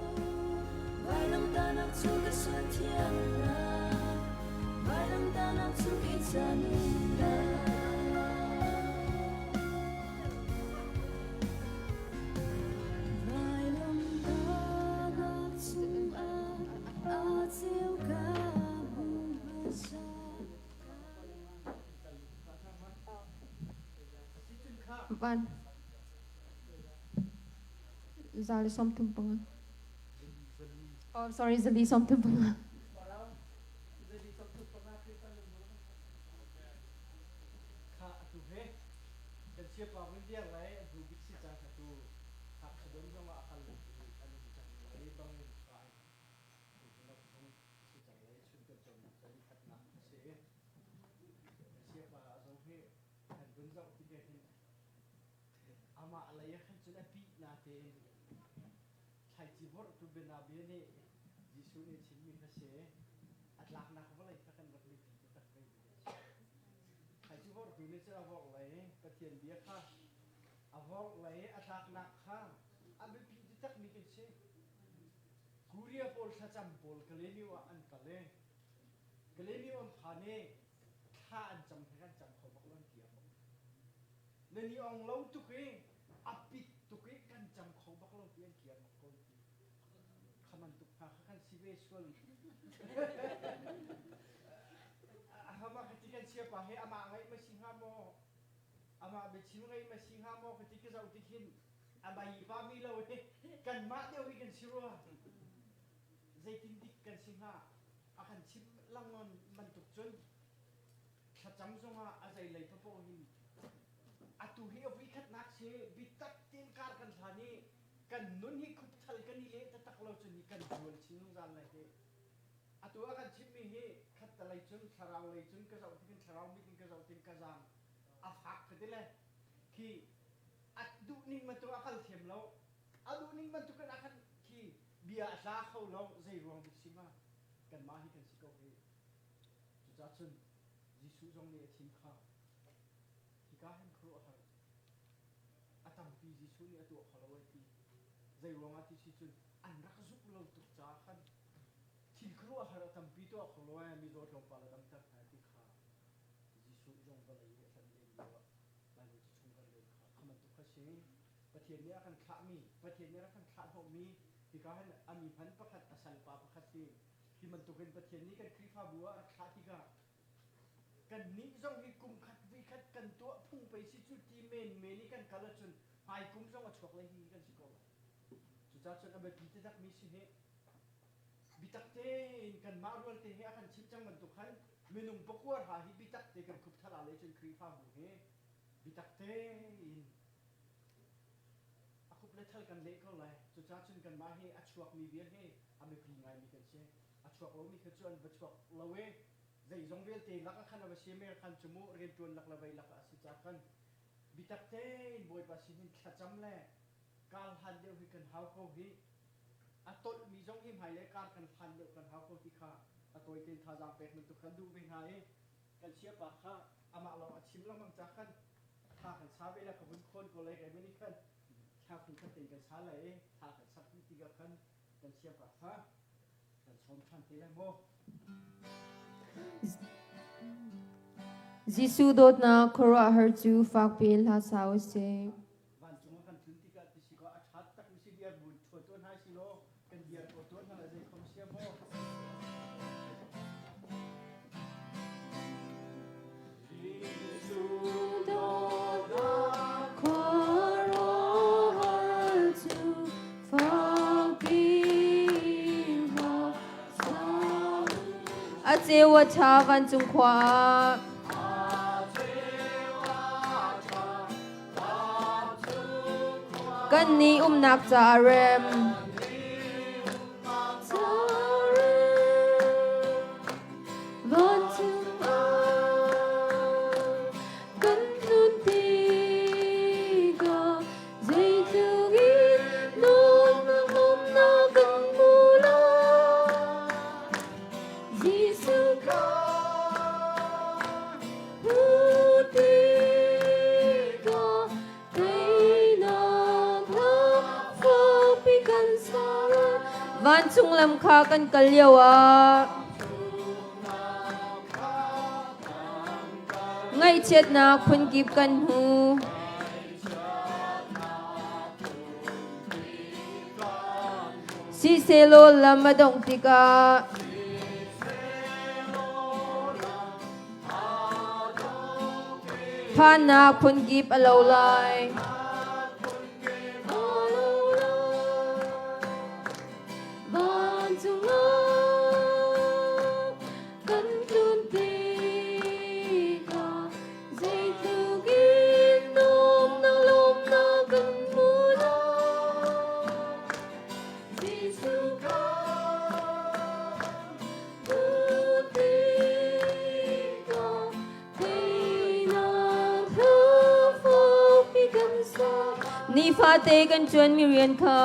[SPEAKER 5] vailam tanak cu ka sual thiannak, vailam tanak cu kei ca nunnak. Vailamtahnak cungah a ceu ka hmu hmasa.
[SPEAKER 4] Van 135. Oh, sorry, 435.
[SPEAKER 2] Kha atu he kan siapa vun dir lai a hnu bik si cang kha tu hak sadon zong ah a kal an um cang lai bang in kai nak zong si cang lai chun kan cawm chan khatnak a si kan siapa zong hi kan vun zoh tik hin amah lei ah khan cun a pi na tein thlaici vorhtu bianabia nih Jesuh nih chimmi kha si a tlaknak vawlei kha kan rak biapi taktak ve mi a si. Thlaici vorhtu nih cun a vorh lei Pathian bia kha a vorh lei a tlaknak kha a biapi takmi kan si. Korea pawl thlacam pawl Kalaymyo ah an kal i Kalaymyo an phan i thla an cam he kan cam kho bak lo an ti a bak. Na ni ong lo tuk i a pit tuk i kan cam kho bak lo ti an ti a bak ko ti. Khaman tuk hna kha kan si ve sual. Hama ka ti kan siapa he amah ngaih ma si hnga maw? Amah biachim ngaih ma si hnga maw ka ti ka zoh tik hin a bai pa mi lo hi kanmah deuh hi kan si rua. Zeitin dik kan si hnga? A kan chim langnon bantuk cun thlacam zongah a zeilei papoh hin atu hi a vuikhatnak si bitak tein kar kan hlan i kan nun hi khupthal kan i leh taktak lo cun hi kan zual chin zungzal lai hi. Atu a kan chimhmi hi khattalei cun thlarau lei cun ka zoh tikin thlarau mit in ka zoh tin ka zaang a fak ka ti le khi a duhning bantuk a kal thiam lo a duhning bantukin a kan khi bia a tla kho lo zei ruang bik si ma kanmah hi kan si ko hi. Cucaah cun Jesuh zong nih a chim kha hika hin khuaruahhar a tampi Jesuh nih a tuah kho lo ai ti. Zei ruangah ti si cun an rak zumh lo tuk caah khan thil khuaruahhar a tampi tuah kho lo ai mizaw tlawmpal a damter hna ti kha Jesuh zong vawlei i a hlan len lio ah Baibal ca chung kan rel kha kha bantuk kha si. Pathian nih a kan thlahmi, Pathian nih a rak kan thlah hnawhmi hika hin a mi hman pakhat a salpa pakhat hi hi bantukin Pathian nih kan Khrihfabu ah a rak thlah tikah kannih zong hi kum khat vui khat kan tuah phung pei si cu ti menmen i kan kal ahcun hmai kum zong a chuak lai hi kan si ko lai. Cucaah cun a biapi taktakmi si hi bitak tein kanmah rualte he a kan chimh cang bantuk khan minung pakua hra hi bitak te kan khupthal ah le cun Khrihfabu hi bitak tein a khup le thal kan leh ko lai. Cucaah cun kanmah hi a chuakmi vial hi a biapi ngaimi kan si. A chuak lomi kha cu an va chuak lo i zeizong vialte lak ah khan a va si khan cu mu rianṭuan lak le vei lak ah a si caah khan bitak tein Bawipa sinin thlacam le kar hlan deuh hi kan hau ko hi. A tolhmi zong hi hmailei kar kan hlan deuh kan hau ko ti kha a tawi tein thazaang pek bantuk kan duh ve hna i kan siapa kha amah lawng a chim lengmang ca khan thla kan sa ve la ka vun khawn ko lai kai mani khan thla phun khat tein kan sa lai i thla kan sak dih tikah khan kan siapa kha kan sawm ṭhan te lai maw.
[SPEAKER 6] Jesuh dawtnak khuaruahhar cu fakpi in hla sa u sih.
[SPEAKER 2] Vancung ah kan tlun tikah ti si kaw a ṭha tak mi si biar bun ṭhuat tuan hai si law kan biar ko tuan hna lai zei khom sia maw.
[SPEAKER 6] A ceu a ṭha vancung khua ah. Kannih umnak caah rem. Vancung ah kan tlun tikah zeitluk in nuamnak umnak kan hmu lai. Jesuh kha hmu tikah teinak hla fakpi kan sa lai. Vancung lam kha kan kal lio ah ngaihchiatnak phunkip kan hmu. Sihsehlaw lam a dongh tikah phannak phunkip a lo lai. Vancung ah kan tlun tikah zeitluk in nuamnak lawmnak kan hmu lai. Jesuh kha hmu tikah teinak hla fakpi kan sa. Nifate kan ṭuanmi rian kha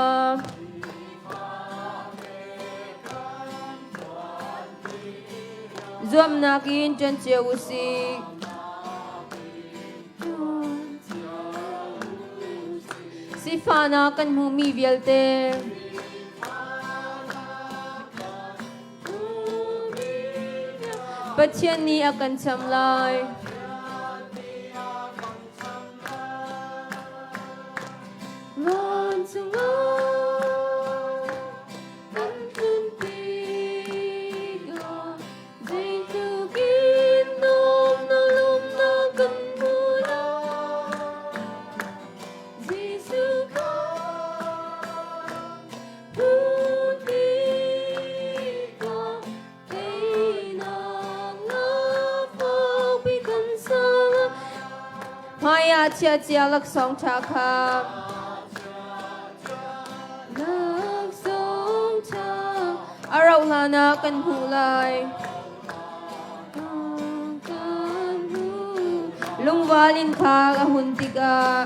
[SPEAKER 6] Zuamnak in ṭan cio u sih. Sifahnak kan hmuhmi vialte. Pathian nih a kan cham lai. Vancung ah kan tlun tikah zeitluk in nuamhnak lawmhnak kan hmu lai. Jesuh kha hmu tikah teinak fakpi kan sang. Hmaiah chia cia laksawng ṭha kha laksawng ṭha a rauh hlanah kan hmuh lai. Kan hmuh. Lungval in phak a hun tikah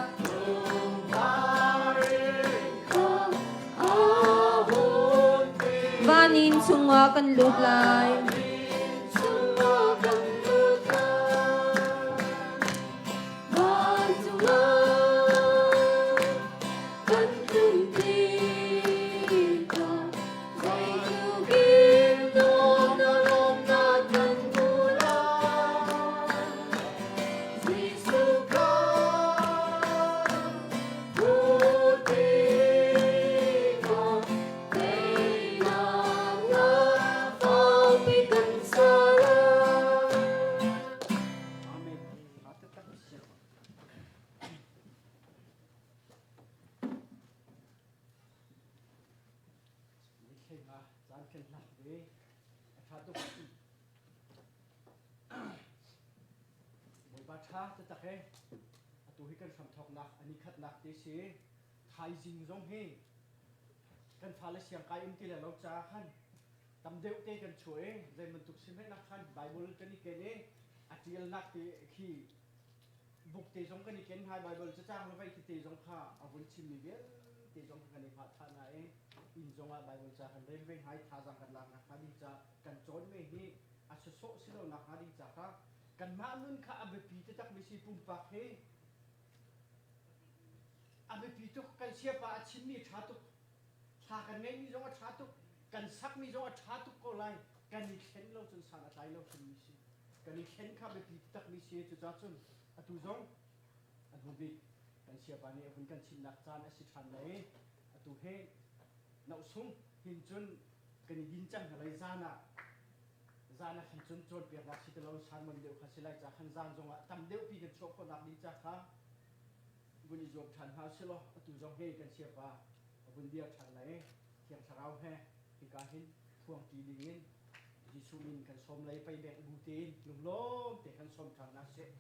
[SPEAKER 6] Van in chungah kan lut lai. Chungah kan lut lai. Vancung ah kan tlun tikah zeitluk in dawtnak lawmhnak kan hmu lai. Jesuh kha
[SPEAKER 2] Caan kan lak ve a ṭha tuk. Bawipa ṭha taktak he atu hi kan hramthawknak a nikhatnak te si. Thaizing zong hi kan fale siangkai um ti le lo caah khan tam deuh te kan chuah i zei bantuk si hmanh ah khan Bible kan i ken i a ṭialnak te khi buk te zong kan i ken hna Bible cacang le vei tete zong kha a vun chimmi vialte zong kha kan i hngah ṭhan hna i inn zong ah Bible ca kan rel ve hna i thazaang kan lak nakhnga ding ca kan cawnmi hi a sawsawh si lo nakhnga ding ca kha kanmah nun kha a biapi taktakmi si pumpak hi a biapi tuk. Kan siapa a chimmi a ṭha tuk, thla kan ngeihmi zong a ṭha tuk, kan sakmi zong a ṭha tuk ko lai. Kan i thlen lo cun san a tlai lo hrimmi si. Kan i thlen kha biapi taktakmi si. Cucaah cun atu zong a hnu bik kan siapa nih a vun kan chimnak caan a si ṭhan lai i atu he nohsung hin cun kan i din cang hna lai. Zan ah zan ah khan cun cawnpiaknak si ti lo sermon deuh kha si lai ca khan zan zong ah tam deuhpi kan chuah khawhnak ding ca kha vun i zuam ṭhan hna silaw atu zong hi kan siapa a vun dir ṭhan lai i Thiang Thlarau he hika hin phuangṭi ding in Jesuh min kan sawm lei pei bek bu tein lunglawm te kan sawm ṭhan hna sih.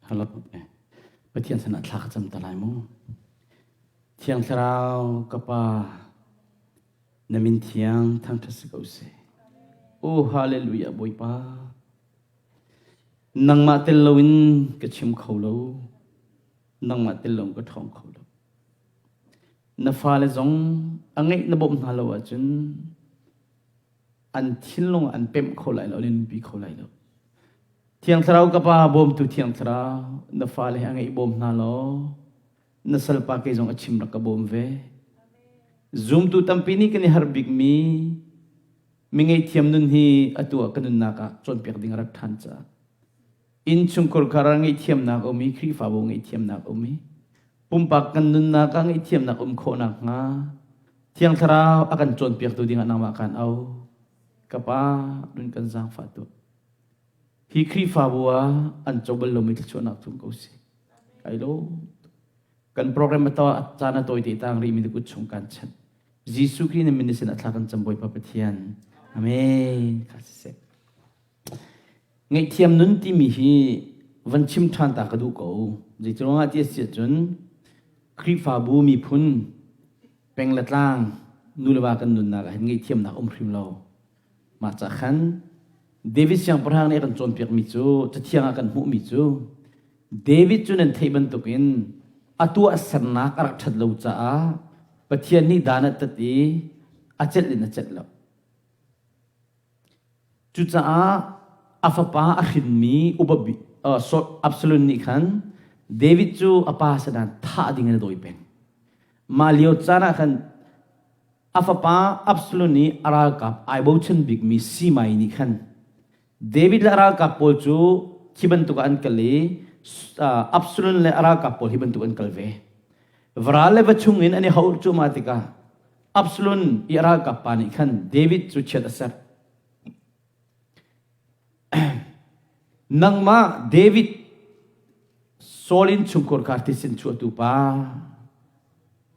[SPEAKER 1] Hello. Pathian sinah thla ka cam ta lai mu. Thiang Thlarau ka Pa, na min thiang thangṭhat si ko seh. Oh hallelujah Bawipa. Nangmah tel loin ka chim kho lo. Nangmah tel loin ka ṭhawng kho lo. Na fale zong a ngeih na bawmh hna lo ahcun an thinlung an pemh kho lai lo, an nunpi kho lai lo. Thiang Thlarau ka Pa, bawmtu Thiang Thlarau, na fale he a ngeih bawm hna law, na salpa kei zong a chim rak ka bawm ve. Zumtu tampi nih kan i harh bikmi mi ngaihthiam nun hi atu ah ka nunnak ah cawnpiak ding a rak ṭhan caah innchungkhar khar ah ngaihthiamnak a um i Khrihfabu ngaihthiamnak a um i pumpak kan nunnak ah ngaihthiamnak um khawh nakhnga Thiang Thlarau a kan cawnpiaktu dingah nangmah kaan au. Ka Pa, run kan zaangfah tuah. Hi Khrihfabu ah an co bal lomi thluachuahnak tlung ko si. Kai lo. Kan program a to caan a tawi te tang rih mi kut chung kan chan. Jesuh Khrih na min sin a thla kan cam Bawipa Pathian. Amen. Kha siseh. Ngaihthiam nun timi hi van chim ṭhan ta ka duh ko. Zeiruangah ti a si ahcun Khrihfabu miphun peng le tlang nu le va kan nunnak ah hin ngaihthiamnak um hrim lo. Mah ca khan David siangpahrang nih a kan cawnpiakmi cu Cathiang ah kan hmuhmi cu David cu nan theih bantukin a tuahsernak a rak ṭhat lo caah Pathian nih dan a tat i a celh in a celh lo. Cucaah a fapa a hrinmi upa Absalom nih khan David cu a pa sadan thah ding in a dawi peng. Mah lio caan ah khan a fapa Absalom nih a ralkap ai bochan bikmi Simai nih khan David le a ralkap pawl cu khi bantuk ah an kal i Absalom le a ralkap pawl hi bantuk an kal ve. Varal le va chungin an i hauh cuahmah tikah Absalom i a ralkap pa nih khan David cu chiat a serh. Nangmah David Saul in chungkhur kha thisen chuahtu pa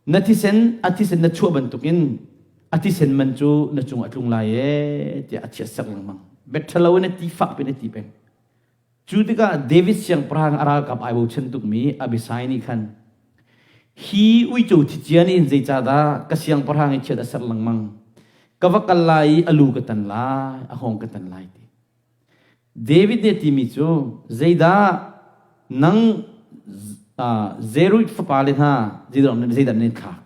[SPEAKER 1] na thisen a thisen na chuah bantukin a thisen man cu na cung a tlung lai ee tiah a chiat sak lengmang. Biaṭhalo in a ti fak pin a ti peng. Cu tikah David siangpahrang a ralkap ai bochan tukmi Abishai nih khan hi uico thicia nih hin zeicahdah ka siangpahrang i chiat a ser lengmang ka va kal lai i a lu ka tan lai a hngawng ka tan lai ti David nih a timi cu zeidah nang Zeruiah fapale hna zeidah nan thlak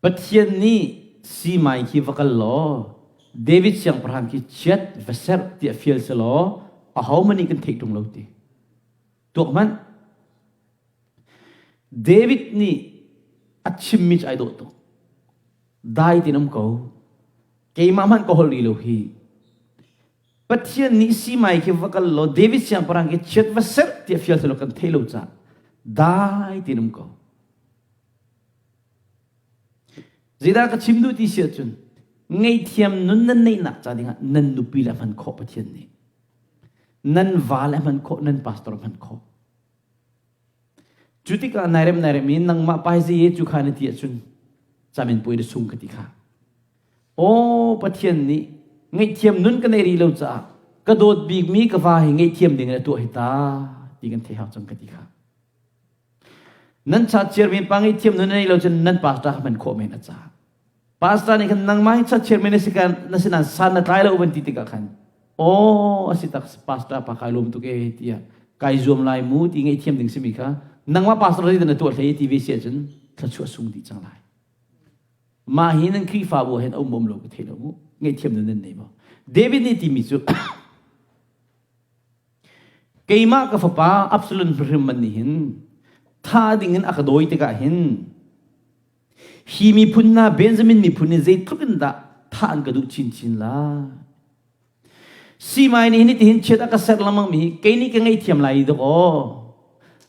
[SPEAKER 1] Pathian nih simai khi va kal law David siangpahrang khi chiat va serh tiah fial selaw ahohmanh nih kan theih ṭung lo ti. Tuak hmanh. David nih a chimmi cu ai dawh tuk. Dai tin um ko. Keimah hmanh ka holh rih lo hi. Pathian nih simai khi va kal law David siangpahrang khi chiat va serh tiah fial selaw kan thei lo caah dai tin um ko. Zeidah ka chim duh ti si ahcun ngaihthiam nun nan neihnak ca dingah nan nupi le hman khawh Pathian nih. Nan va le hman khawh, nan pastor hman khawh. Cu tikah nairem nairem in nangmah paizi ye cu kha na ti ahcun camin puai na sung ka ti kha. Aw Pathian nih ngaihthiam nun ka nei rih lo caah ka dawt bikmi ka va hi ngaihthiam ding in a tuah hi ta ti kan thei hau cang ka ti kha. Nan cha chairman pa ngei thiam nun nei lo cun nan pastor kha hman khawh men a ca. Pastor nih khan nangmah hi cha chairman na si kan na si nan san na tlai lo van ti tikah khan aw a si tak pastor pa kai lawm tuk e tiah kai zuam lai mu ti ngei thiam ding simi kha nangmah pastor nih na tuah hlei ti ve si ahcun thluachuah sung dih cang lai. Mah hi nan Khrihfabu ah hin a um um lo ka thei lo mu ngaihthiam nun nan nei maw? David nih timi cu Keimah ka fapa Absalom hrimhrim man nih hin tha ding in a ka dawi tikah hin hi miphun hna Benjamin miphun nih zeitluk in dah thah an ka duh chinchin lai. Simai nih hin tihin chiat a ka serh lengmang mi hi kei nih ka ngaihthiam lai i dawkaw.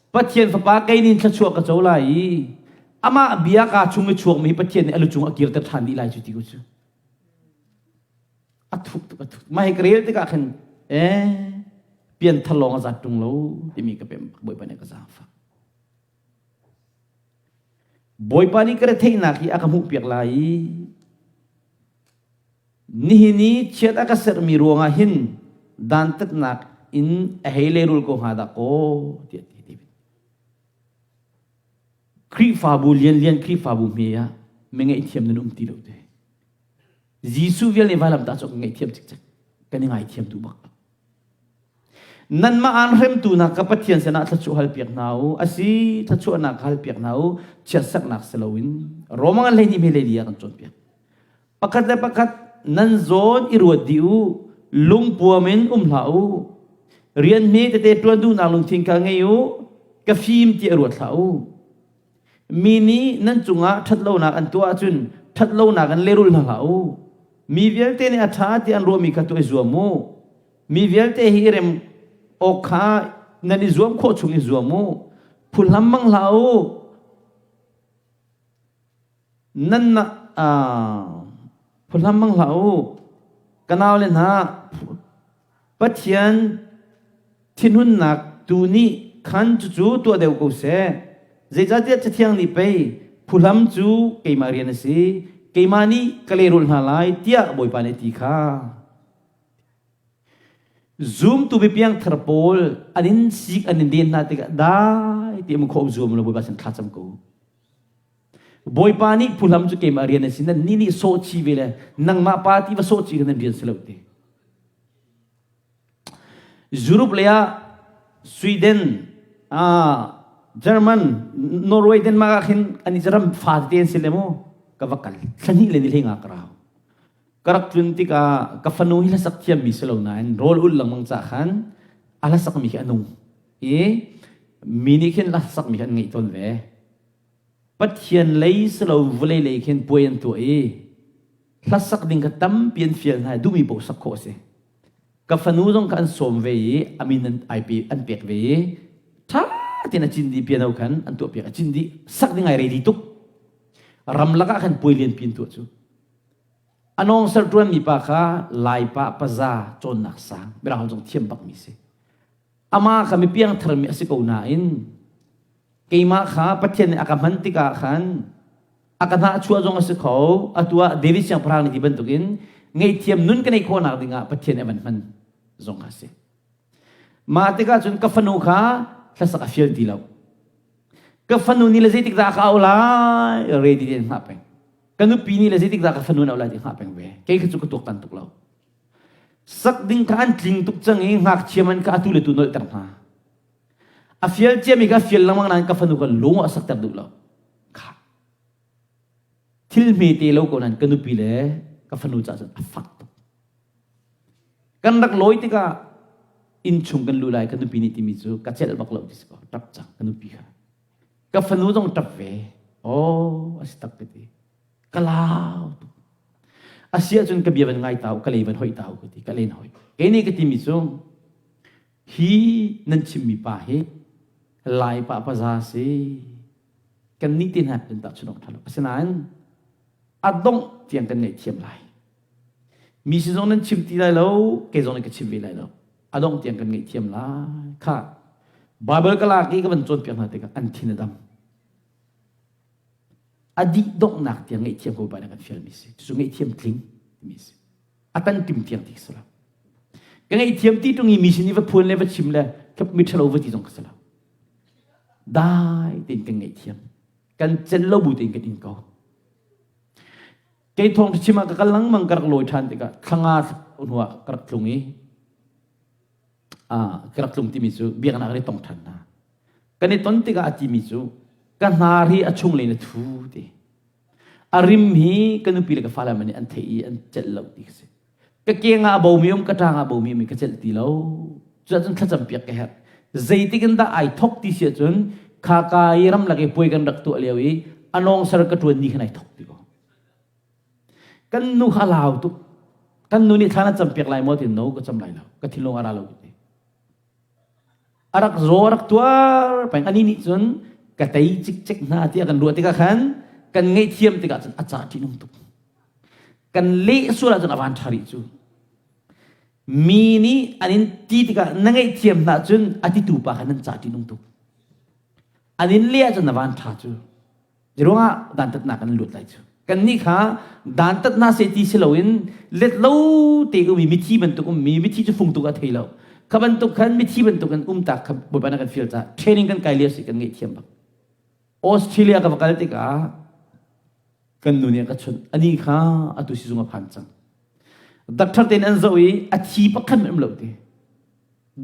[SPEAKER 1] Pathian fapa kei nih thluachuah ka co lai i amah bia ka chung i chuak mi hi Pathian nih a lu cung a kirter ṭhan dih lai cu ti ko cu. A thuk tuk a thuk. Mah hi ka rel tikah khin eh pianthar lawng a zat ṭung lo timi ka pem Bawipa nih ka zaangfah. Bawipa nih ka retheihnak hi a ka hmuhpiak lai i nihin i chiat a ka serhmi ruangah hin dantatnak in a hei lehrul ko hnga dah kaw tiah ti David. Khrihfabu lianlian Khrihfabu hme ah mi ngaihthiam nan um ti lo te. Jesuh vial nih vailamtah cu kan ngaihthiam cikcek. Kan i ngaithiam duh bak. Nanmah aan hremtu hna ka Pathian sinah thluachuah halpiak hna u. Asi, thluachuahnak halpiak hna u. Chiatsaknak si loin. Roma ngan 12 hme 14 ah kan cawnpiak. Pakhat le pakhat nan zawn i ruat dih u. Lungpuam in um hlah u. Rian hme tete ṭuan duhnak lungthin kha ngei u. Ka fim tiah ruat hlah u. Mi nih nan cungah ṭhatlonak an tuah ahcun ṭhatlonak in lehrul hna hlah u. Mi vialte nih a ṭha ti an ruahmi kha tuah i zuam u. Mi vialte hi i rem awk kha nan i zuam khawh chung i zuam u. Phuhlam mang hlah u. Nan phuhlam mang hlah u. Ka naule hna, Pathian thinhunnak tu nih khan cucu tuah deuh ko seh. Zeicahtiah Cathiang nih pei phuhlam cu keimah rian a si, keimah nih ka lehrulh hna lai tiah Bawipa nih a ti kha. Zumtu biapiang thar pawl an in sik an in den hna tikah dai ti um khawh zuam lo Bawipa sin thlacam ko. Bawipa nih phuhlam cu keimah rian a si nan ni nih sawhchi ve le nangmah pa ti va sawhchi kha nan rian si lo ti. Europe lei ah Sweden, ah, German, Norway, Denmark ah khin an i ram fa tete an si le mu ka va kal thlahnih le ni hlei nga ka rau. Ka rak tlun tikah ka fanu hi hlasak thiammi si lo nain rawl ulh lengmang ca khan a hlasakmi khi a nung i mi nih khin hlasakmi khi an ngeih tawn ve. Pathian lei si lo vawlei lei khin puai an tuah i hlasak ding kha tampi an fial hna i duhmi paoh sak khawh a si. Ka fanu zong kha an sawm ve i a min an ai pe an pek ve i ṭha tein a cin dih piano khan an tuahpiak a cin dih sak ding ai ready tuk. Ramlak ah khan puai lianpi an tuah cu. A nawngser ṭuanmi pa kha Laipa paza cawnnak sang Mirang zong thiam bakmi si. Amah kha mi piangtharmi a si ko nain keimah kha Pathian nih a ka hman tikah khan a ka hnahchuah zong a si kho. Atu ah David siangpahrang nih ti bantukin ngaihthiam nun ka neih khawhnak dingah Pathian nih a van hman zong kha a si. Mah tikah cun ka fanu kha hlasak a fial ti lo. Ka fanu nih le zeitik dah a ka auh lai ready tein hngah peng. Ka nupi nih le zeitik dah ka fanu na auh lai ti hngah peng ve. Kei kha cu ka tuaktan tuk lo. Sak ding kha an tling tuk cang i ngakchia man kha atu le tu nolhter hna. A fial ciami kha fial lengmang nain ka fanu kha lung a sakter duh lo. Kha. Thil hmete lo ko nain ka nupi le ka fanu caah cun a fak tuk. Kan rak lawi tikah inn chung kan luh lai ka nupi nih timi cu ka celh bak lo ti si ko ṭap cang ka nupi kha. Ka fanu zong ṭap ve. Oh, a si tak ka ti. Ka lau tuk. A si ahcun ka bia van ngai ta u, ka lei van hoih ta u ka ti, ka len hoi. Kei nih ka timi cu hi nan chimmi pa hi Lai pa paza si. Kan nih te hna kan tahchunh awk ṭha lo. Asinain a dongh tiang kan ngaihthiam lai. Mi si zong nan chim ti lai lo, kei zong nih ka chim ve lai lo. A dongh tiang kan ngaihthiam lai. Kha Bible ka lak i ka van cawnpiak hna tikah an thin a dam. A dih donghnak tiang ngaihthiam ko ba na kan fialmi si. Cucu ngaihthiam tling timi si. A tan tim tiang ti si lo. Ka ngaihthiam ti ṭung i mi sin i va phuan le va chim le mi ṭhalo va ti zong ka si lo. Dai tein kan ngaihthiam. Kan celh lo bu tein kan in ko. Kei thawng chim ah ka kal lengmang ka rak lawi ṭhan tikah thlanga hnuah ka rak tlung i ka rak tlung timi cu biaknak kan i tong ṭhan hna. Kan i ton tikah a timi cu ka hnar hi a chunglei in a thu ti. A rim hi ka nupi le ka fale man nih an theih i an celh lo ti ka si. Ka keng ah a bomi um, ka ṭang ah a bomi um i ka celh ti lo. Cuahcun thlacam piak ka herh. Zeitik in dah ai thok ti si ahcun khaka i ramlak i puai kan rak tuah lio i a nawngser ka ṭuan ni khan ai thok ti ko. Kan nu kha a lau tuk. Kan nu nih thla na cam piak lai maw ti no ka cam lai lo. Ka thinlung a ra lo ti. A rak zaw a rak tuar peng ani nih cun ka tei cikcek hna tiah kan ruah tikah khan kan ngaihthiam tikah cun a ca ṭihnung tuk. Kan leh sual ahcun a van ṭha rih cu. Mi nih an in ti tikah na ngaihthiam hna cun a titu pa kha nan ca ṭihnung tuk. An in leh ahcun na van ṭha cu. Ruangah dantatnak kan lut lai cu. Kannih kha dantatnak se ti si loin let lo te um i mithi bantuk ummi mithi cu fung tuk a thei lo. Kha bantuk khan mithi bantuk in um tak kha Bawipa na kan fial caah training kan kai lio si kan ngaihthiam bak. Australia ka va kal tikah kan nu nih a ka chunh. Ani kha atu sizung a phan cang. Doctor tein an zoh i a thi pakhat hmanh um lo ti.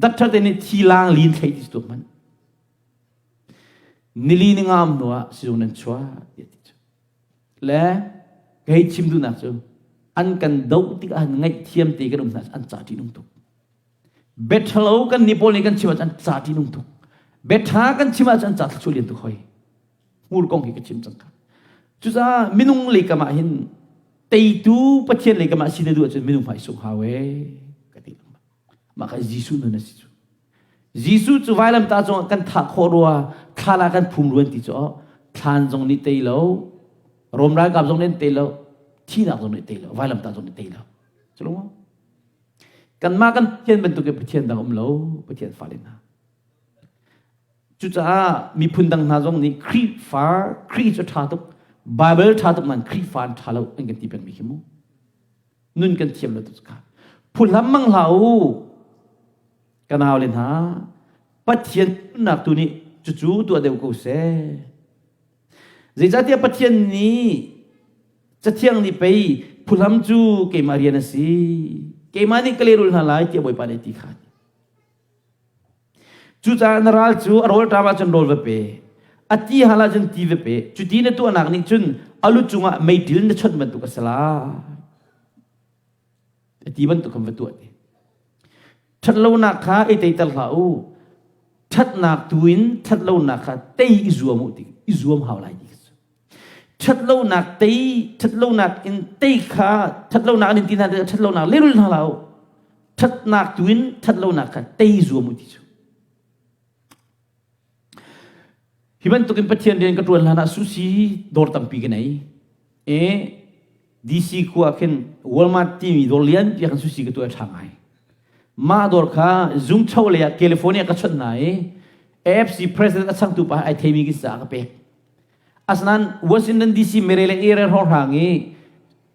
[SPEAKER 1] Doctor te nih thi lang lin thlei ti tu hmanh. Nili ni ngam hnu ah sizung nan chuah tiah ti cu. Le ka hei chim duhnak cu an kan doh tikah ngaihthiam te kan um hna an ca ṭihnung tuk. Biaṭhalo kan ni pawl nih kan chim ahcun an ca ṭihnung tuk. Biaṭha kan chim ahcun an ca thluachuah lian tuk hoi. Hmur kong hi ka chim cang kha. Cucaah minung lei kam ah hin teitu Pathian lei kam ah si na duh ahcun minung hmai sung hau ee ka ti lengmang. Mah kha Jesuh nun a si cu. Jesuh cu vailamtah cungah kan thah khawh rua, thlan ah kan phum ruan ti cu thlan zong nih tei lo, Rom ralkap zong nih tei lo, thihnak zong nih tei lo, vailamtah zong nih tei lo. Cu lo Kanmah kan Pathian bantuk in Pathian dang um lo, Pathian fale hna. Cucaah miphun dang hna zong nih Khrihfa, Khrih cu ṭha tuk, Bible ṭha tuk nain Khrihfa an ṭha lo an kan ti pengmi khi mu. Nun kan thiam lo tuk kha. Phuhlam mang hlah u. Ka nau le hna, Pathian nak tu nih cucu tuah deuh ko seh. Zeicahtiah Pathian nih Cathiang nih pei phuhlam cu keimah rian a si. Keimah nih ka lehrul hna lai tiah Bawipa nih a ti kha. Cucaah na ral cu a rawlṭam ahcun rawl va pe, a ti hal ahcun ti va pe. Cuti na tuahnak nih cun a lu cungah meiṭil na chawnh bantuk a si lai. Ti bantuk kan va tuah ti. Ṭhatlonak kha i teiter hlah u. Ṭhatnak tu in ṭhatlonak kha tei i zuam u ti i zuam hau lai ti cu. Ṭhatlonak tei ṭhatlonak in tei kha ṭhatlonak in ti hna ṭhatlonak lehrul hna hlah u. Ṭhatnak tu in ṭhatlonak kha tei zuam u ti cu. Hi bantukin Pathian rian ka ṭuan hlan ah sushi dawr tampi ka nei. E DC khua khin Walmart timi dawr lian pi khan sushi ka tuah ṭha ngai. Mah dawr kha zungcho lei ah California ka chawnh hna i AFC president a changtu pa ai theimi ki sa ka pek. Asinain Washington DC Maryland area hrawnghrang i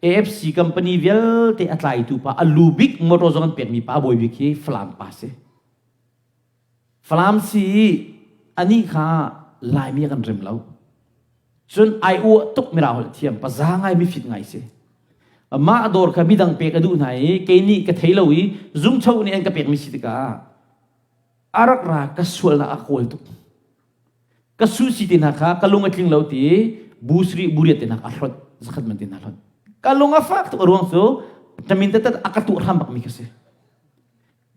[SPEAKER 1] AFC company vialte a tlaitu pa a lu bik motor zong an pekmi pa bawi bik hi Falam pa si. Falam si i anih kha Laimi a kan rem lo. Cun ai uah tuk mirang holh thiam paza ngai mifit ngai si. Mah dawr kha midang pek a duh hna i kei nih ka thei lo i zungcho nih an ka pekmi si tikah a rak ra ka sualnak a kawl tuk. Ka su si te hna kha ka lung a tling lo ti bu sri buriat te hna a hlot zakhat man te hna hlot. Ka lung a fak tuk a ruang cu tamin tatat a ka tuah hram bakmi ka si.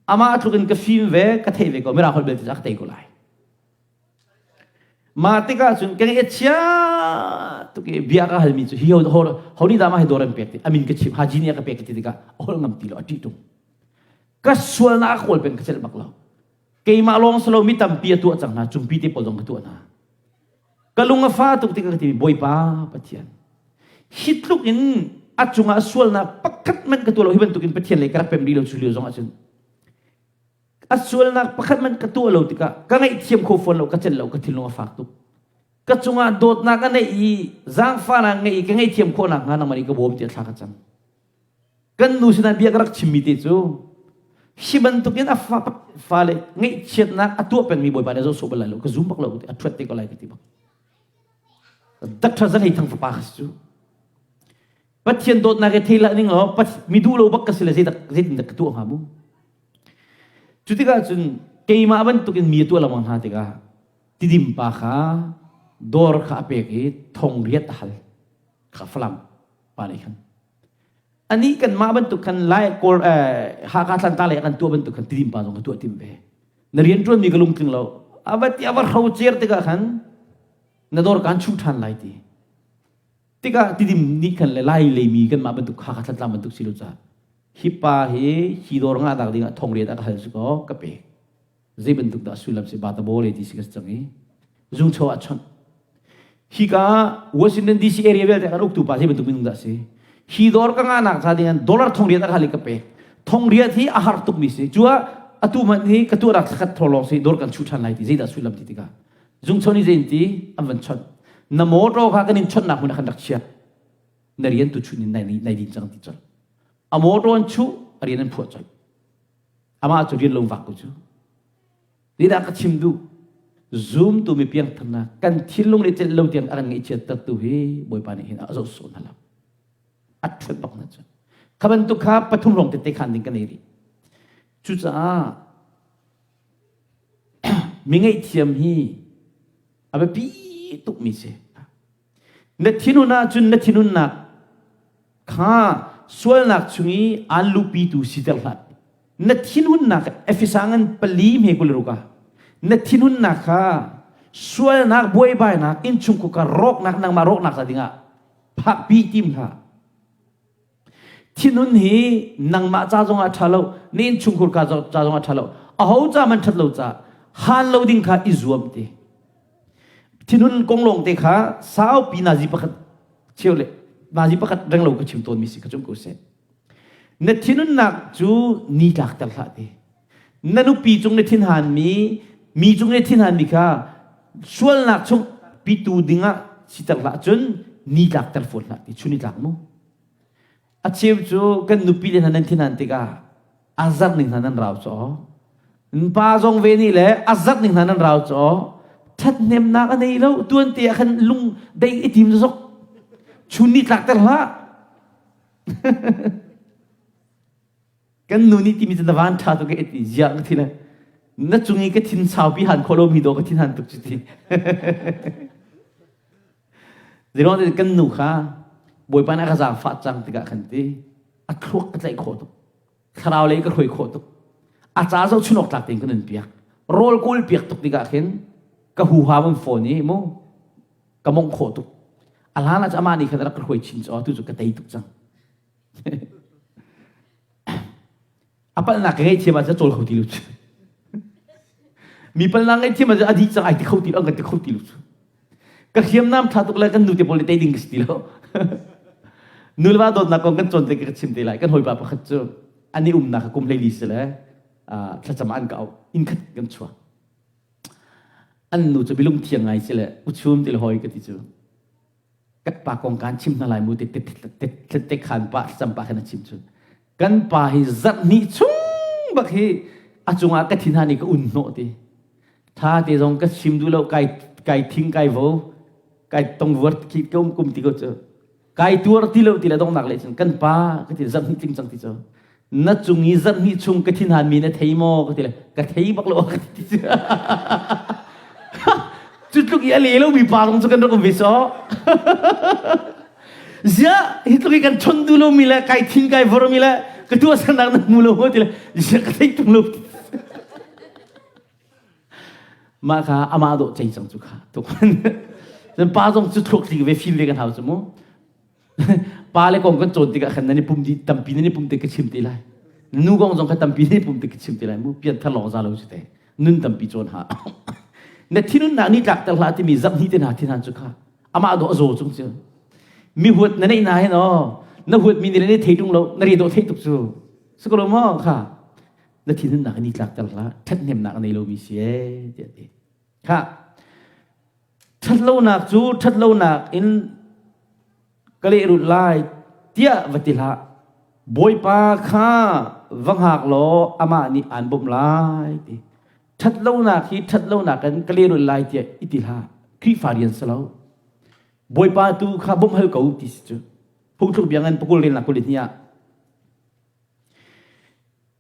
[SPEAKER 1] Amah tluk in ka fim ve, ka theih ve ko, mirang holh belte cu a ka tei ko lai. Mah tikah cun ka ngaih a chia tuk i bia ka halmi cu hi ho ho nih dah mah hi dawr an pek ti amin ka chim haji nih a ka pek ti tikah a holh ngam ti lo a ṭih tung. Ka sualnak a kawl peng ka celh bak lo. Keimah lawng si lo mi tampi a tuah cang hna, cungpi te pawl zong ka tuah hna. Ka lung a fa tuk tikah ka ti Bawipa Pathian hi tluk in a cungah sualnak pakhat hmanh ka tuah lo hi bantukin Pathian lei ka rak pem rih lo cu lio zong ahcun a sualnak pakhat hmanh ka tuah lo tikah ka ngaihthiam kho fawn lo ka celh lo ka thinlung a fak tuk ka cungah dawtnak a neih i zaangfahnak ngeih i ka ngaihthiam khawhnak hnga nangmah nih ka bawm tiah thla ka cam Kan nu sinah bia ka rak chimmi te cu hi bantukin a fa fale ngaihchiatnak a tuah pengmi Bawipa nih a zoh sawh bal lai lo ka zum bak lo a ṭhuat te ko lai ka ti bak. Doctor Zan Hei Thang fapa ka si cu. Pathian dawtnak he thei lah ning law mi duh lo bak ka si le zeitin dah ka tuah hnga mu. Cu tikah cun keimah bantukin mi a tuah lengmang hna tikah tidim pa kha dawr kha a pek i thong riat a hal kha Falam pa nih khan Anih kanmah bantuk khan Lai Kawl Hakha Tlantlang lei kan tuah bantuk khan Tidim pa zong ka tuah tim ve. Na rian ṭuanmi ka lungtling lo. A va ti a va hro cer tikah khan na dawr kaan chuh ṭhan lai ti. Tikah Tidim nih khan le Lai leimi kanmah bantuk Hakha Thlantlang bantuk si lo caah hi pa hi hi dawr ngah nak dingah thong rian a ka hal si kaw ka pek. Zei bantuk dah sullam si bata bawle ti si ka cang i zungcho ah chawnh. Hika Washington DC area vialte kan uktu pa zei bantuk minung dah si. Hi dawr ka ngahnak ca ding dollar thong riat a khali ka pek. Thong riat hi a har tuk mi si. Cuah atu man hi ka tuah rak thlakhat tholong si dawr kan chu than lai ti zeidah sullam ti tikah zungcho ni zein ti an van chawnh. Na motor kha kan in chawnh nak hmun ah kan rak chiat. Na rian tu chun in nai nai din cang ti chol. A motor an chuh a rian an phuah chol. Amah cu rian lo vak ko cu. Zeidah ka chim duh? Zumtu mi piangtharnak kan thinlung le celh lo tiang a kan ngaihchiat tertu hi Bawipa nih hin a zoh sawh hna lo. A ṭhuat bak hna cu. Kha bantuk kha pathum lawng tete khan ding kan ei rih. Cucaah mi ngaihthiam hi a biapi tukmi si. Na thinhun ahcun na thinhunnak kha sualnak chung i aan luhpitu siter hlah. Na thinhunnak Efesa ngan pali hme kul ruk ah na thinhunnak kha sualnak buaibainak innchungkhar ka rawknak nangmah rawknak ca dingah phakpi tim hlah. Thinhun hi nangmah ca zongah ṭha lo, na innchungkhar ka ca zongah ṭha lo, aho ca man ṭhat lo ca han lo ding kha i zuam te. Thinhun kong lawng te kha saupi nazi pakhat cheu le nazi pakhat reng lo ka chim tawn mi si ka chung ko seh. Na thinhunnak cu ni tlak ter hlah te. Na nupi cung na thinhan mi, mi cung na thinhan mi kha sualnak chung pitu dingah siter hlah cun ni tlak ter fawn hlah ti chun ni tlak mu. A cheu cu kan nupi le hna nan thinhan tikah a zarh ning hna nan rau caw. Pa zong ve nih le a zarh ning hna nan rau caw. Ṭhathnemnak a nei lo. Tuan te ah khan lung dei i tim zok. Chun ni tlak ter hlah. Kan nu nih timi cu na van ṭha tuk e ti ziah ka thi le na cung i ka thin saupi han khawh lomi dawh ka thin han tuk cu ti. Zeiruang kan nu kha Bawipa nih a ka zaangfah cang tikah khan ti a thluak ka tlaih khawh tuk. Thlarau lei ka hruai khawh tuk. A ca zohchun awk tlak tein ka nun piak. Rawl kawl piak tuk tikah khin ka huham an fawn i mu ka mongh khawh tuk. A hlan ah cu amah nih khan a rak ka hruai chin cu tu cu ka tei tuk cang. A palhnak ka ngaihthiam ahcun a cawl kho ti lo cu. Mi palhnak ngaihthiam ahcun a dih cang ai ti kho ti lo, an kan ti kho ti lo cu. Ka hriamnam ṭha tuk le kan nu te pawl nih tei ding ka si ti lo. Nu le va dawtnak kong kan cawn te ka chim te lai. Kan hawipa pakhat cu an i umnak kha kum 14 si le thlacam ah an ka auh. Inn khat kan chuak. An nu cu bilung thiang ngai si le uchum ti le hawi ka ti cu. Kan pa kong kaan chim hna lai mu te te te khan pa thlacam pa khan a chim cu. Kan pa hi zarh hnih chung bak hi a cungah ka thin han i ka un hnawh ti. Tha te zong ka chim duh lo kai kai thing kai vo kai tong vuar khi ka um kum ti ko cu. Kai tuar ti lo ti le donghnak le cun kan pa ka ti zarh hnih tling cang ti cu. Na cung i zarh hnih chung ka thin han mi na thei maw ka ti le ka thei bak lo ka ti cu. Cu tluk i a le lo mi pa zong cu kan rak um ve so. Ziah hi tluk i kan chon duh lomi le kai thin kai vormi le ka tuah sannak na hmu lo maw ti le ziah ka theih tung lo. Mah kha amah dawh cei cang cu kha tuk. Cun pa zong cu thluak tlik ve fim ve kan hau cu mu. Pa le kong kan cawn tikah khan nan i pum di tampi nan i pum te ka chim te lai. Nu kong zong kha tampi nan i pum te ka chim te lai mu. Pian thar lawng za lo si te. Nun tampi cawn ha. Na thinunnak ni tlak ter hlah timi zap hnih te hna thin han cu kha. Amah dawh a zaw cung cu. Mi huat na neih na hin aw. Na huat mi nih le thei tung lo na re dawh thei tuk cu. Sukalo maw kha. Na thinunnak ni tlak ter hlah. Thathnemnak a nei lomi si ee tiah ti. Kha. Thatlonak cu thatlonak in ka lehrulh lai tiah va ti hlah. Bawipa kha va hngak law amah nih aan bawmh lai ti. Ṭhatlonak hi ṭhatlonak in ka lehrulh lai tiah i ti hlah. Khrihfa rian si lo. Bawipa tu kha bawmh hal ko ti si cu. Phungthluk bia ngan pakul relnak 22 ah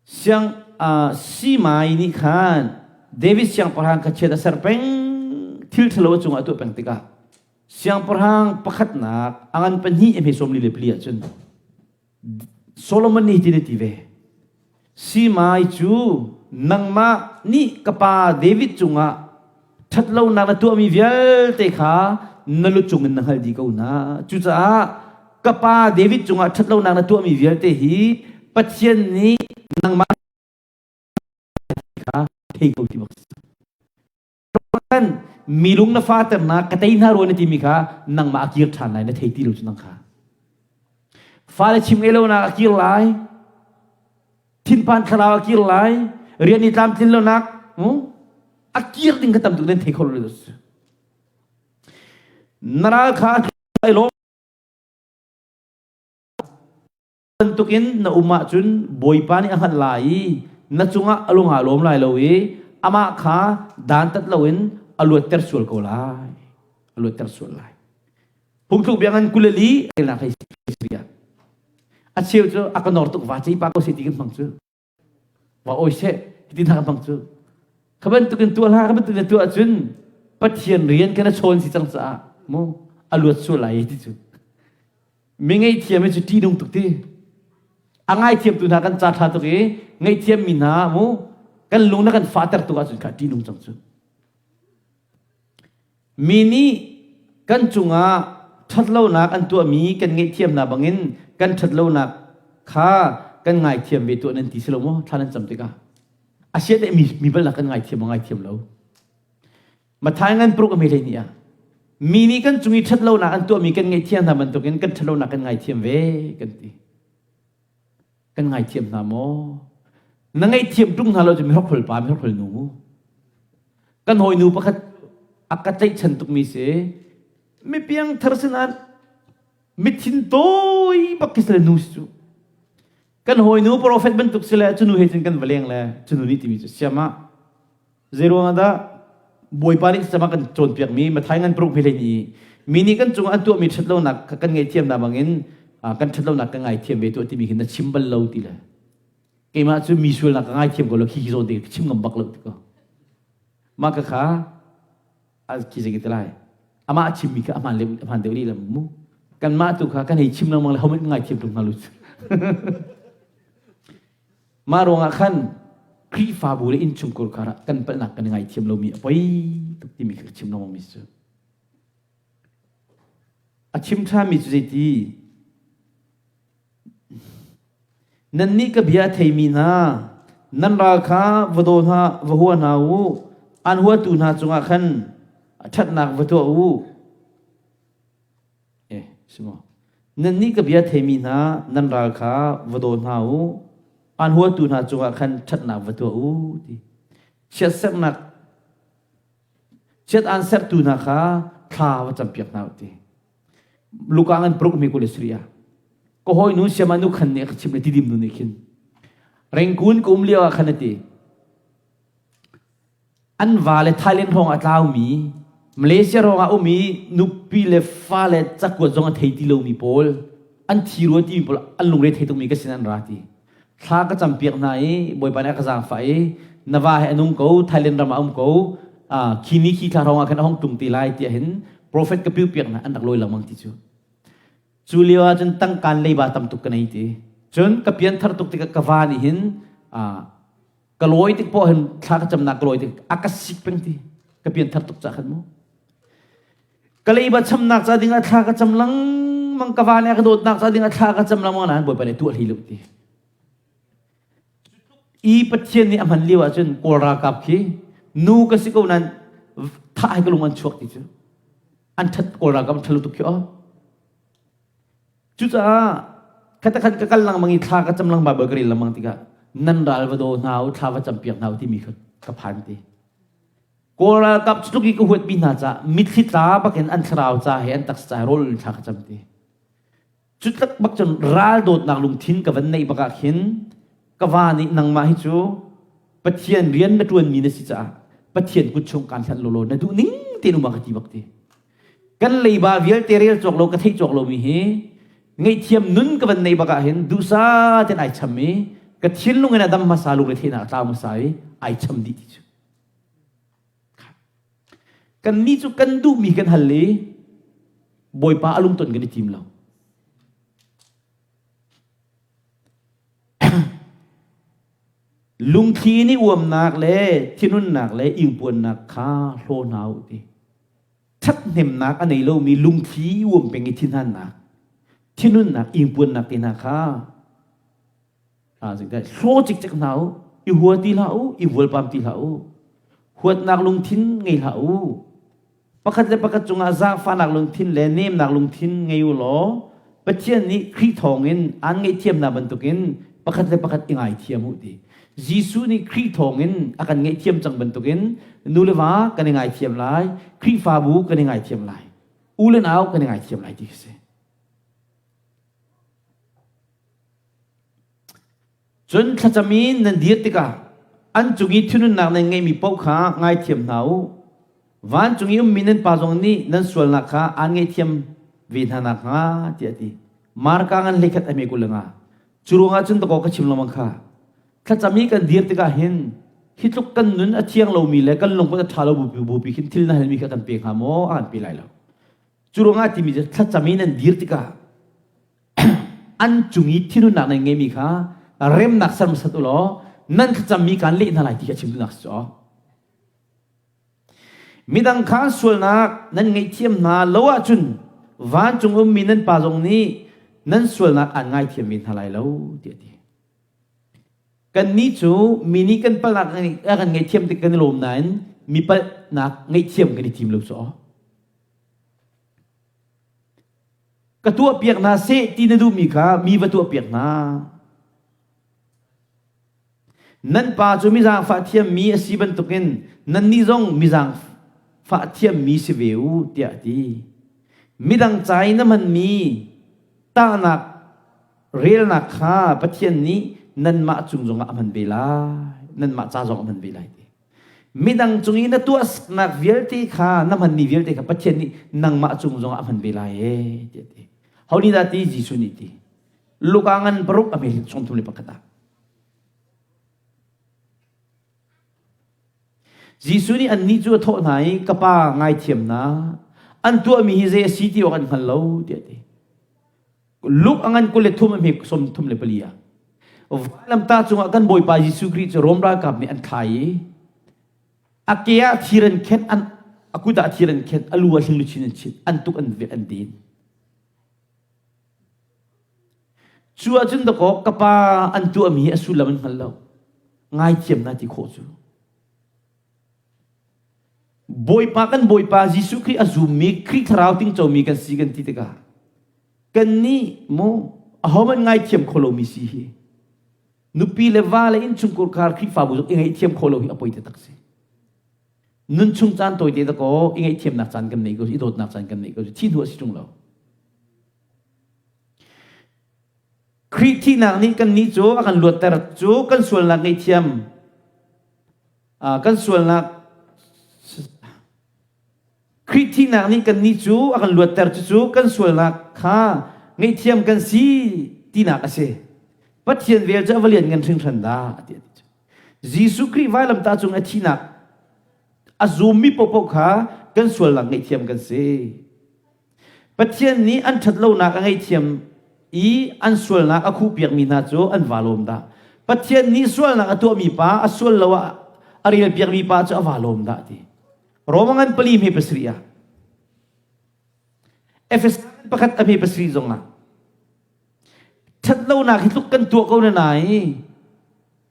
[SPEAKER 1] Siang uh, Simai nih khan David siangpahrang kha chiat a ser peng thil ṭhalo a cungah a tuah peng tikah siangpahrang pakhatnak a ngan pahnih a hme 44 ahcun Solomon nih hitin a ti ve Simai cu nangmah nih ka pa David cungah ṭhatlonak na tuahmi vialte kha na lu cungin na hngalh dih ko hna. Cucaah ka pa David cungah ṭhatlonak na tuahmi vialte hi Pathian nih nangmah kha thei ko ti bak kan mi lung na faternak ka tei hna rua na timi kha nangmah a kir ṭhan lai na thei ti lo cu nang kha fale chim ngei lo nak a kir lai thinphan thlarau a kir lai rian i tlamtlin lonak a kir ding kha tam tuk nan thei kho lo na ral kha ai lawm bantukin na um ahcun Bawipa nih a hngalh lai i na cungah a lung aa lawm lai lo i amah kha dantat loin a luatter sual ko lai a luatter sual lai phungthluk bia ngan 24 relnak hei a cheu cu a ka nor tuk va cei pa ko se ti kan hmang cu va oi seh ti hna kan hmang cu kha bantukin tuah hlah kha bantukin tuah ahcun Pathian rian kan a chawn si cang caah mu a luat sual lai ti cu mi ngaihthiam hi cu ṭihnung tuk ti a ngaithiam tu hna kan ca ṭha tuk i ngaihthiam mi hna mu kan lung na kan fahter tuk ahcun kha ṭihnung cang cu Mi nih kan cungah ṭhatlonak an tuahmi kan ngaihthiam hna bangin kan ṭhatlonak kha kan ngaithiam ve tuah nan ti si lo maw thla nan cam tikah a siat mi mi bal kan ngaithiam maw ngaithiam lo Mathai ngan pruk a me hlei ni ah mi nih kan cung i ṭhatlonak an tuahmi kan ngaihthiam hna bantukin kan ṭhatlonak kan ngaithiam ve kan ti Kan ngaithiam hna maw? Na ngaihthiam ṭung hna lo cu mihrokhrol pa mihrokhrol nu mu. Kan hawinu pakhat a ka tlaihchan tukmi si. Mi piangthar sinain mithin tawi bak khi sile nu si cu. Kan hawinu prophet bantuk sile cu nu he cun kan va leng le cu nu nih timi cu siam ah Zeiruang ah dah Bawipa nih sama kan cawnpiakmi Mathai ngan paruk hme ni mi nih kan cungah an tuahmi ṭhatlonak kha kan ngaihthiam hna bangin kan ṭhatlonak kan ngaithiam ve tuah timi khi na chim bal lo ti le keimah cu mi sualnak ka ngaithiam ko lo khi khi zawn te ka chim ngam bak lo ti ko mah ka kha khi zei ti lai amah a chimmi kha ahmaan le ahmaan deuh lih mu kanmah tu kha kan hei chim lengmang le hohmanh ngaithiam tung hna lu. Mah ruangah khan Khrihfabu le innchungkhar karah kan palhnak kan i ngaithiam lomi a poi tuk timi kha ka chim lengmangmi cu. A chim ṭhami cu zeiti? Nannih ka bia a theimi hna, nan ral kha va daw hna, va hua hna u. Aan huatu hna cungah khan ṭhatnak va tuah u. Eh, si maw? Nannih ka bia theimi hna, nan ral kha va daw hna u. Aan huatu hna cungah khan ṭhatnak va tuah u. Ti. Chiatserhnak chiat aan sertu hna kha thla va campiak hna u ti. Luka ngan pruk mi kul sri ah. Ka hawi nu siama nu khan nih a ka chim le tidim nu nih khin. Rengkun ka um lio ah khan a ti. An va le Thailand hrawng a tlaumi, Malaysia hrawng ah umi nupi le fale cakuat zong a thei ti lomi pawl, an thi rua timi pawl an lungre thei tukmi ka sin an ra ti. Thla ka campiak hna i Bawipa nih a ka zaangfah i na va he a nung ko, Thailand ram ah um ko, khi ni khi thla hrawng ah khan a hong tlung te lai tiah hin prophet ka piu piak hna an rak lawi lengmang ti cu. Cu lio ah cun tangkaan leiba tam tuk ka nei ti. Cun ka pianthar tuk tikah ka va nih hin ka lawi tik poh hin thla ka camnak ka lawi tik a ka sik peng ti ka pianthar tuk cah khan mu ka leiba chamnak ca ding ah thla ka cam lengmang ka va le ka dawtnak ca ding ah thla ka cam lengmang nain bawipa nih tuah hlei lo ti i pathian nih a hman lio ahcun kawl ralkap khi nu ka si ko nan thah hai ka lung an chuak ti cu an that kawl ralkap an ṭhalo tuk khi o Cucaah khatakhan ka kal lengmang i thla ka cam lengmang Bible ka rel lengmang tikah nan ral va daw hna u thla va campiak hna u timi kha ka phan ti. Kawl ralkap tluk i ka huatmi hna caah mitthli tla bakin an thlarau ca he an taksa ca he rawl thla ka cam ti. Cu tlak bak cun ral dawtnak lungthin ka van neih bak ah khin ka va nih nangmah hi cu Pathian rian na ṭuanmi na si caah Pathian kut chung kaan hlanh lawlaw na duh ning tein um ah ka ti bak ti. Kan leiba vialte rel cawk lo ka theih cawk lomi hi ngaihthiam nun ka van nei bak ah hin duhsa ten ai cham i ka thinlung in a dam hmasa lungre theihnak a tlau hmasa i ai cham dih ti cu. Kan nih cu kan duhmi kan hal i Bawipa a lungton kan i tim lo. Lungthli in i uamnak le thinunnak le ingpuannak kha hlaw hna u ti. Ṭhathnemnak a nei lomi lungthli i uam peng i thinhannak, thinunnak, ingpuannak te hna kha hlaw cikcek hna u, i hua ti hlah u, i vualpam ti hlah u. Huatnak lungthin ngei hlah u. Pakhat le pakhat cungah zaangfahnak lungthin le nemnak lungthin ngei u law Pathian nih Khrih thawngin aan ngaihthiamnak bantukin pakhat le pakhat i ngaithiam u ti. Jesuh nih Khrih thawngin a kan ngaihthiam cang bantukin nu le va kan i ngaithiam lai, Khrihfabu kan i ngaithiam lai, u le nau kan i ngaithiam lai ti a si. Cun thlacam in nan dir tikah an cung i thinunnak nan ngeihmi paoh kha ngaithiam hna u. Vancung i ummi nan Pa zong nih nan sualnak kha aan ngaihthiam ve hna nakhnga tiah a ti. Marka ngan hleikhat a hme 25. Cu ruangah cun dakaw ka chim lengmang kha. Thlacam i kan dir tikah hin hi tluk kan nun a thiang lomi le kan lungput a ṭha lo bupi bupi khin thil na halmi kha kan pe hnga maw? A kan pe lai lo. Cu ruangah timi cu thlacam i nan dir tikah an cung i thinhunnak nan ngeimi kha remnak ser hmasat u law nan thlacammi kaan leh hna lai ti kha chim duhnak si cu. Midang kha sualnak nan ngaihthiam hna lo ahcun vancung ummi nan Pa zong nih nan sualnak aan ngaithiam ve hna lai lo tiah a ti. Kannih cu mi nih kan palhnak a kan ngaihthiam tik kan i lawm nain mi palhnak ngaihthiam kan i tim lo cu. Ka tuahpiak hna seh ti na duhmi kha mi va tuahpiak hna. Nan pa cu mi zaangfah thiammi a si bantukin nannih zong mi zaangfah thiammi si ve u tiah a ti. Midang ca i na hmanmi tahnak relnak kha Pathian nih nanmah cung zongah a hman ve lai. Nanmah ca zong a hman ve lai ti. Midang cung i na tuahnak vialte kha na hmanmi vialte kha Pathian nih nangmah cung zongah a hman ve lai ee tiah ti. Ho nih dah ti? Jesuh nih ti. Luka ngan paruk a hme sawm thum le pakhat ah. Jesuh nih annih cu a thawh hna i ka pa ngaithiam hna an tuahmi hi zei a si ti awk an hngal lo tiah ti. Luke a ngan 23 a hme 34 ah. Vailamtah cungah kan Bawipa Jesuh Khrih cu Rom ralkap nih an thlai i a ke ah thir an khenh, an a kut ah thir an khenh, a lu ah hlingluchin an chinh, an tuk an velh an den. Cu ahcun dakaw ka pa an tuahmi hi a sullam an hngal lo. Ngaithiam na ti khawh cu. Bawipa kan Bawipa Jesuh Khrih a zummi Khrih thlarau tingcomi kan si kan ti tikah kannih mu ahohmanh ngaithiam kho lomi si hi nupi le va le innchungkhar khar Khrihfabu zong i ngaihthiam kho lo hi a poi taktak si. Nun chung caan tawite dakaw i ngaihthiamnak caan kan nei ko i dawtnak caan kan nei ko thi hnu a si ṭung lo. Khrih thihnak nih kannih cu a kan luatter cu kan sualnak ngaihthiam kan sualnak Khrih thihnak nih kannih cu a kan luatter cucu kan sualnak kha ngaihthiam kan si tinak a si. Pathian vel cu a va lian ngan hringhran dah ti a ti. Jesuh Khrih vailamtah cung a thihnak a zummi paohpaoh kha kan sualnak ngaihthiam kan si. Pathian nih an ṭhatlonak a ngaihthiam i an sualnak a khuhpiakmi hna cu an vaa lawm dah. Pathian nih sualnak a tuahmi pa a sual lo ah a relpiakmi pa cu a vaa lawm dah ti. Roma ngan pali hme pasarih ah Efes pakhat a hme pasarih zong ah ṭhatlonak hi tluk kan tuah ko na nai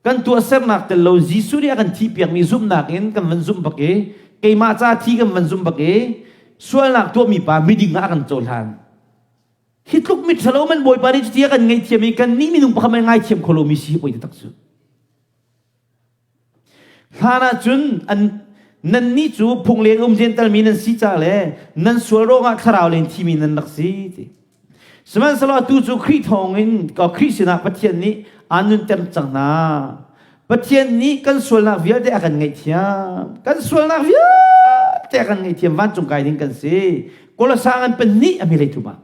[SPEAKER 1] kan tuahsernak tel lo Jesuh nih a kan thihpiakmi zumhnak in kan van zumh bak i keimah ca thi kan van zumh bak i sualnak tuahmi pa miding ah a kan cohlan. Hi tluk mit ṭhalo man Bawipa nih cuti a kan ngaihthiam i kan nih minung pakhat man ngaithiam kho lomi si hi poi taktak cu. Hlan ah cun an nannih cu phungleng um Jentail mi nan si ca le nan sual ruangah thlarau len thimi nan rak si ti. Sihmanhsehlaw atu cu Khrih thawngin ka Khrih sinah Pathian nih aan nunter cang hna. Pathian nih kan sualnak vialte a kan ngaihthiam. Kan sualnak vialte a kan ngaihthiam vancung kai ding kan si. Kolosa ngan pahnih a hmelei thum ah.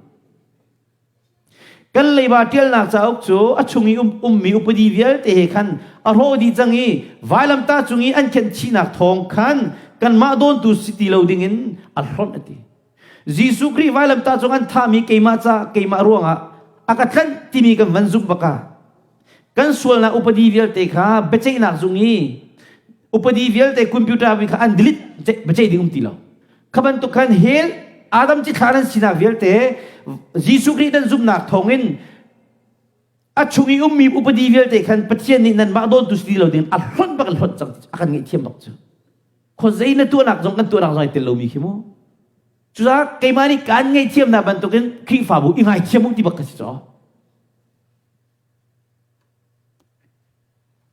[SPEAKER 1] Kan leiba ṭialnak cauk cu a chung i um, ummi upadi vialte he khan a hrawh dih cang i vailamtah cung i an khenh chihnak thawng khan kanmah dawntu si ti lo dingin a hlonh a ti. Jesuh Khrih vailamtah cung an thahmi keimah ca keimah ruangah a ka tlanh timi kan van zumh bak ah kan sualnak upadi vialte kha biaceihnak zung i upadi vialte computer mi kha an delete biaceih ding um ti lo. Kha bantuk khan hell Adam cithlah nan sinak vialte Jesuh Khrih nan zumhnak thawngin a chung i ummi upadi vialte khan Pathian nih nanmah dawntu si ti lo ding a hlonh bak in hlonh cang a kan ngaihthiam bak cu. Khuazei na tuahnak zong kan tuahnak zong ai tel lomi khi mu. Cucaah keimah nih kaan ngaihthiamnak bantukin Khrihfabu i ngaithiam u ti bak ka si caw.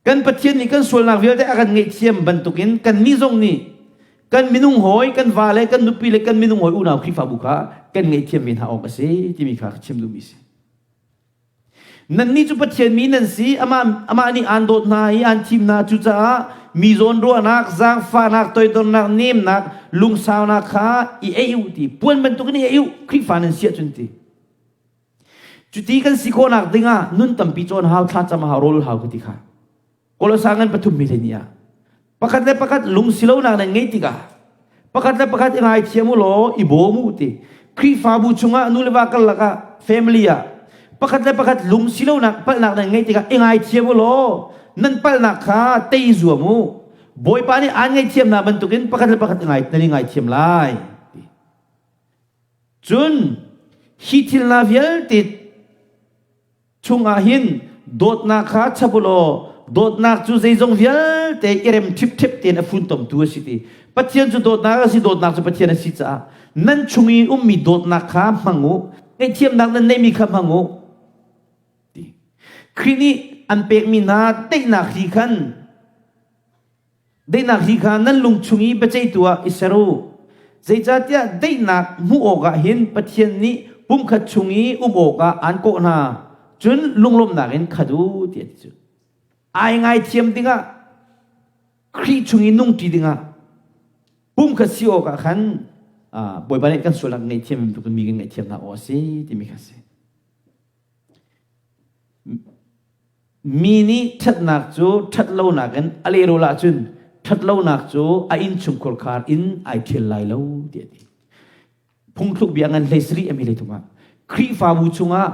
[SPEAKER 1] Kan Pathian nih kan sualnak vialte a kan ngaihthiam bantukin kannih zong nih kan minung hawi, kan va le kan nupi le kan minung hawi unau Khrihfabu kha kan ngaihthiam ve hna awk a si timi kha ka chim duhmi a si. Nannih cu Pathian mi nan si, amah, amah nih aan dawt hna i aan thim hna. Cucaah mi zawn ruahnak, zaangfahnak, toidornak, nemnak, lungsaunak kha i ei u ti. Puan bantukin i ei u, Khrihfa nan si ahcun ti. Cuti kan si khawhnak dingah nun tampi cawn hau, thlacam hau, rawl hau ka ti kha. Kolosa ngan pathum mi ni ah pakhat le pakhat lungsilonak nan ngeih tikah pakhat le pakhat i ngaithiam u law i bawm u ti Khrihfabu chungah nu le va karlak ah family ah pakhat le pakhat lungsilonak palhnak nan ngeih tikah i ngaithiam u law nan palhnak kha tei zuam u Bawipa nih aan ngaihthiam hna bantukin pakhat le pakhat nan i ngaithiam lai cun hi thil hna vialte chungah hin dawtnak kha chap u law dawtnak cu zeizong vialte i rem ṭhipṭhep tein a funtomtu a si ti Pathian cu dawtnak a si dawtnak cu Pathian a si caah nan chung i ummi dawtnak kha hmang u ngaihthiamnak nan neihmi kha hmang u ti Khrih nih an pekmi hna daihnak hri khan Daihnak hi kha nan lung chung i biaceihtu ah i ser u. Zeicahtiah daihnak hmuh awkah hin Pathian nih pumkhat chung i um awkah aan kawh hna. Cun lunglawmhnak in khat u ti a ti cu. Ai ngaithiam dingah Khrih chung i nungṭi dingah pumkhat si awkah khan Bawipa nih kan sualnak ngaihthiam bantukin mi kan ngaihthiam hna awk a si timi kha a si. Mi nih ṭhatnak cu ṭhatlonak in a lehrul ahcun ṭhatlonak cu a innchungkhar khar in ai ṭhial lai lo tiah a ti. Phungthluk bia ngan hlei sarih a mi hlei thum ah Khrihfabu chungah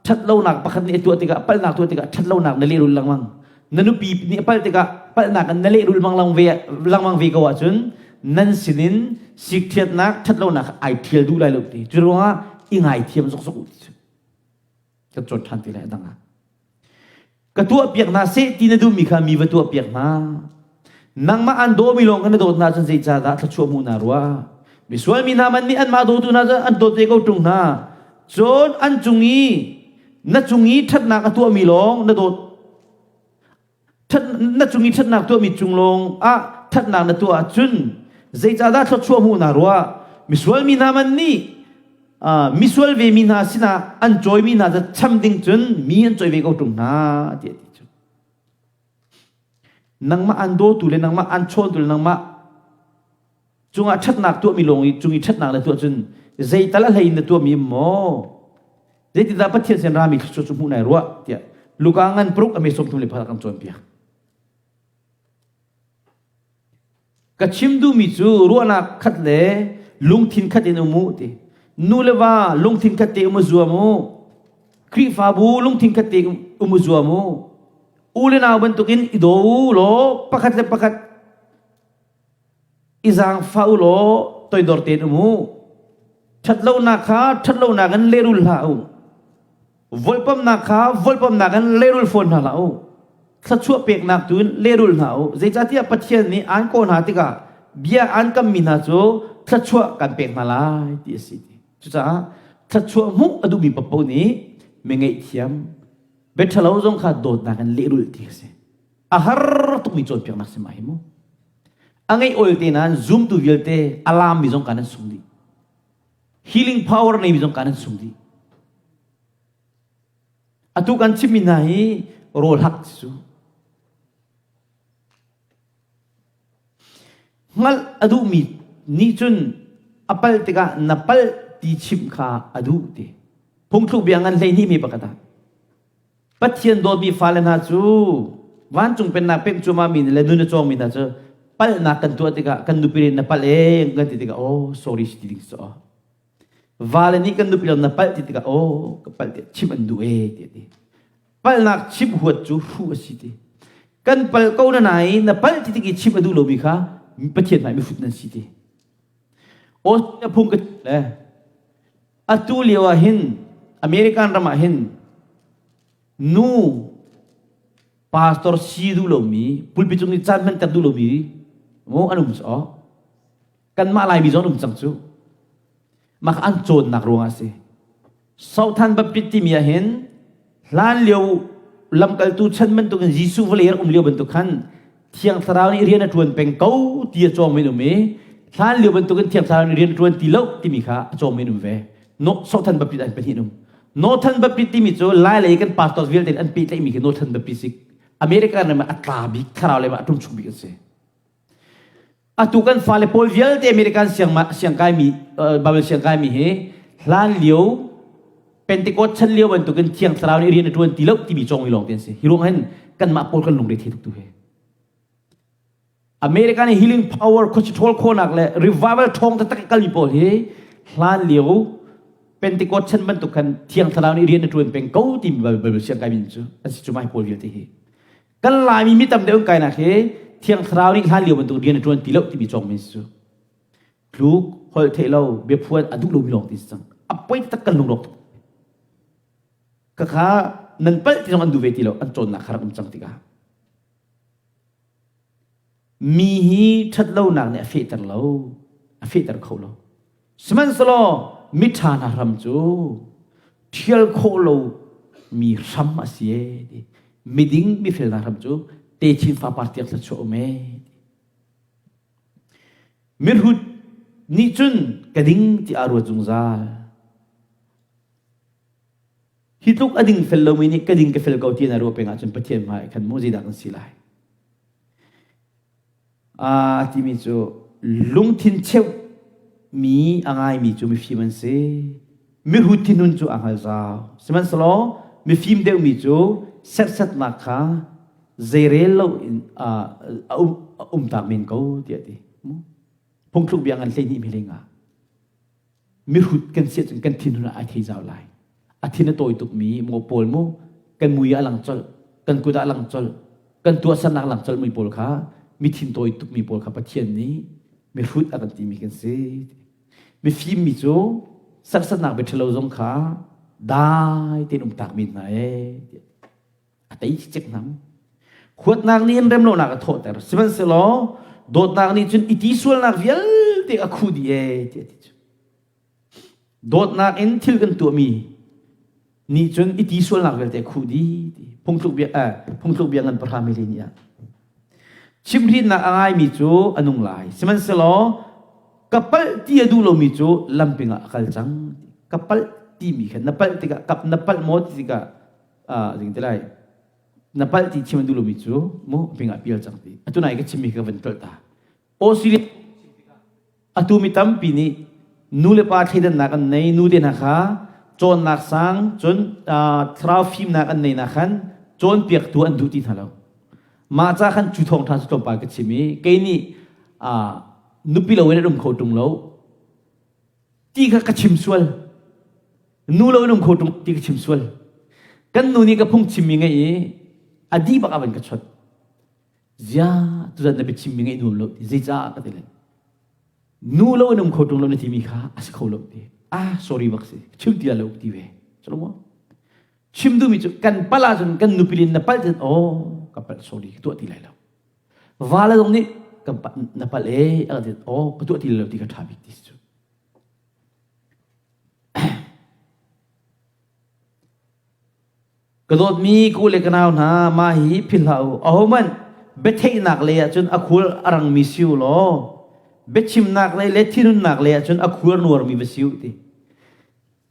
[SPEAKER 1] Ṭhatlonak pakhat nih a tuah tikah palhnak tuah tikah ṭhatlonak na lehrul lengmang. Na nupi nih a palh tikah palhnak in na lehrul lengmang ve lengmang ve ko ahcun nan sinin sikṭhiatnak ṭhatlonak ai ṭhial duh lai lo ti. Cu ruangah i ngaithiam zokzok u ti cu. Kan cawn ṭhan ti lai a dang ah. Ka tuahpiak hna seh ti na duhmi kha mi va tuahpiak hna. Nangmah an dawmi lawng kha na dawt hna ahcun zeicahdah thluachuah hmuh naa ruah? Misual mi hna man nih anmah dawtu hna cu an dawt ve ko ṭung hna. Cun an cung i na cung i ṭhatnak a tuahmi lawng na dawt na cung i ṭhatnak tuahmi cung lawng ah ṭhatnak na tuah ahcun zeicahdah thluachuah hmuh naa ruah? Misual mi hna man nih misual ve mi hna sinah an cawimi hna cu cham ding cun mi an cawi ve ko ṭung hna tiah ti cu. Nangmah an dawtu le nangmah an chawntu le nangmah cungah ṭhatnak tuahmi lawng i cung i ṭhatnak na tuah cun zeital a hlei in na tuahmi maw zeitindah Pathian sin rami thluachuah cu hmuh nai ruah tiah Luka ngan paruk a me 34 kan cawnpiak. Ka chim duhmi cu ruahnak khat le lungthin khat in um u ti. Nu le va lungthin khat te um u zuam u. Khrihfabu lungthin khat te um u zuam u. U le nau bantukin i daw u law pakhat le pakhat i zaangfah u law toidor tein um u. Ṭhatlonak kha ṭhatlonak in lehrul hlah u. Volpamnak kha volpamnak in lehrul fawn hna hlah u. Thluachuah peknak tu in lehrul hna u. Zeicahtiah Pathian nih aan kawh hna tikah bia aan kammi hna cu thluachuah kan pek hna lai ti a si. Cucaah thluachuah hmuh a duhmi paohpaoh nih mi ngaihthiam, biaṭhalo zong kha dawtnak in lehrulh ti a si. A har tukmi cawnpiaknak si mah hi mu. A ngeih ol te nain zumtu vialte a laammi zong kan an sung dih. Healing power neimi zong kan an sung dih. Atu kan chimmi hna hi rawl hak cu. Hngalh a duhmi nih cun a pal tikah na palh ti chimh kha a duh ti. Phungthluk bia ngan 12 mi pakhat ah Pathian dawtmi fale hna cu vancung pennak pemh cuahmah mi le nun a cawngmi hna cu palhnak kan tuah tikah kan nupi nih na palh ee kan ti tikah oh sorry si ti ding si aw. Vale nih kan nupi na palh ti tikah oh ka palh tiah chimh an duh ee ti ti. Palhnak chimh huat cu hruh a si ti. Kan palh ko na nain na palh ti tik i chimh a duh lomi kha Pathian hmai mihrut nan si ti. Aw phung ka le Atu lio ah hin American ram ah hin nu pastor si duh lomi pulpit cung i caan hmanter duh lomi mu an um cu kanmah Laimi zong an um cang cu mah kha an cawnnak ruangah a si Southern Baptist timi ah hin hlan lio lamkaltu chan bantukin Jesuh vawlei rak um lio bantuk khan Thiang Thlarau nih rian a ṭuan peng ko ti a cawng men um i hlan lio bantukin Thiang Thlarau nih rian a ṭuan ti lo timi kha a cawng men um ve. No, Southern Baptist an pahnih um. Northern Baptist timi cu Lai lei kan pastors vialte an pehtlaihmi khi Northern Baptist si. America ram ah a tla bik, thlarau lei ah a ṭum chung bik an si. Atu kan fale pawl vialte American siang siangkaimi Bible siangkaimi hi hlan lio Pentecost chan lio bantukin Thiang Thlarau nih rian a ṭuan ti lo timi cawng lawng te an si. Hi ruang hin kanmah pawl kan lungre thei tuk tu hi. American healing power khuachi ṭhawl khawhnak le revival ṭhawng taktak kalmi pawl hi hlan lio Pentecost chan bantuk khan Thiang Thlarau nih rian a ṭuan peng ko timi Bible siangkaimi cu an si cu mai pawl vialte hi. Kan Laimi mi tam deuh an kainak hi Thiang Thlarau nih hlan lio bantuk rian a ṭuan ti lo timi cawngmi si cu. Tluk, holh theih lo, biaphuan a duh lomi lawng ti si cang. A poi tak kan lungrawk tuk. Khakha nan palh ti zong an duh ve ti lo, an cawnnak kha rak um cang tikah. Mi hi ṭhatlonak nih a fehter lo, a fehter kho lo. Sihmanhsehlaw miṭha hna hram cu ṭhial khawh lo mi hram a si ee ti. Miding mifel hna hram cu techin fapar tiang thluachuah um ee ti. Mihrut nih cun ka ding ti aa ruat zungzal. Hi tluk a ding fel lomi nih ka ding ka fel ko ti na ruah peng ahcun Pathian hmai khan mu zeidah kan si lai. A timi cu lungthin cheuh mi a ngaimi cu mifim an si. Mihrut thinhun cu a hngal zau. Sihmanhsehlaw mifim deuhmi cu serhsatnak kha zeirel lo in a um, a umtak men ko tiah ti. Phungthluk bia ngan 12 mi lengah mihrut kan si ahcun kan thinhun ah ai thei zau lai. A thin a tawi tukmi maw pawl mu kan mui ah lang colh, kan kut ah lang colh, kan tuahsernak lang colh mi pawl kha mi thin tawi tukmi pawl kha Pathian nih mihrut a kan timi kan si. Mifim mi cu serhsatnak bia ṭhalo zong kha dai tein um tak mi hna ee. A tei cikcek hna. Huatnak nih in remlonak a thawhter. Sihmanhsehlaw dawtnak nih cun i ti sualnak vialte a khuh dih ee tiah a ti cu. Dawtnak in thil kan tuahmi nih cun i ti sualnak vialte a khuh dih ti phungthluk bia eh, phungthluk bia ngan pahra mili nih ah. Chimhrinnak a ngaimi cu a nung lai. Sihmanhsehlaw ka palh ti a duh lomi cu lamping ah a kal cang. Ka palh timi kha na palh tikah kap na palh maw ti tikah ah zing ti lai. Na palh ti chim a duh lomi cu mu ping ah pial cang ti. Atu nai ka chimmi ka van tolh ta. Australia atu mi tampi nih nu le pa thleidannak an nei nu te hna kha cawnnak sang cun thlarau fimnak an nei nak khan cawnpiaktu an duh ti hna lo mah ca khan cu thawngṭha cu tlawmpal ka chim i kei nih nupi lo in an um kho ṭung lo ti kha ka chim sual nu lo in um kho ṭung ti ka chim sual kan nu nih ka phung chimmi ngeih i a dih bak a van ka chawt Zia tuzan na biachim mi ngaih nuam lo ti zeicah ka ti le nu lo in um kho ṭung lo na timi kha a si kho lo ti ah sorry bak si chim ti lo ti ve chalo mo chim duhmi cu kan pal ahcun kan nupilin na pal cun oh ka pal sorry ka tuah ti lai lo va le zong nih kan na pal e a ti oh ka tuah ti lo ti ka ṭha bik ti cu Ka dawtmi ku le ka nau hna, mah hi philh hlah u. Ahohmanh biatheihnak lei ahcun a khul a rangmi si u law, biachimnak lei le thinhunnak lei ahcun a khul a nuarmi va si u ti.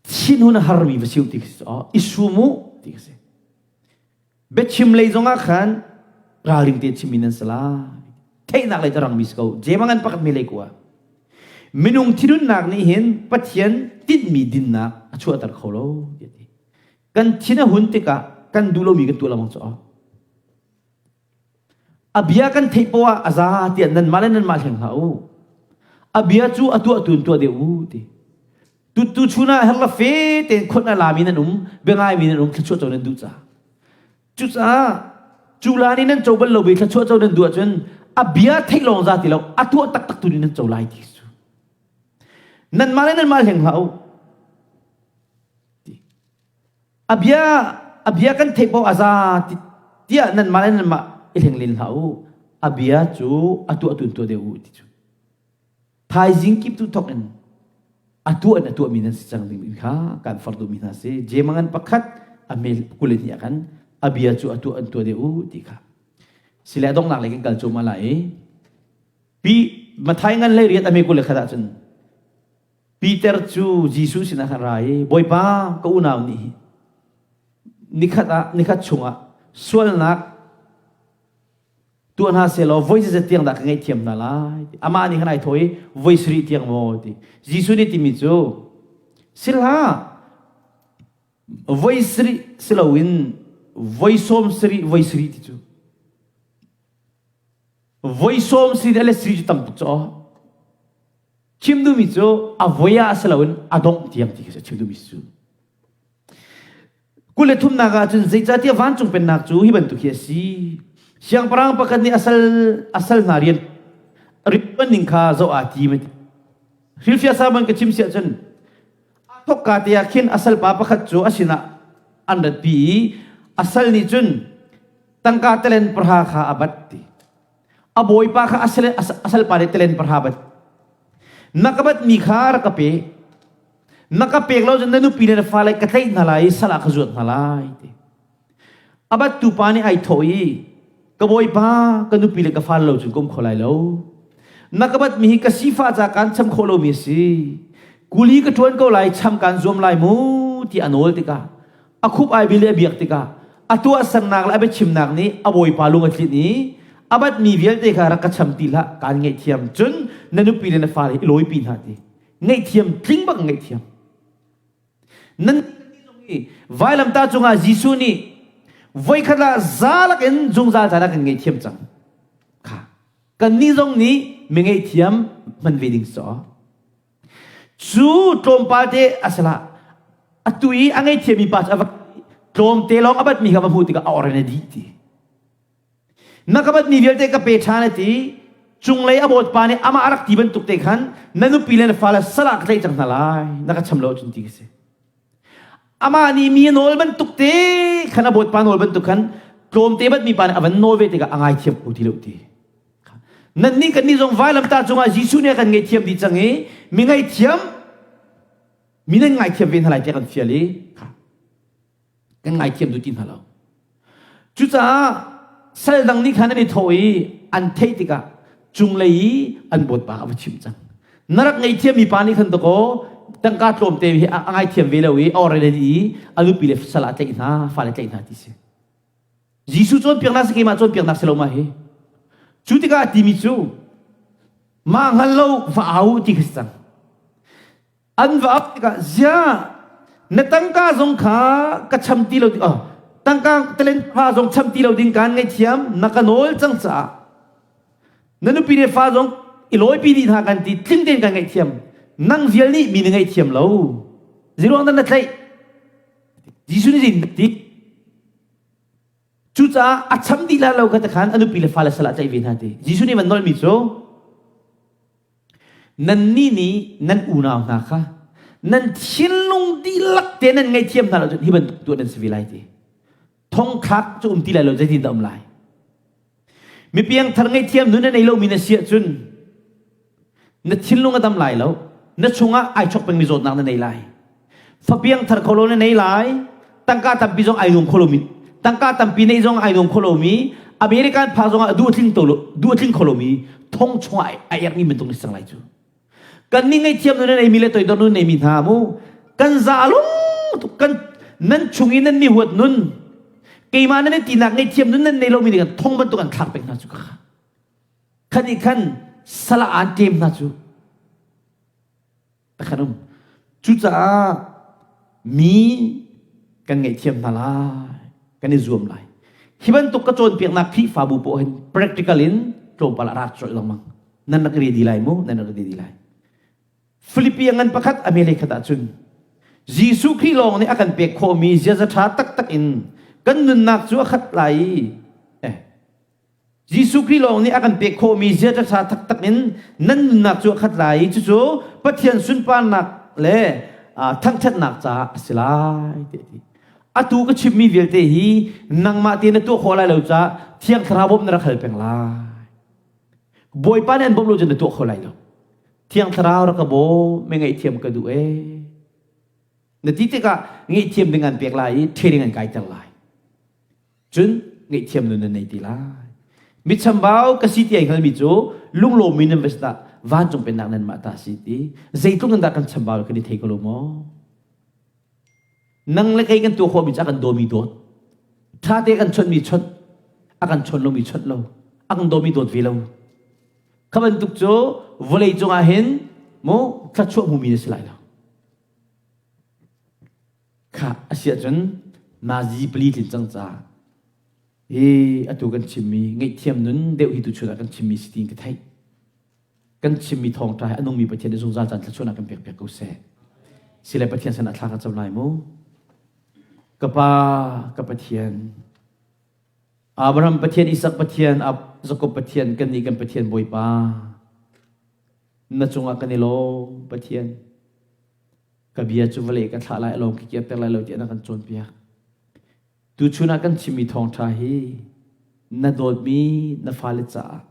[SPEAKER 1] Thinhun a harmi va si u ti khi si. I sum u ti khi si. Biachim lei zongah khan ralring te chimmi nan si lai. Theihnak lei cu rangmi si ko. Jemangan pakhat mi lei kua. Minung thinhunnak nih hin Pathian tinhmi dinnak a chuahter kho lo ti a ti. Kan thin a hun tikah kan duh lomi kan tuah lengmang cu a bia kan theih poah ah a za tiah nanmah le nanmah hleng hlah u. A bia cu a tuah tu in tuah deuh u ti. Tu tu chun ah herla fe tein khon a lami nan um, bia ngaimi nan um, thluachuah co nan duh caah. Cucaah cu la nih nan co bal lo ve thluachuah co nan duh ahcun a bia theih lawng za ti lo, a tuah taktak tu nih nan co lai ti cu. Nanmah le nanmah hleng hlah u. A bia a bia kan theih paoh a za tiah nanmah le nanmah i hleng len hlah u. A bia cu a tuah tu in tuah deuh u ti cu. Thaizing kip tu thawk in a tuah in a tuahmi nan si cang ding kha kan far duhmi hna si. Jemangan pakhat a mel 22 ah khan a bia cu a tuah an tuah deuh u ti kha. Sile a donghnak lei kan kal cu ma lai i pi Mathai ngan lei riat a me 21 ahcun Peter cu Jesuh sinah khan ra i Bawipa ka unau nih nikhat ah nikhat chungah sualnak tuah hna sehlaw voi zeizat tiang dah ka ngaihthiam hna lai amah nih khan ai thawh i voi sarih tiang maw ti Jesuh nih timi cu sihlah voi sarih si loin voi sawm sarih voi sarih ti cu voi sawm sarih le sarih cu tam tuk cu Chim duhmi cu a voi ah si loin a dongh tiang ti khi chim duhmi cu. 23nak ah cun zeicahtiah vancung pennak cu hi bantuk hi a si. Siangpahrang pakhat nih a sal a sal hna rian rian ning kha zoh aa tim. Hrilhfiah saman ka chim siah cun thokka te ah khin a salpa pakhat cu a sinah an ratpi i a sal nih cun tangka talen pahra kha a bat ti. A bawipa kha a salpa nih talen pahra bat. Na ka batmi kha rak ka pe. Na ka pek lo cun na nupi le na fale ka tlaih hna lai i sal ah ka zuat hna lai ti. A battu pa nih ai thawh i ka bawipa ka nupi le ka fale lo cun ka um kho lai lo. Na ka batmi hi ka sifah ca kaan cham khawh lomi a si. Kuli ka ṭuan ko lai cham kaan zuam lai mu ti a nawl tikah a khup ai bil i a biak tikah a tuahsernak le a biachimnak nih a bawipa lung a tlinh i a batmi vialte kha rak ka cham ti hlah kaan ngaihthiam cun na nupi le na fale i lawipi hna ti ngaihthiam tling bak ngaihthiam nan vailamtah cungah Jesuh nih voikhat ah zalak in zungzal caan ah kan ngaihthiam cang kha kannih zong nih mi ngaihthiam hman ve ding so cu tlawmpal te a salah. Atu i a ngaihthiammi pa cu a va tlawmte lawng a batmi kha va hmuh tikah a or in a dih ti. Na ka batmi vialte ka pe ṭhan a ti. Cunglei a bawtpa nih amah a rak ti bantuk te khan na nupi le na fale sal ah ka tlaih cang hna lai. Na ka cham lo ahcun ti ka si. Amah nih mi a nawl bantuk te khan a bawtpa nawl bantuk khan tlawmte batmi pa nih a van nawl ve tikah a ngaithiam kho ti lo ti. Nannih kannih zong vailamtah cungah Jesuh nih a kan ngaihthiam dih cang i mi ngaihthiam mi nan ngaithiam ve hna lai tiah kan fial i kan ngaithiam duh ti hna lo. Cucaah sal dang nih khan an i thawh i an theih tikah cunglei i an bawipa a va chimh cang. Na rak ngaihthiam mi pa nih khan dakaw tangka tlawmte hi a ngaithiam ve lo i a or i a nupi le sal ah tlaih hna, fale tlaih hna ti si. Jesuh cawnpiaknak si keimah cawnpiaknak si lo ma hi. Cu tikah a timi cu mah hngal lo va au ti khi si cang. An va ap tikah zia na tangka zong kha ka cham ti lo oh, tangka talent fa zong cham ti lo ding kan ngaihthiam na ka nawl cang caah na nupi le fa zong i lawipi dih hna kan ti tling tein kan ngaihthiam nang vial nih mi na ngaihthiam lo ziruang dah na tlaih Jesuh nih zeitin ti Cucaah a cham dih la lo kha khan a nupi le fale sal ah tlaih ve hna ti. Jesuh nih van nolmi cu nannih nih nan unau hna kha nan thinlung dihlak te nan ngaihthiam hna lo cun hi bantuk tuah nan si ve lai ti. Thongthlak cu um ti lai lo zeitin dah um lai? Mi piangthar ngaihthiam nun a nei lomi na si ahcun na thinlung a dam lai lo. Na chungah ai chok pengmi zawtnak na nei lai. Fa piangthar kho lo na nei lai. Tangka tampi zong ai nuam kho lomi tangka tampi neih zong ai nuam kho lomi American pha zong ah duh a tling to duh a tling kho lomi thong chungah ai ermi bantuk na si cang lai cu. Kan nih ngaihthiam nun a neimi le toidor nun neimi hna mu kan za lung tuk kan nan chung i nan mi huat nun keimah nan i tinak ngaihthiam nun nan nei lomi nih kan thong bantuk an thlak peng hna cu kha khan i khan sala aan ṭem hna cu takhan um cucaah mi kan ngaihthiam hna lai kan i zuam lai hi bantuk ka cawnpiaknak Khrihfabu paoh hin practical in tlawmpal ah rak colh lengmang nan rak ready lai mu nan rak ready lai Philippi ngan pakhat a mele khat ahcun Jesuh Khrih lawng nih a kan pek khawhmi ziaza ṭha taktak in kan nunnak cu a khat lai i eh, Jesuh Khrih lawng nih a kan pek khawhmi ziaza ṭha taktak in nan nunnak cu a khat lai i cucu Pathian sunparnak le thangṭhatnak caah a si lai tiah a ti. Atu ka chimmi vialte hi nangmah te na tuah khawh lai lo caah Thiang Thlarau bawmh na rak hal peng lai. Bawipa nih an bawmh lo cun na tuah kho lai lo. Thiang Thlarau rak ka bawm, mi ngaihthiam ka duh ee. Na ti tikah ngaihthiam ding an pek lai i training an kaiter lai. Cun ngaihthiam nun nan nei ti lai. Mi chambau ka si ti ai hngalmi cu lunglawmmi nan va si dah vancung pennak nan mah ta si ti zeitluk in dah kan chambau kan i thei ko lo maw? Nang le kei kan tuah khawhmi cu a kan dawmi dawt. Ṭhate kan chawnhmi chawnh, a kan chawn lomi chawnh lo, a kan dawmi dawt ve lo. Kha bantuk cu vawlei cungah hin mu thluachuah hmumi na si lai lo. Kha a si ahcun nazi pali tlin cang caah hi atu kan chimmi ngaihthiam nun deuh hi tuchun ah kan chimmi si tiin ka theih. Kan chimmi thawngṭha hi a nungmi Pathian nih zungzal caan thluachuahnak kan pek piak ko seh. Sile Pathian sin ah thla ka cam lai mu. Ka Pa, ka Pathian, Abraham Pathian, Isak Pathian, Jakob Pathian, kannih kan Pathian Bawipa, na cungah kan i lawm Pathian. Ka bia cu vawlei ka thlah lai, a lawm ka kirter lai lo tiah na kan cawnpiak. Tuchun ah kan chimmi thawngṭha hi na dawtmi na fale caah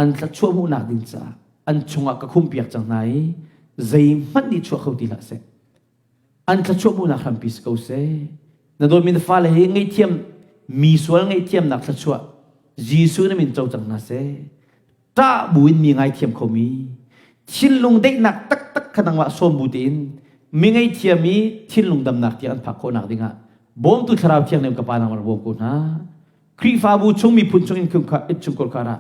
[SPEAKER 1] an thluachuah hmuhnak ding caah an chungah ka khumpiak cang hna i zeihmanh nih chuah kho ti hlah seh. An thluachuah hmuhnak hrampi si ko seh. Na dawtmi na fale hi ngaihthiam mi sual ngaihthiamnak thluachuah Jesuh na min co cang hna seh. Ṭah buin mi ngaithiam khomi thinlung daihnak taktak kha nangmah sawm bu tein mi ngaihthiam i thinlung damnak tiang an phak khawhnak dingah bawmtu thlarau thianghlim ka pa nangmah rak bawm ko hna. Khrihfabu chung miphun chung innchungkhar karah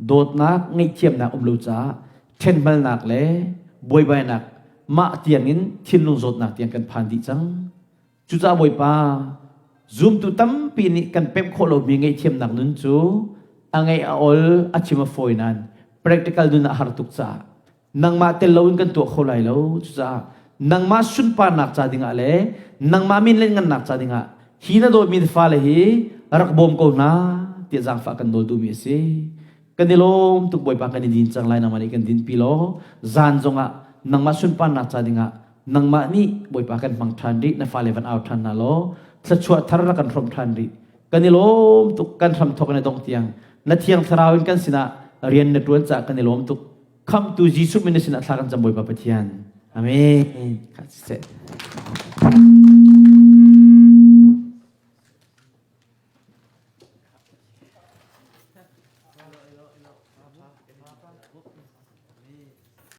[SPEAKER 1] dawtnak ngaihthiamnak um lo caah ṭhenhmalnak le buaibainak mah tiangin thinlung zawtnak tiang kan phan dih cang. Cucaah Bawipa, zumtu tampi nih kan pemh khawh lomi ngaihthiamnak nun cu a ngeih a ol, a chim a fawi nain practical nun ah a har tuk caah nangmah tel loin kan tuah kho lai lo. Cucaah Nangmah sunparnak ca dingah le nangmah min le ngannak ca dingah hi na dawtmi na fale hi rak bawm ko hna tiah zaangfah kan nawl duhmi a si. Kan i lawm tuk Bawipa kan i din cang lai nangmah nih kan dinpi law zan zongah nangmah sunparnak ca dingah nangmah nih Bawipa kan hmang ṭhan rih na fale van au ṭhan hna law thluachuah thar rak kan hrawmh ṭhan rih kan i lawm tuk kan hram thawk in a dongh tiang na thiang thlarau in kan sinah rian na ṭuan caah kan i lawm tuk khamhtu Jesuh min na sinah thla kan cam Bawipa Pathian amen. Kha siseh.